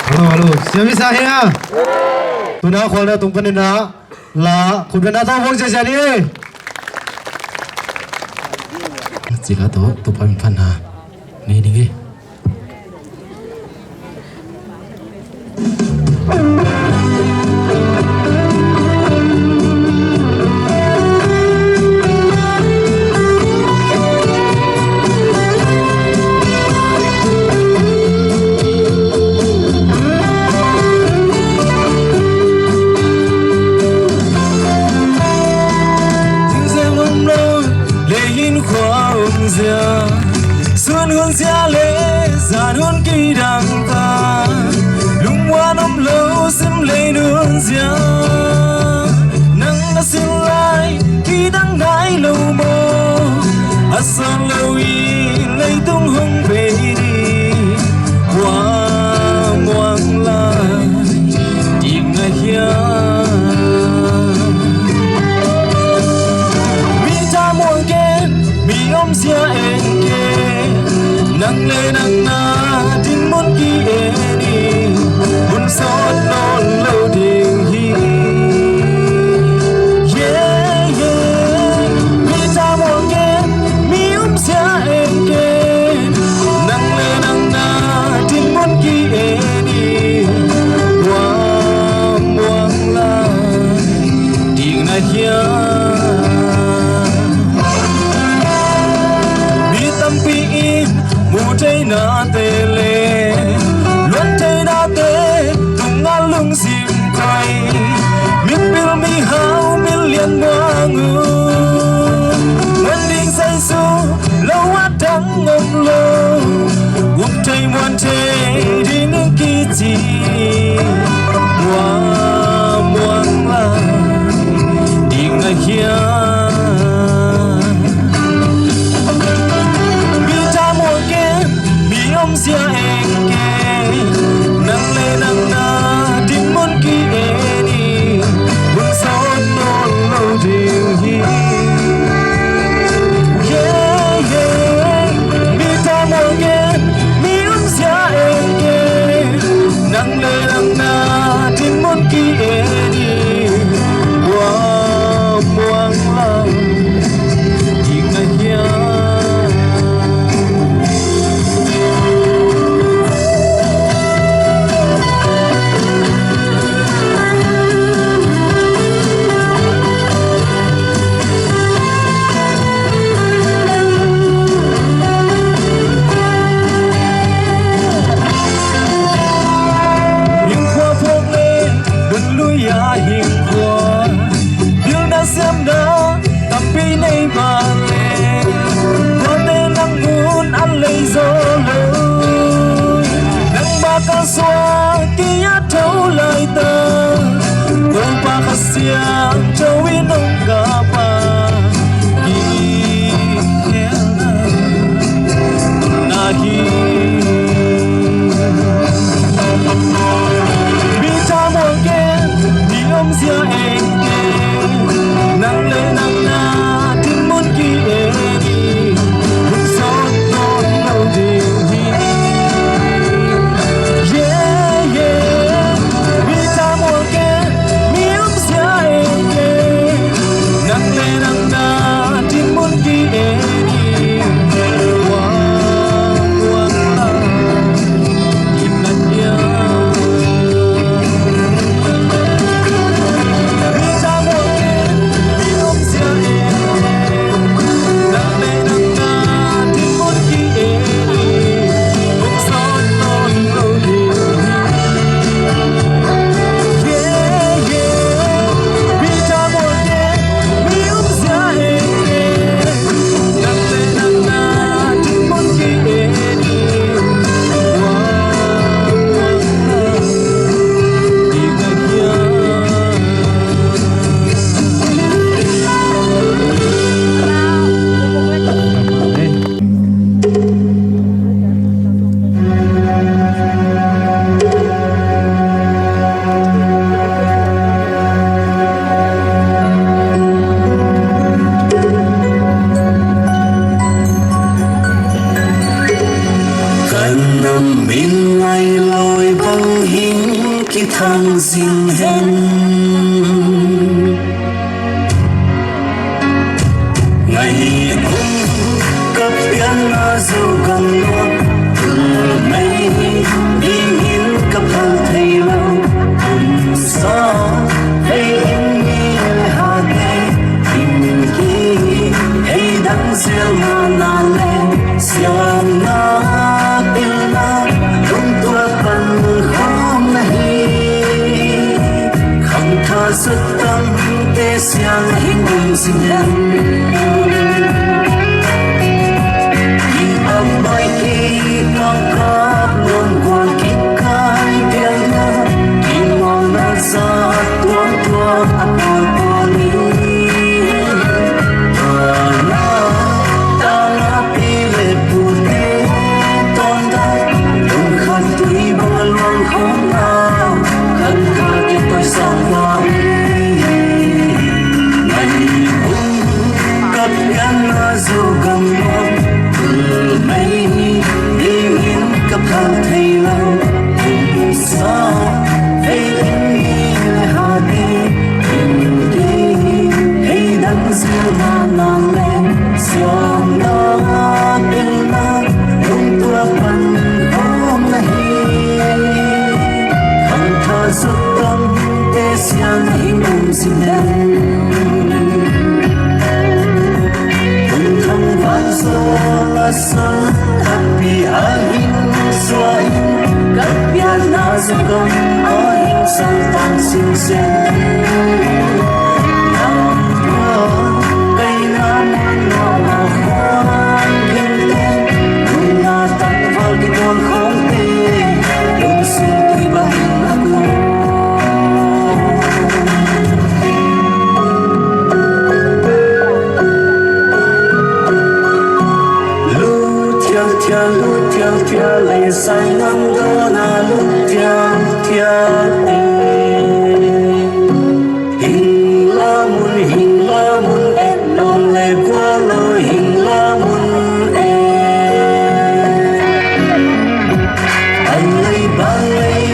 Hello, hello. Siam i sa hia? Tuna khualna tung panin ah la khutbetna tawh vang sia sia ni. Cila tawh Topa min phatna nei ding hi. Leiin khua om zia, sun hun zia le zan hun kidang ta, lungmuan om lo sim lei nun zia, nang na sin lai kidang nai lo maw? A san lo i leitung hong vei ding, kua muang lai ding na hiam? Mi thamuang ken, mi omsia eng ken, nang le nang na dinmun ki-en in, hun sawt nawn lo ding hi. Yeah, yeah. Mi thamuang ken, mi omsia eng ken, nang le nang na dinmun ki-en in, kua muang lai ding na hiam? Mi tampi in mu thei nate le luan thei nate tungah lungsim koi, mipil mihau milian muang uh, muan ding saisu lo a dang om lo, um thei muan thei ding kici, kua muang lai ding na hiam? Mi thamuang ken, mi omsia eng ken, nang le nang na dinmun ki-en in, hun sawt nawn lo ding hi. Yeah, yeah. Mi thamuang ken, mi omsia eng ken, nang le nang na dinmun ki-en in, kua muang lai ding na hiam? Hinkhua phawk le nun lui-a hinkhua, pilna siamna tampi nei mah le, tuate nang mun a lei zaw lo. Nangmah kalsuan ki-at tho laita, Topa Kha Siangtho in hong kap a, kikhelna na hi. Mi thamuang ken, mi omsia eng ken, nang le nang na dinmun ki-en in, hun sawt nawn lo ding hi. Yeah, yeah. Mi thamuang ken, mi omsia eng ken, nang le nang na dinmun ki-en in, kua muang lai ding na hiam? Sutang te siang hing um sin em. I ap mai ki mangkap lon kuang ki kai piang na. Ki mong na sa tuang tuang a pol pol ni. Tana tana pi le pu te ton da. Lung khat tui bang lung khong na. Khan kha ke toi sang wa. Mai um kap yan na zo gam lo. Mei dingin ka phal thei lo. Sa vei in ni le ha te in ki hei dang zil na nang le siam na pil na lung tua pan khom na hi. Khang kha suk tam te siang hing um sin em. Tung thang van so la sa khat pi a hing sua in kap pian na sa gam a hing sang tang sin sen. Nang tua kai na man no ma khuan ken te. Nung na tang val ki tuan khong te. Lung sun tui bang in a khuan. Lut thial thial, lut thial thial, lei sai ngam dawn a lut thial thial e. Hing la mun, hing la mun, et lom le kua lo, hing la mun e. An lei bang lei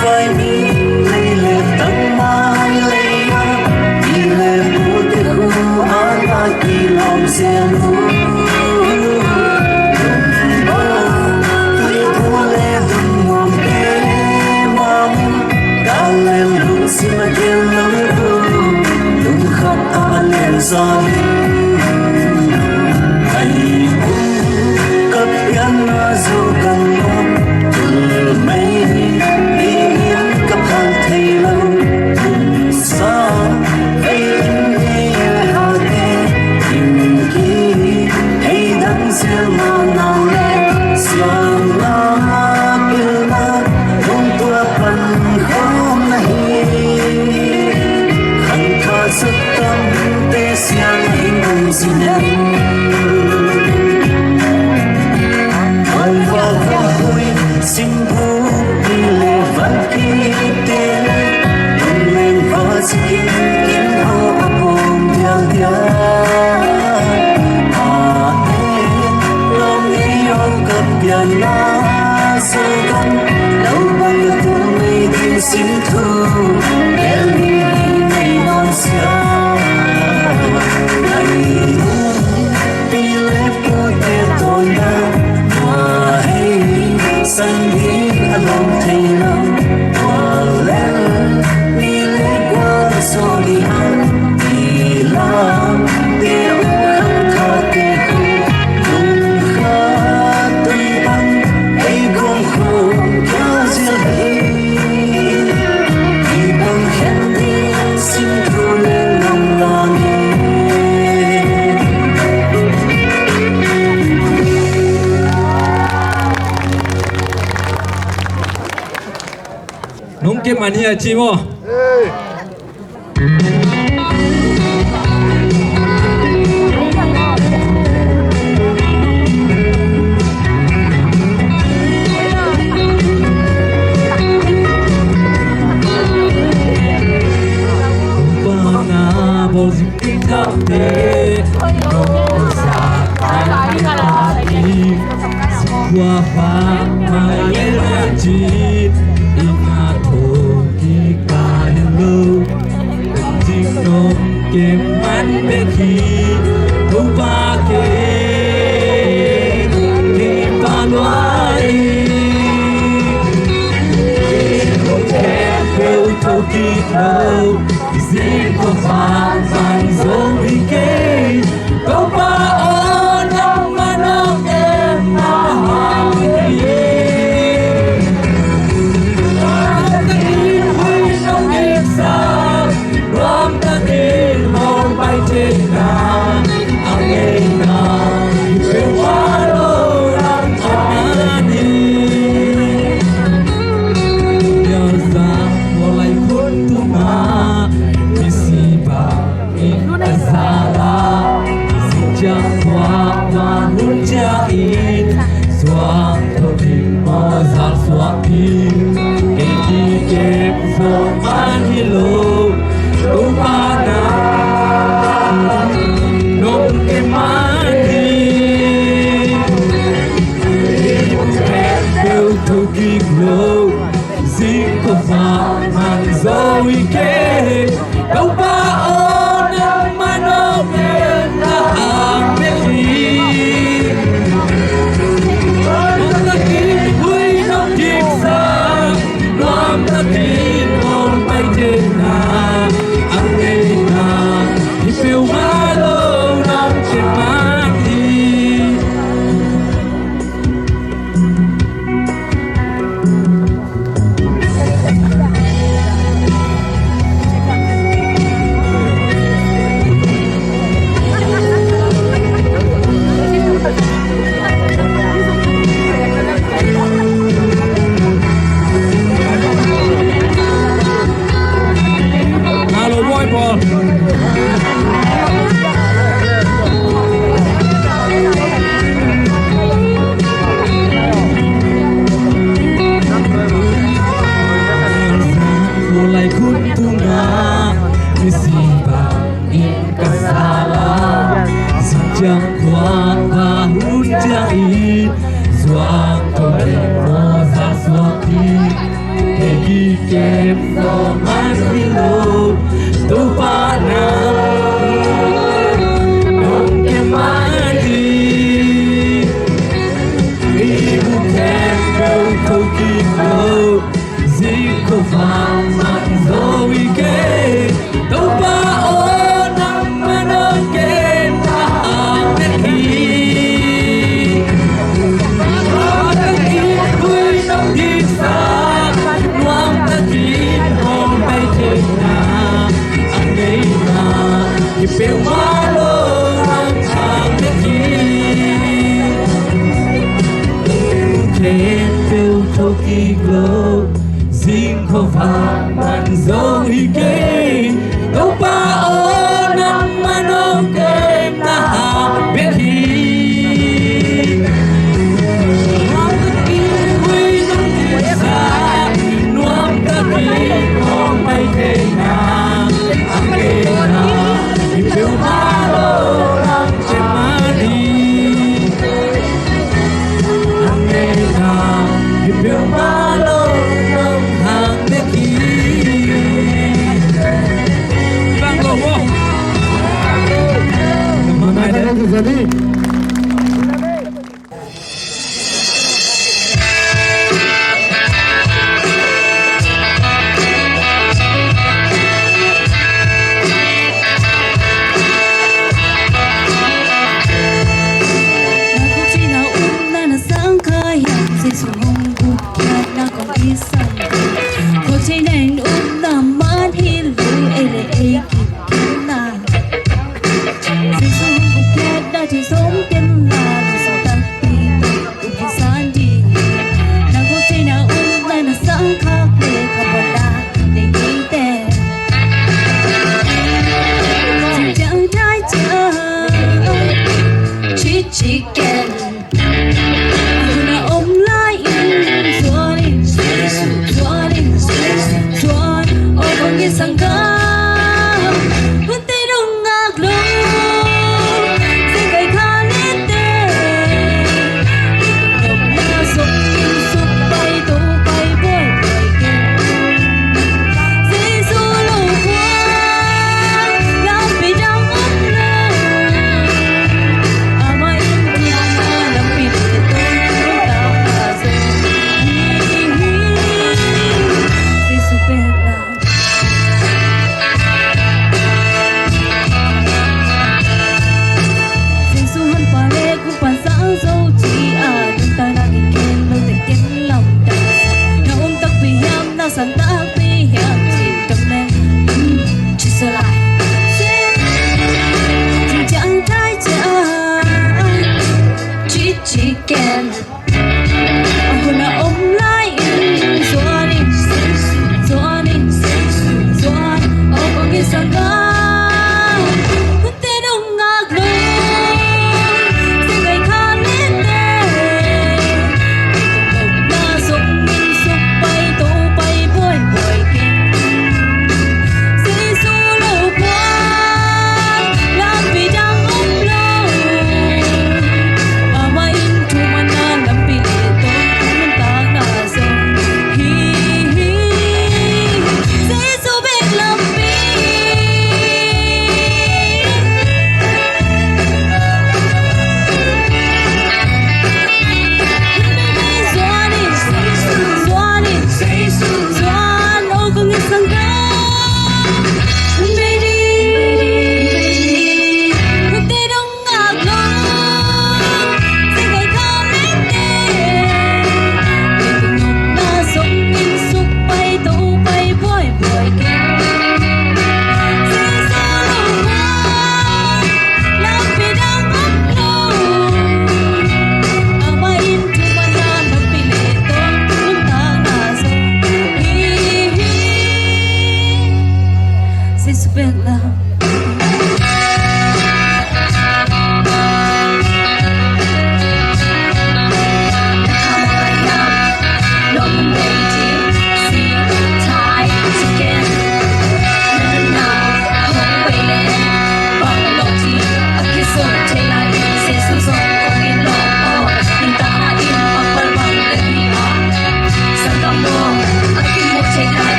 vai mi lei le tang mai lei a. Ti le pu te khu an a ki lom sian u. Tui pu le dun muang te muang. Ka le lung sim a kel lung u. Lung khat a le zon. Ai u. Ka pian na zo kan lo. Tul mai ni in ka phal thei lo. Sa vei in ni ha te in ki hei dang zel ma na le siam na pil na lung tua pan khom na hi. Khan kha suk tam te siang hing um sin em. Van va va hui sim bu pi le van ki te le lung leng va si kin kin ho a pom dial dial. A e lom i ong kap pian na sa gam lo bang tu mei ding sim thu. Bel mi ni mei non sia. Ai u pi le pu te ton na. Tua hei san ding a lom thei lo. Tua le ni le kua so ni a. Ti lam te u khang kha te khu. Lung kha tui bang ei gong khu kia zil hi. Hi bang khen ding sim thu le lam lang hi. Nong kep man hi a ci maw? Jingdong kem man bek hi. Topa kem, kem pa lua hi. Kem kem peu tho kik lo. Zing ko fan fan zong hi kei. Topa aw, nangmah nong en na hang hi. Topa aw, nangmah nawk in na hang bek hi. Nuam takin vui nong diksak, nuam takin hong pai theihna, a ngeina hi peuhmah lo nong kem mah hi. Lai khun tungah misi bangin ka sal a, Sinciang khuak va hun ciangin zuang ko leh mawza suak hi. Hei kikem zaw man hi lo, Topa nang nong kem man hi. Ei bu khempeuh tho kik lo, zing khuavak man zo hi kei. Topa aw, nangmah nong kem na hang bek hi. Nuam takin vui nong diksak, nuam takin hong pai theihna, a ngeina hi peuhmah lo nong hang bek hi. Khempeuh tho kik lo, zing khuavak man zo hi kei. Topa aw, nangmah nong kem na hang bek hi. Nuam takin vui nong diksak, nuam takin hong pai theihna, a ngeina hi peuhmah lo nong kem mah hi. A ngeina hi peuhmah lo nong hang bek hi. Bang lo mo. Nangmah nong kem na hang bek hi. Na khuk theihna upna na sang kha hiam? Jesu hong gupkhiatna kong i sam. Khuk theihna in upna man hi lo, ei le ei kipkhiatna. Jesu hong gupkhiatna thei zo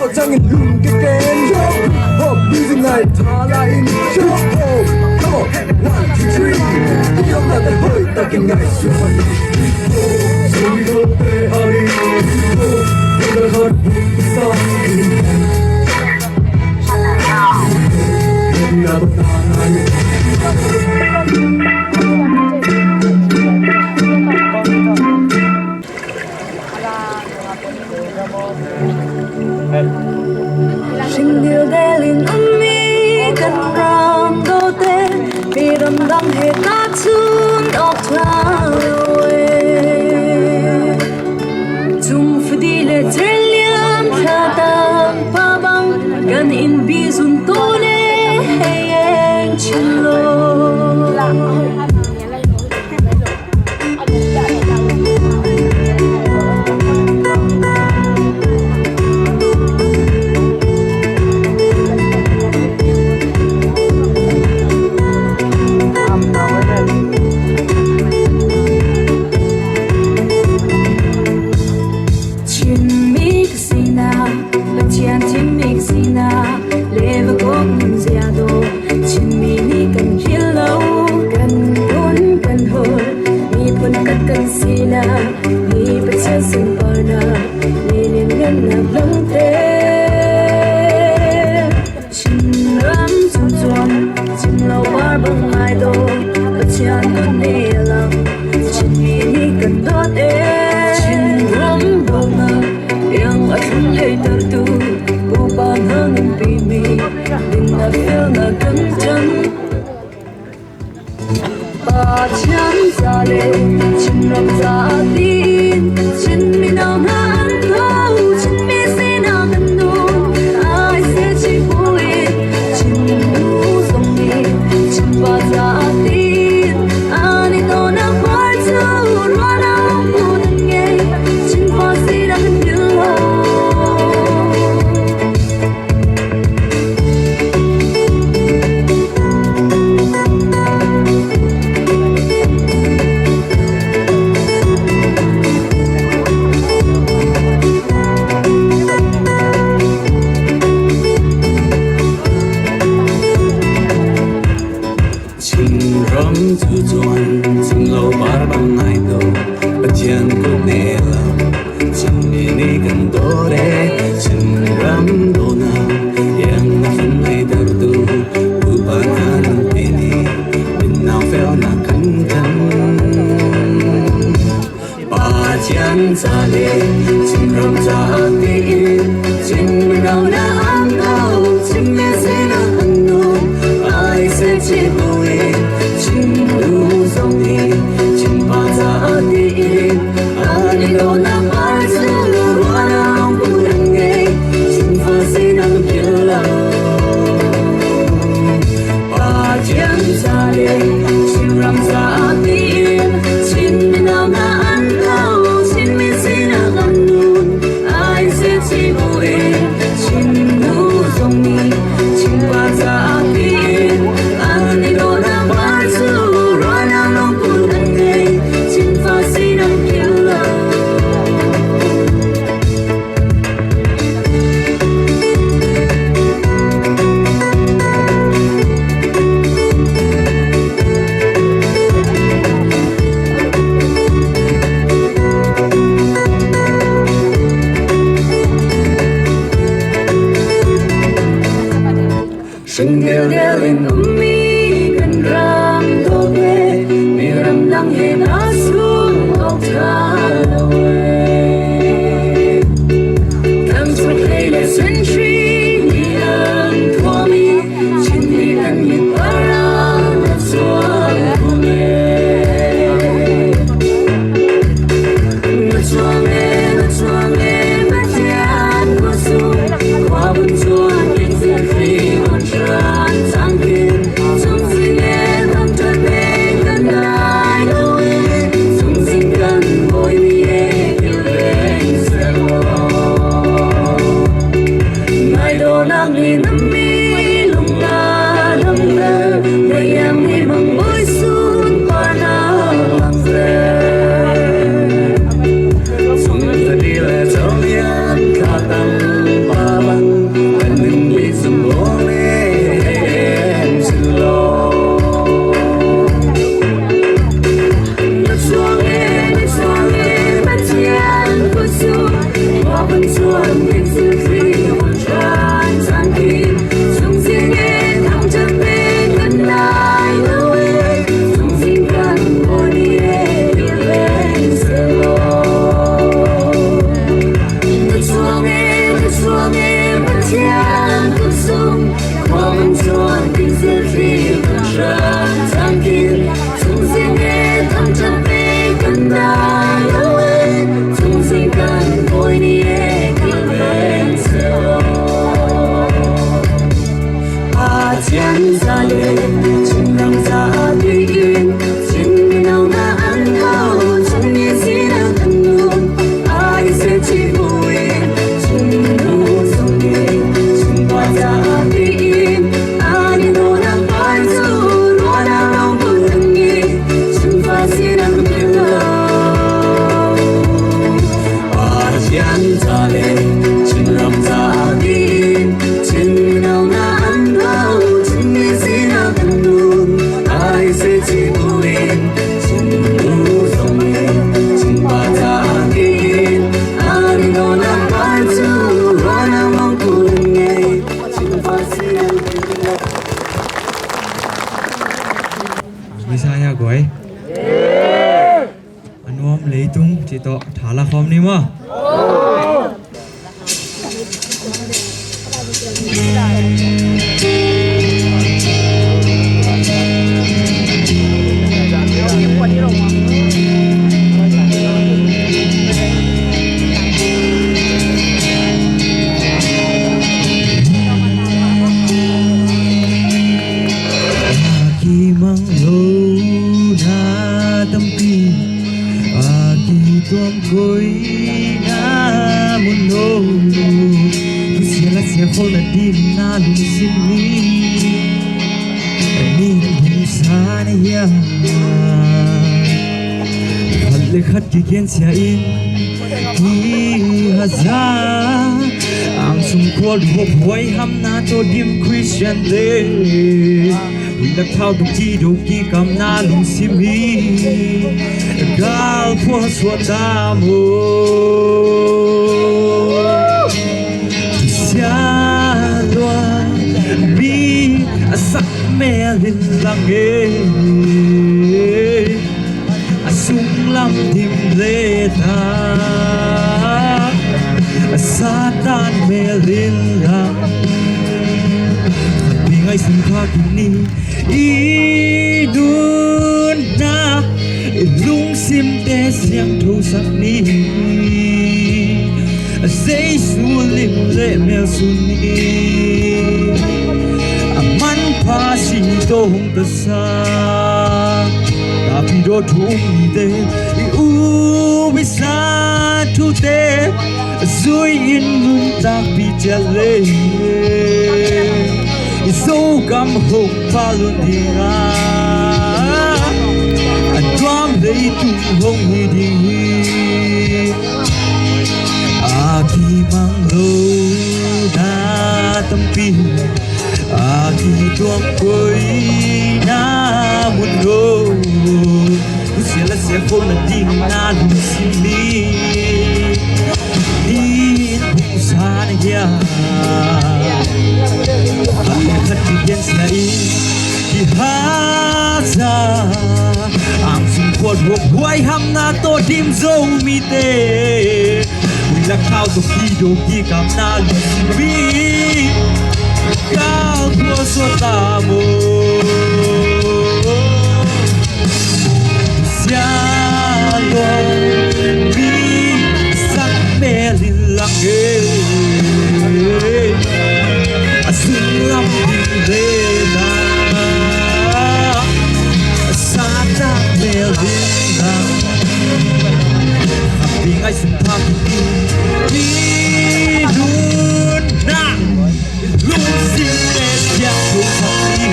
Ciangin lung ke ken yo, hop, music night, thala in yo, hop, hop, one, two, three. Yo, na te hoi takin ngai su. Hring dildel in um mi kan ram dote, mi ramdang he ta cun awk ṭha lo e. Cung fudi le celian thla tang pa bang kan innpi zun tawh le hei eng chin lo. Chinmi ka sihna, Pathian chinmi ka sihna, le va kawk nunzia daw. Chinmi nih kan philh lo, kan hun kan hol, miphun khat kan sihna, mi Pathian sunparna, mi lianngannak langte. Chin ram cu cuan, Chin lo par bang ngai daw, Pathian kut ne lam, Chinmi nih kan dawt e. Chin ram dawtnak, iang a thlun leitertu, Pupa hna nunpimi, dinna felna kan can. Pathian ca le Chin ram ca tiin, Chin mino hna an tho, Chin mi sinak an nun, ai se ci buin, Chin nu zong nih, Chin pa ca tiin, an i tawnak par cu ruahnak hong put an ngei, Chin pa sinak an philh lo. Chin ram cu cuan, Chin lo par bang ngai lo, Pathian kut ne lam, Chinmi nih kan dawt e. Chin ram dawtnak, iang a thlun leitertu, Pupa hna nunpimi, dinna felna kan can. Pathian ca le Chin ram ca tiin, Chin mino hna an tho, Chin mi sinak an nun, ai se ci buin, Chin nu zong nih, Chin pa ca tiin, an i tawnak par cu ruahnak hong put an ngei, Chin pa sinak an philh lo. Pathian ca le Chin ram ca tiin, Chin mino hna an tho, Chin mi sinak an nun, ai se ci buin, Chin nu zong nih, Chin pa ca tiin, an i dawtnak par cu ruahnak hong put an ngei, Chin pa sinak an philh lo. Hring dildel in um mi kan ram tawh te, mi ramdang he na sung awk ṭha lo e. Tang suk hlei le century mi an thuam i, Chinmi kan mit Messiah guai. A nuam leitung cih tawh tha la khawm ni maw. A kimang lo na tampi, a kituam koina mun lo, thusia latsia khol nading na lungsim ni. Ni hong sa na hiam? Khat le khat kigensia in kihaza, ang sum khual huaphuai hamna tawh dim Khristian te. Ui lak thau tuk ci do kikamna lungsim hi. Gal phual suak ta maw. Sia lua mi a sak mel in lang e. A sunglam dim le ta, a Satan mel in lang. Khat pi ngaihsun kha kik ni. I nunna i lungsimte siangthosak ni. Jesu lim le mel sun ni. A manpha si tawh hong tasak, tapi dawh thu um nite, i u i sa thute zui in nuntakpih ciat le, i Zogam hong pal lua ding a, a nuam leitung hong hi ding hi. A kimang lo na tampi, a kituam koina mun lo, thusia latsia khol nading na lungsim ni. Ni hong sa na hiam? Khat le khat kigensia in kihaza, ang sum khual huaphuai hamna tawh dim Zomite. Ui lak thau tawh kido kikamna lungsim in gal phual suak ta maw. Sia lua mi sak mel in lang e. A sunglam ding le ta, a Satan mel in lang. Khat pi ngaihsun kha kik ni. I nunna lungsimte siangthosak ni.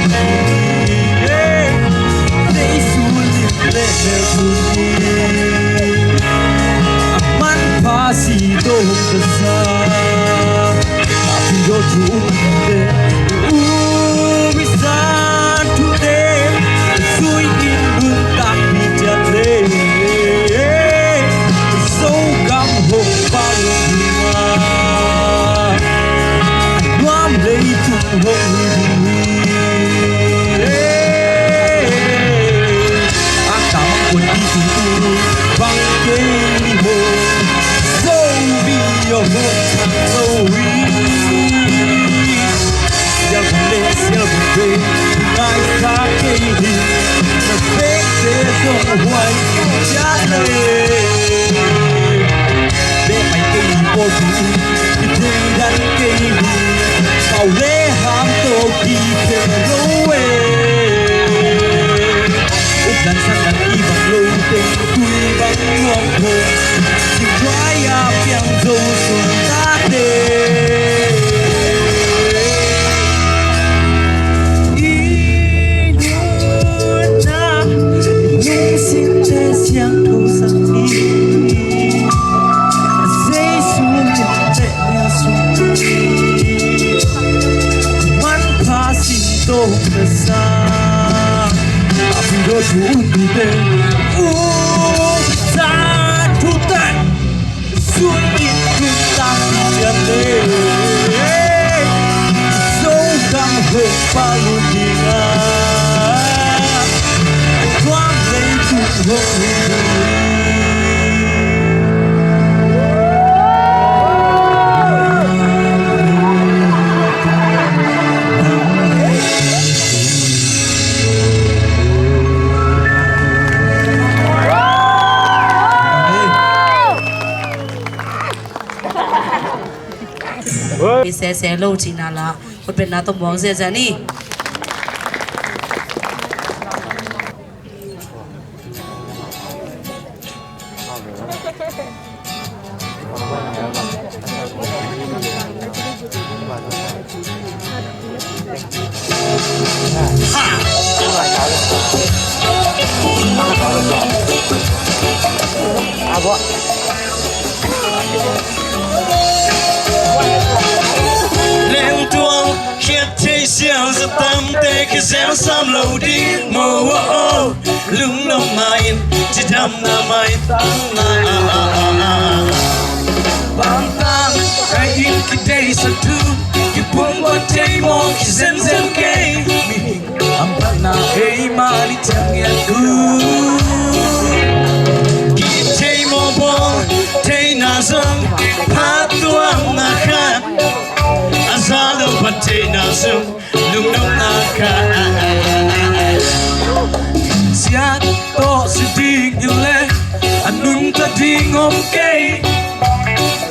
Jesu lim le mel sun ni. A manpha si tawh hong tasak, a pi dawh thu um nite, u i sa thute zui in nuntakpih ciat le, Zogam hong pal lua ding a, a nuam leitung hong hi ding hi. A kamang kuan i tu tu bang kei ho, Zomi aw ho. Kei hi, na bekte zong huai ciat le. Beh mai kei hi pawl thu, kithei dan kei hi. Pau le ham tawh kiphen lo e. Updan sandan i bang lo teng, tui bang nuam thong, cingtuai a piang zo sun tate. I nunna lungsimte siangtho sak hi. Jesu min teh nial sung hi. Manpha sin tawh ka sa. A phi lo thu un tute. U sa thu te. Sun in tun tang ciat le. Zogam hong palu ding a. Tuam leitung hong hun ding. Pi sese lo cihna la, khutbetna tawh muang ziazia ni. Lengtuang khiat thei siang za tamte kizem sam lo ding mo, oh, oh. Lungnopna in cidamna maitang na. Bangtang ka in kideisa thu, kipumkhat thei maw kizemzem kei. Mihing hamphatna ei mah ni ciang ngiat thu. Kithei maw bawl theihna zong, phattuamna khat, a za lo phat theihna zong, lungnopna khat. Siat tawh si ding hi leh a nungta ding om kei.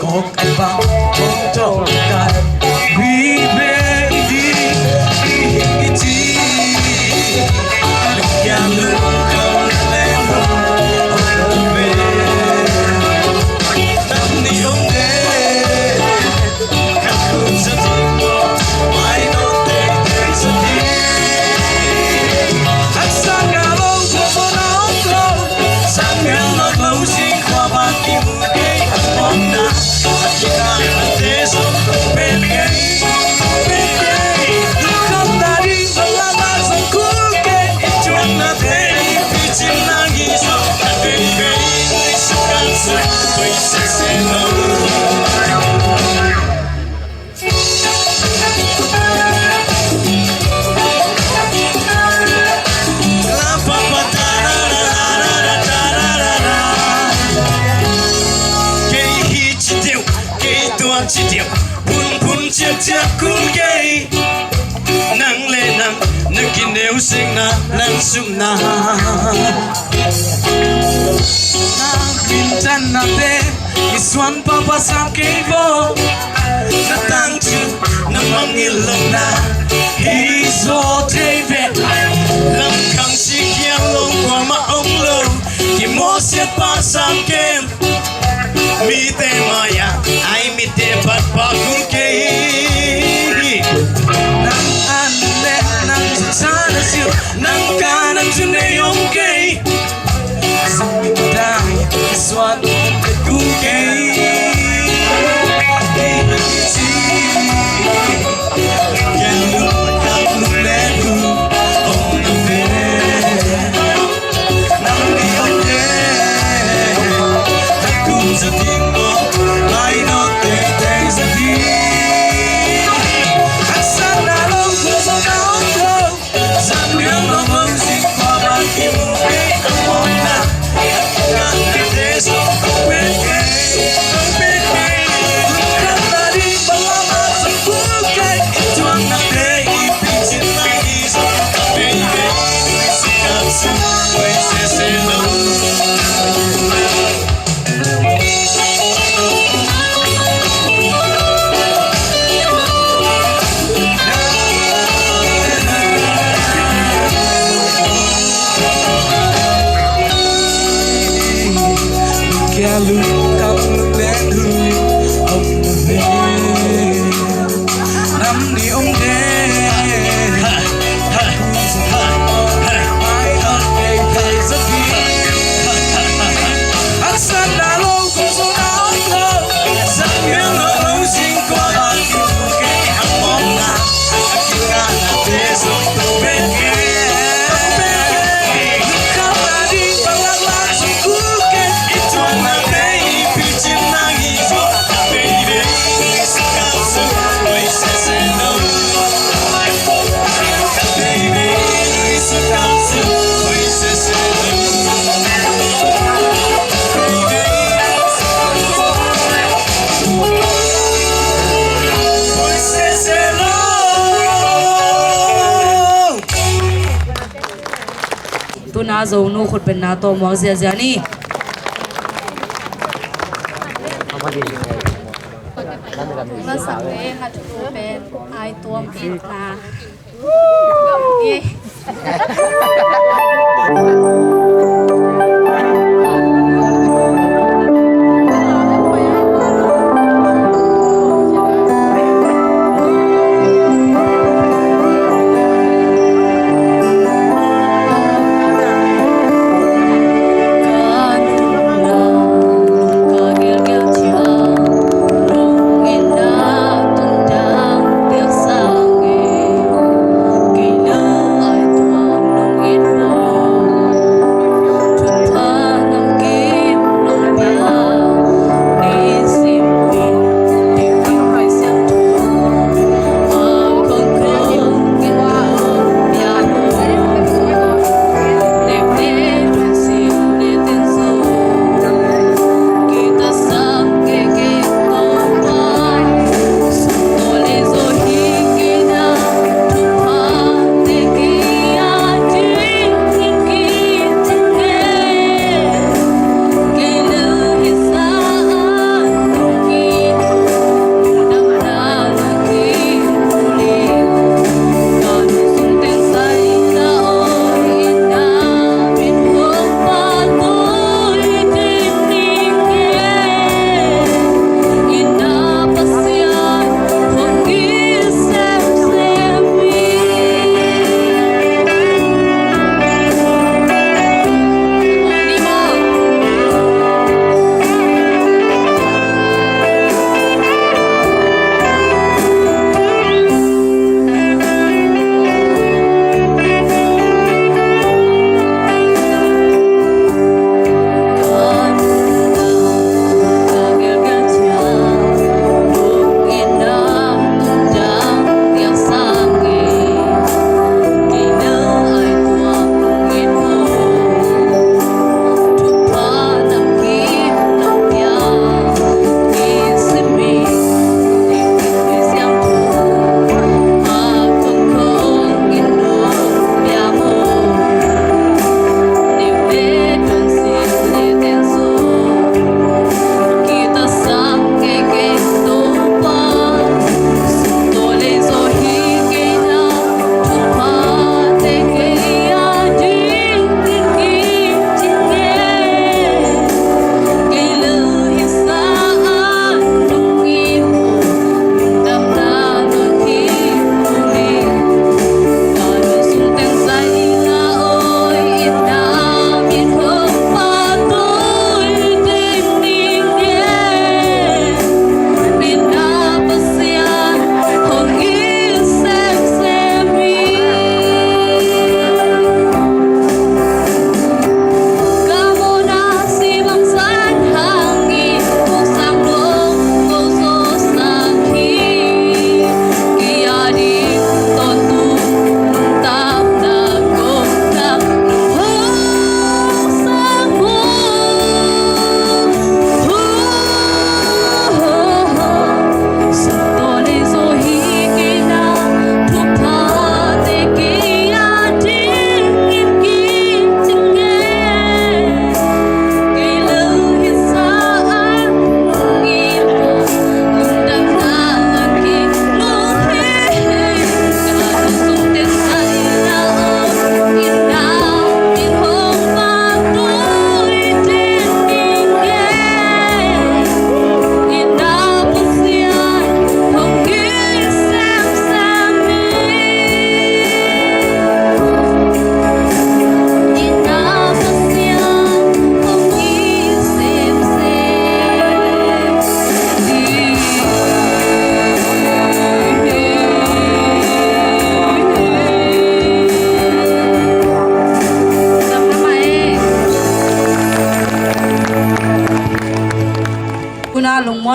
Kawk a bang kawk tawh kai. Hui ve i ding i hing i ci. Lungkiam lungkam le lungkam ve. Nam ni om ve. Kei hi ci deuh, kei tua ci deuh, phunphun ciatciat kul kei. Nang le nang, na kineu sikna, nang supna. Na minthannate i suan pahpah sam kei vo. Na tangthu, na mangngilh lohna hi zaw thei ve. Lamkhang sikkhiat lo kuamah om lo, kimawhsiat pah sam ken. Mite mai-ah ai mitte phat pah kul kei. Nang an le nang sa na siu, nang ka nang cu nei om kei. Zong dang suan kul kei. Ei ci, ken lungkam lunglet uh om na ve. Tuna Zonu khutbenna tawh muak ziazia ni. Masak le nga thu pen ai tuam it na.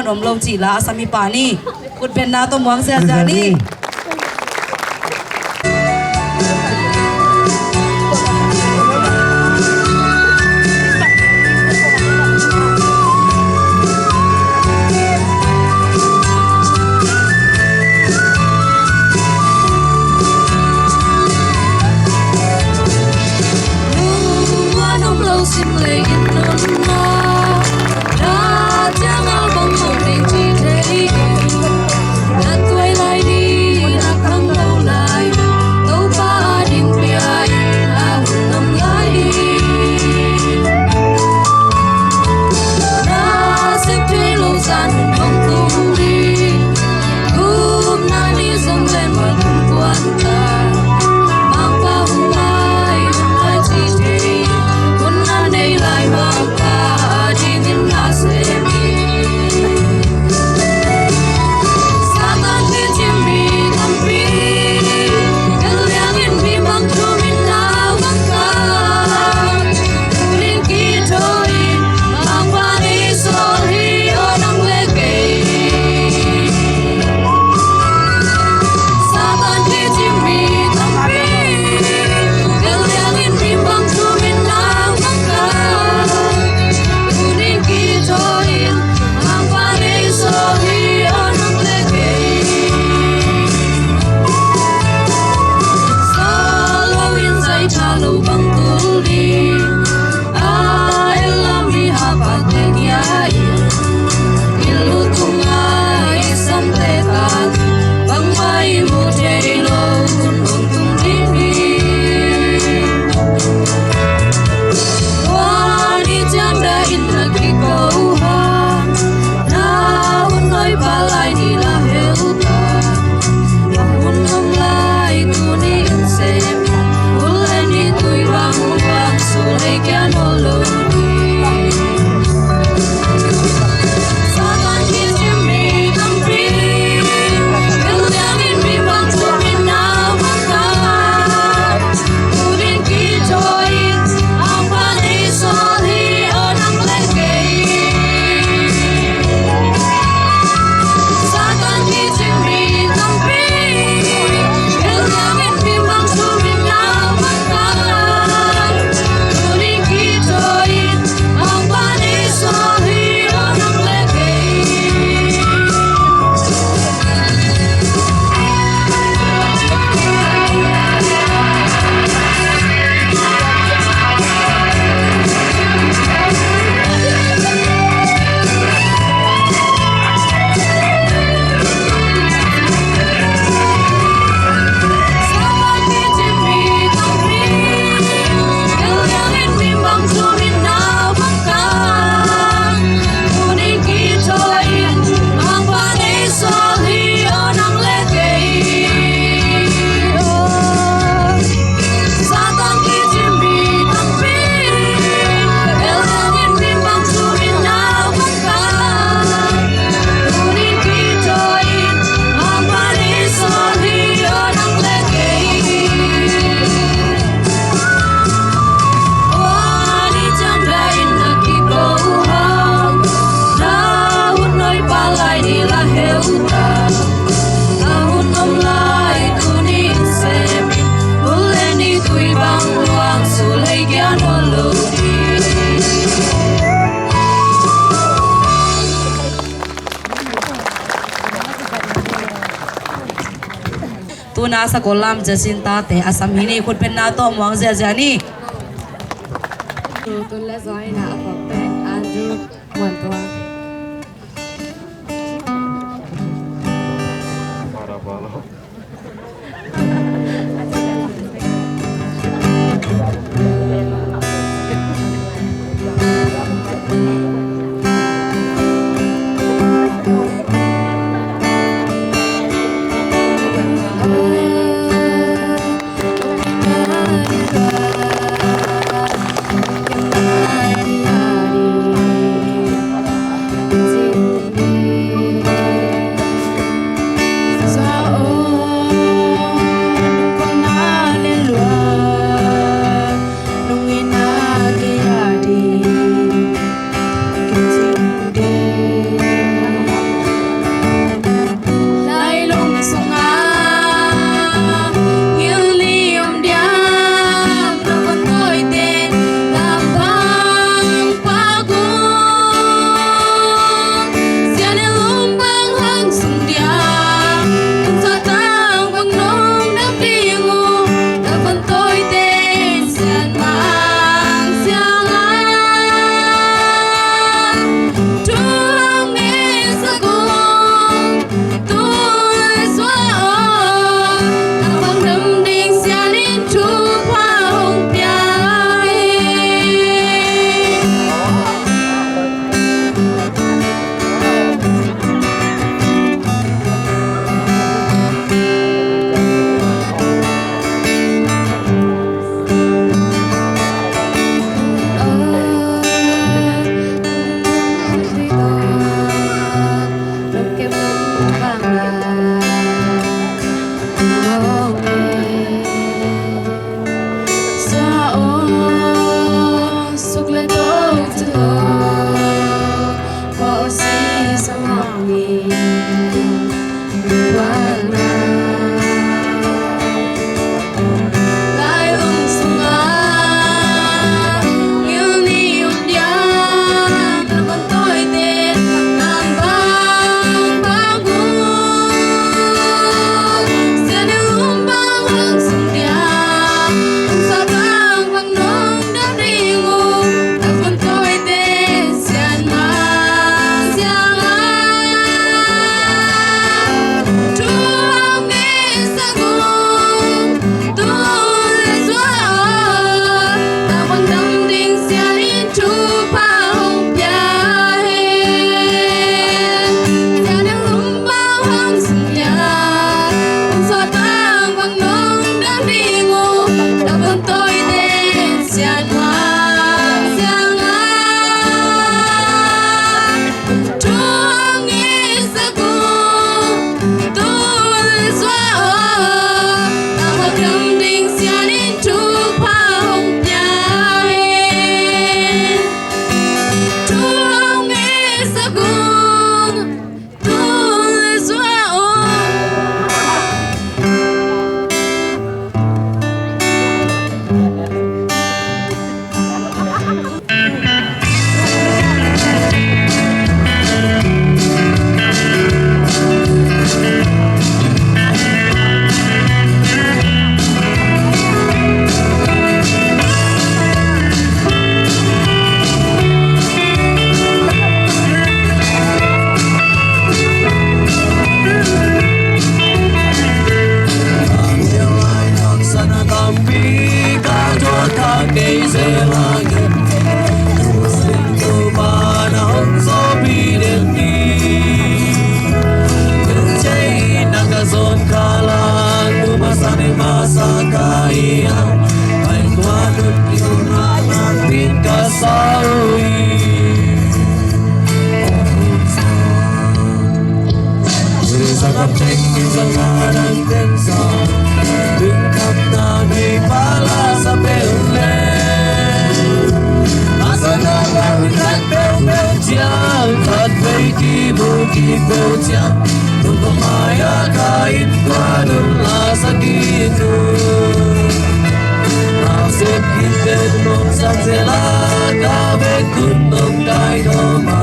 Om lo cih la a sam hi pah ni. Khutbetna tawh muang ziazia ni. Tuna sakol lam Jacinta te a sam hi ni, khutbetna tawh muang ziazia ni. Tun le zaina a pawk te Andrew Muan Tuang. Sangse la ka vekun nong kai khawm a,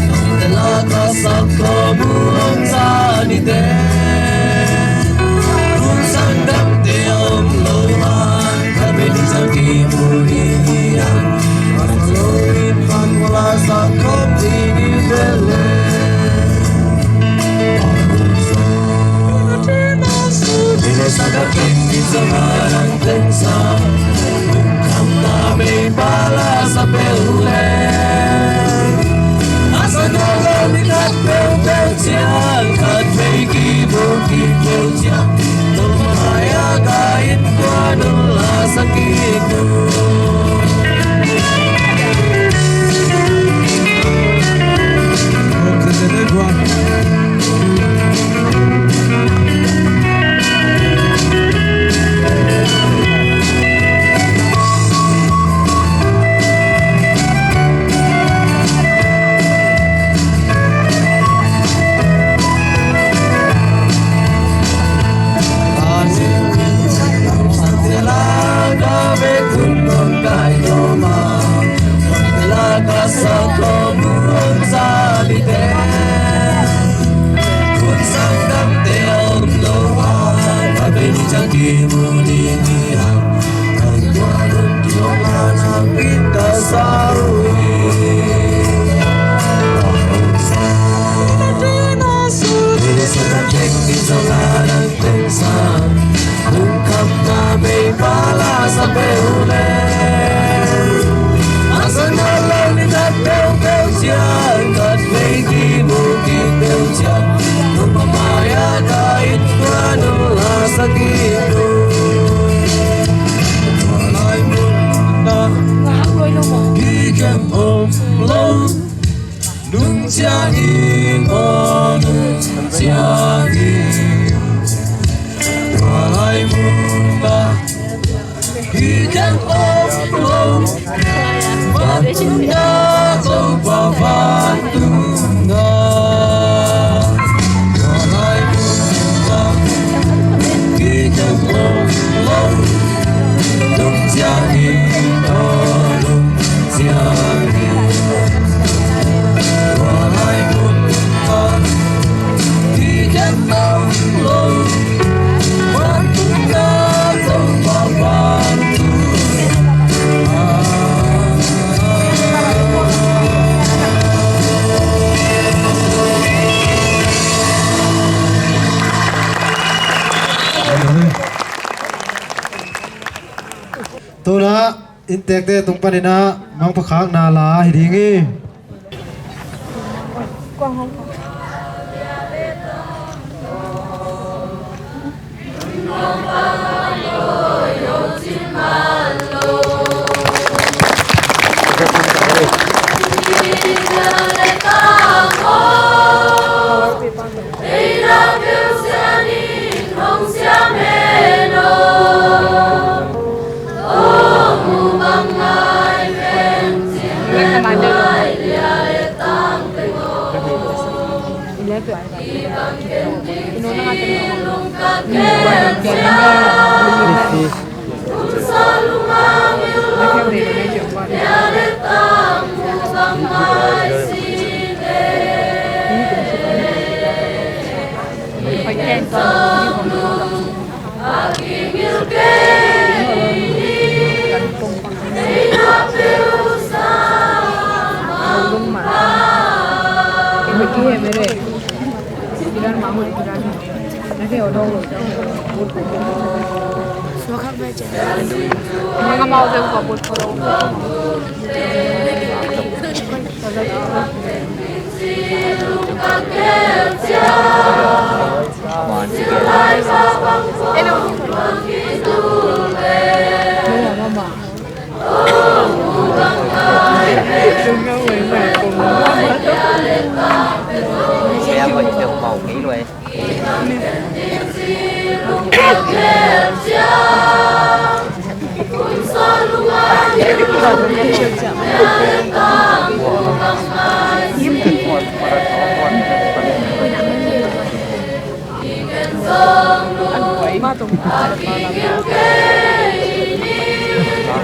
sangse la ka sak khawm uh hong za ni teh. Kun sangdamte om lo a, ka vei ni ciang kimu ding hi hang. Ka sak lo in pan la sak khawm ding hi vel e. Nung ciang in, aw nung ciang in, tua lai mun ah, hi khen om lo, vantung ah Topa vantung ah. Tua lai mun ah, hi khen om lo, nung ciang in, aw nung Tuna inntekte tung panin ah mangpha khakna la hi ding hi.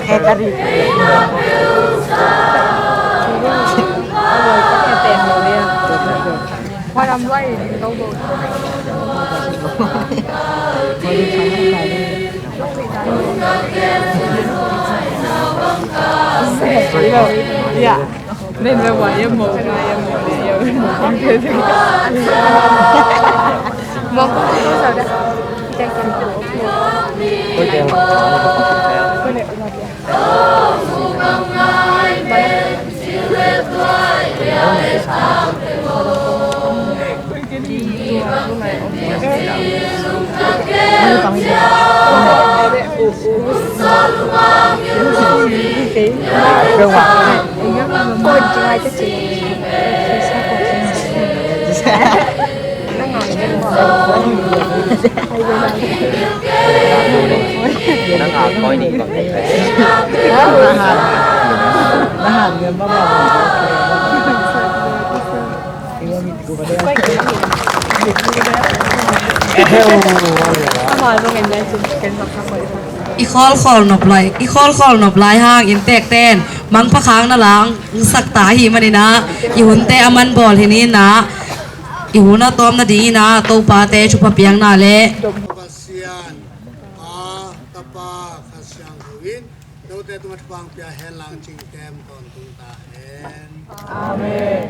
Eh, tari. Hua lam luai in ko bo. Yeah. Nên là why em mổ, why em mổ để em mổ không thuê thì. Mong không thuê sao đó. Chắc chắn. Có chăng? I khawlkhawl nop lai, i khawlkhawl nop lai hang inntekten mangpha khakna lang sak ta ahih manin ah, i hunte a man bawl hi ni in ah, i hun a tawm nadingin ah Topate thupha piakna le Pasian, Pa, Tapa, Kha Siangtho in note tungah thupha pia hen lang, cingtem tawntung ta hen. Amen.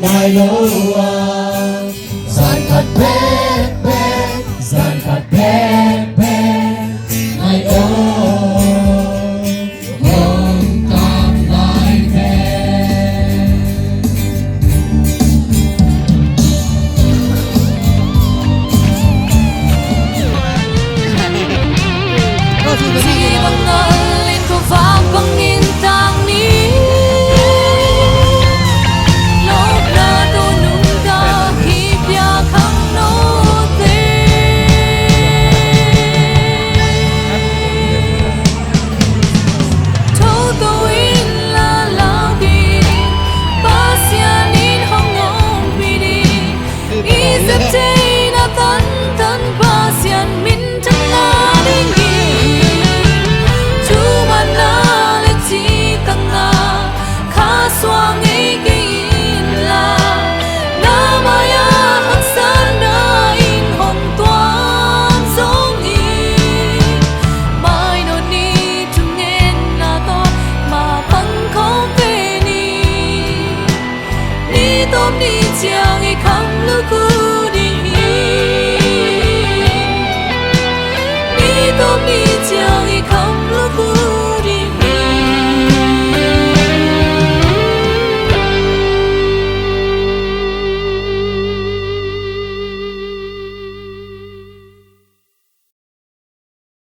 Lai lo a, zan khat bekbek, zan khat bekbek, nai o, hong kam lai ve. Ci bang ngal in khuavak bangin tang ni. Lawpna tawh nungta hi pia khang note. Thoto in la lau ding, Pasian in hong ompih ding. I zepte in a tantan Pasian minthanna ding hi. Thumanna le citangna kha suang ngei kei inla, na mai-ah haksatna in hong tuam zong hi. Mainawt ni thungetna tawh mapang khawm ve ni. Ni tawp ni ciang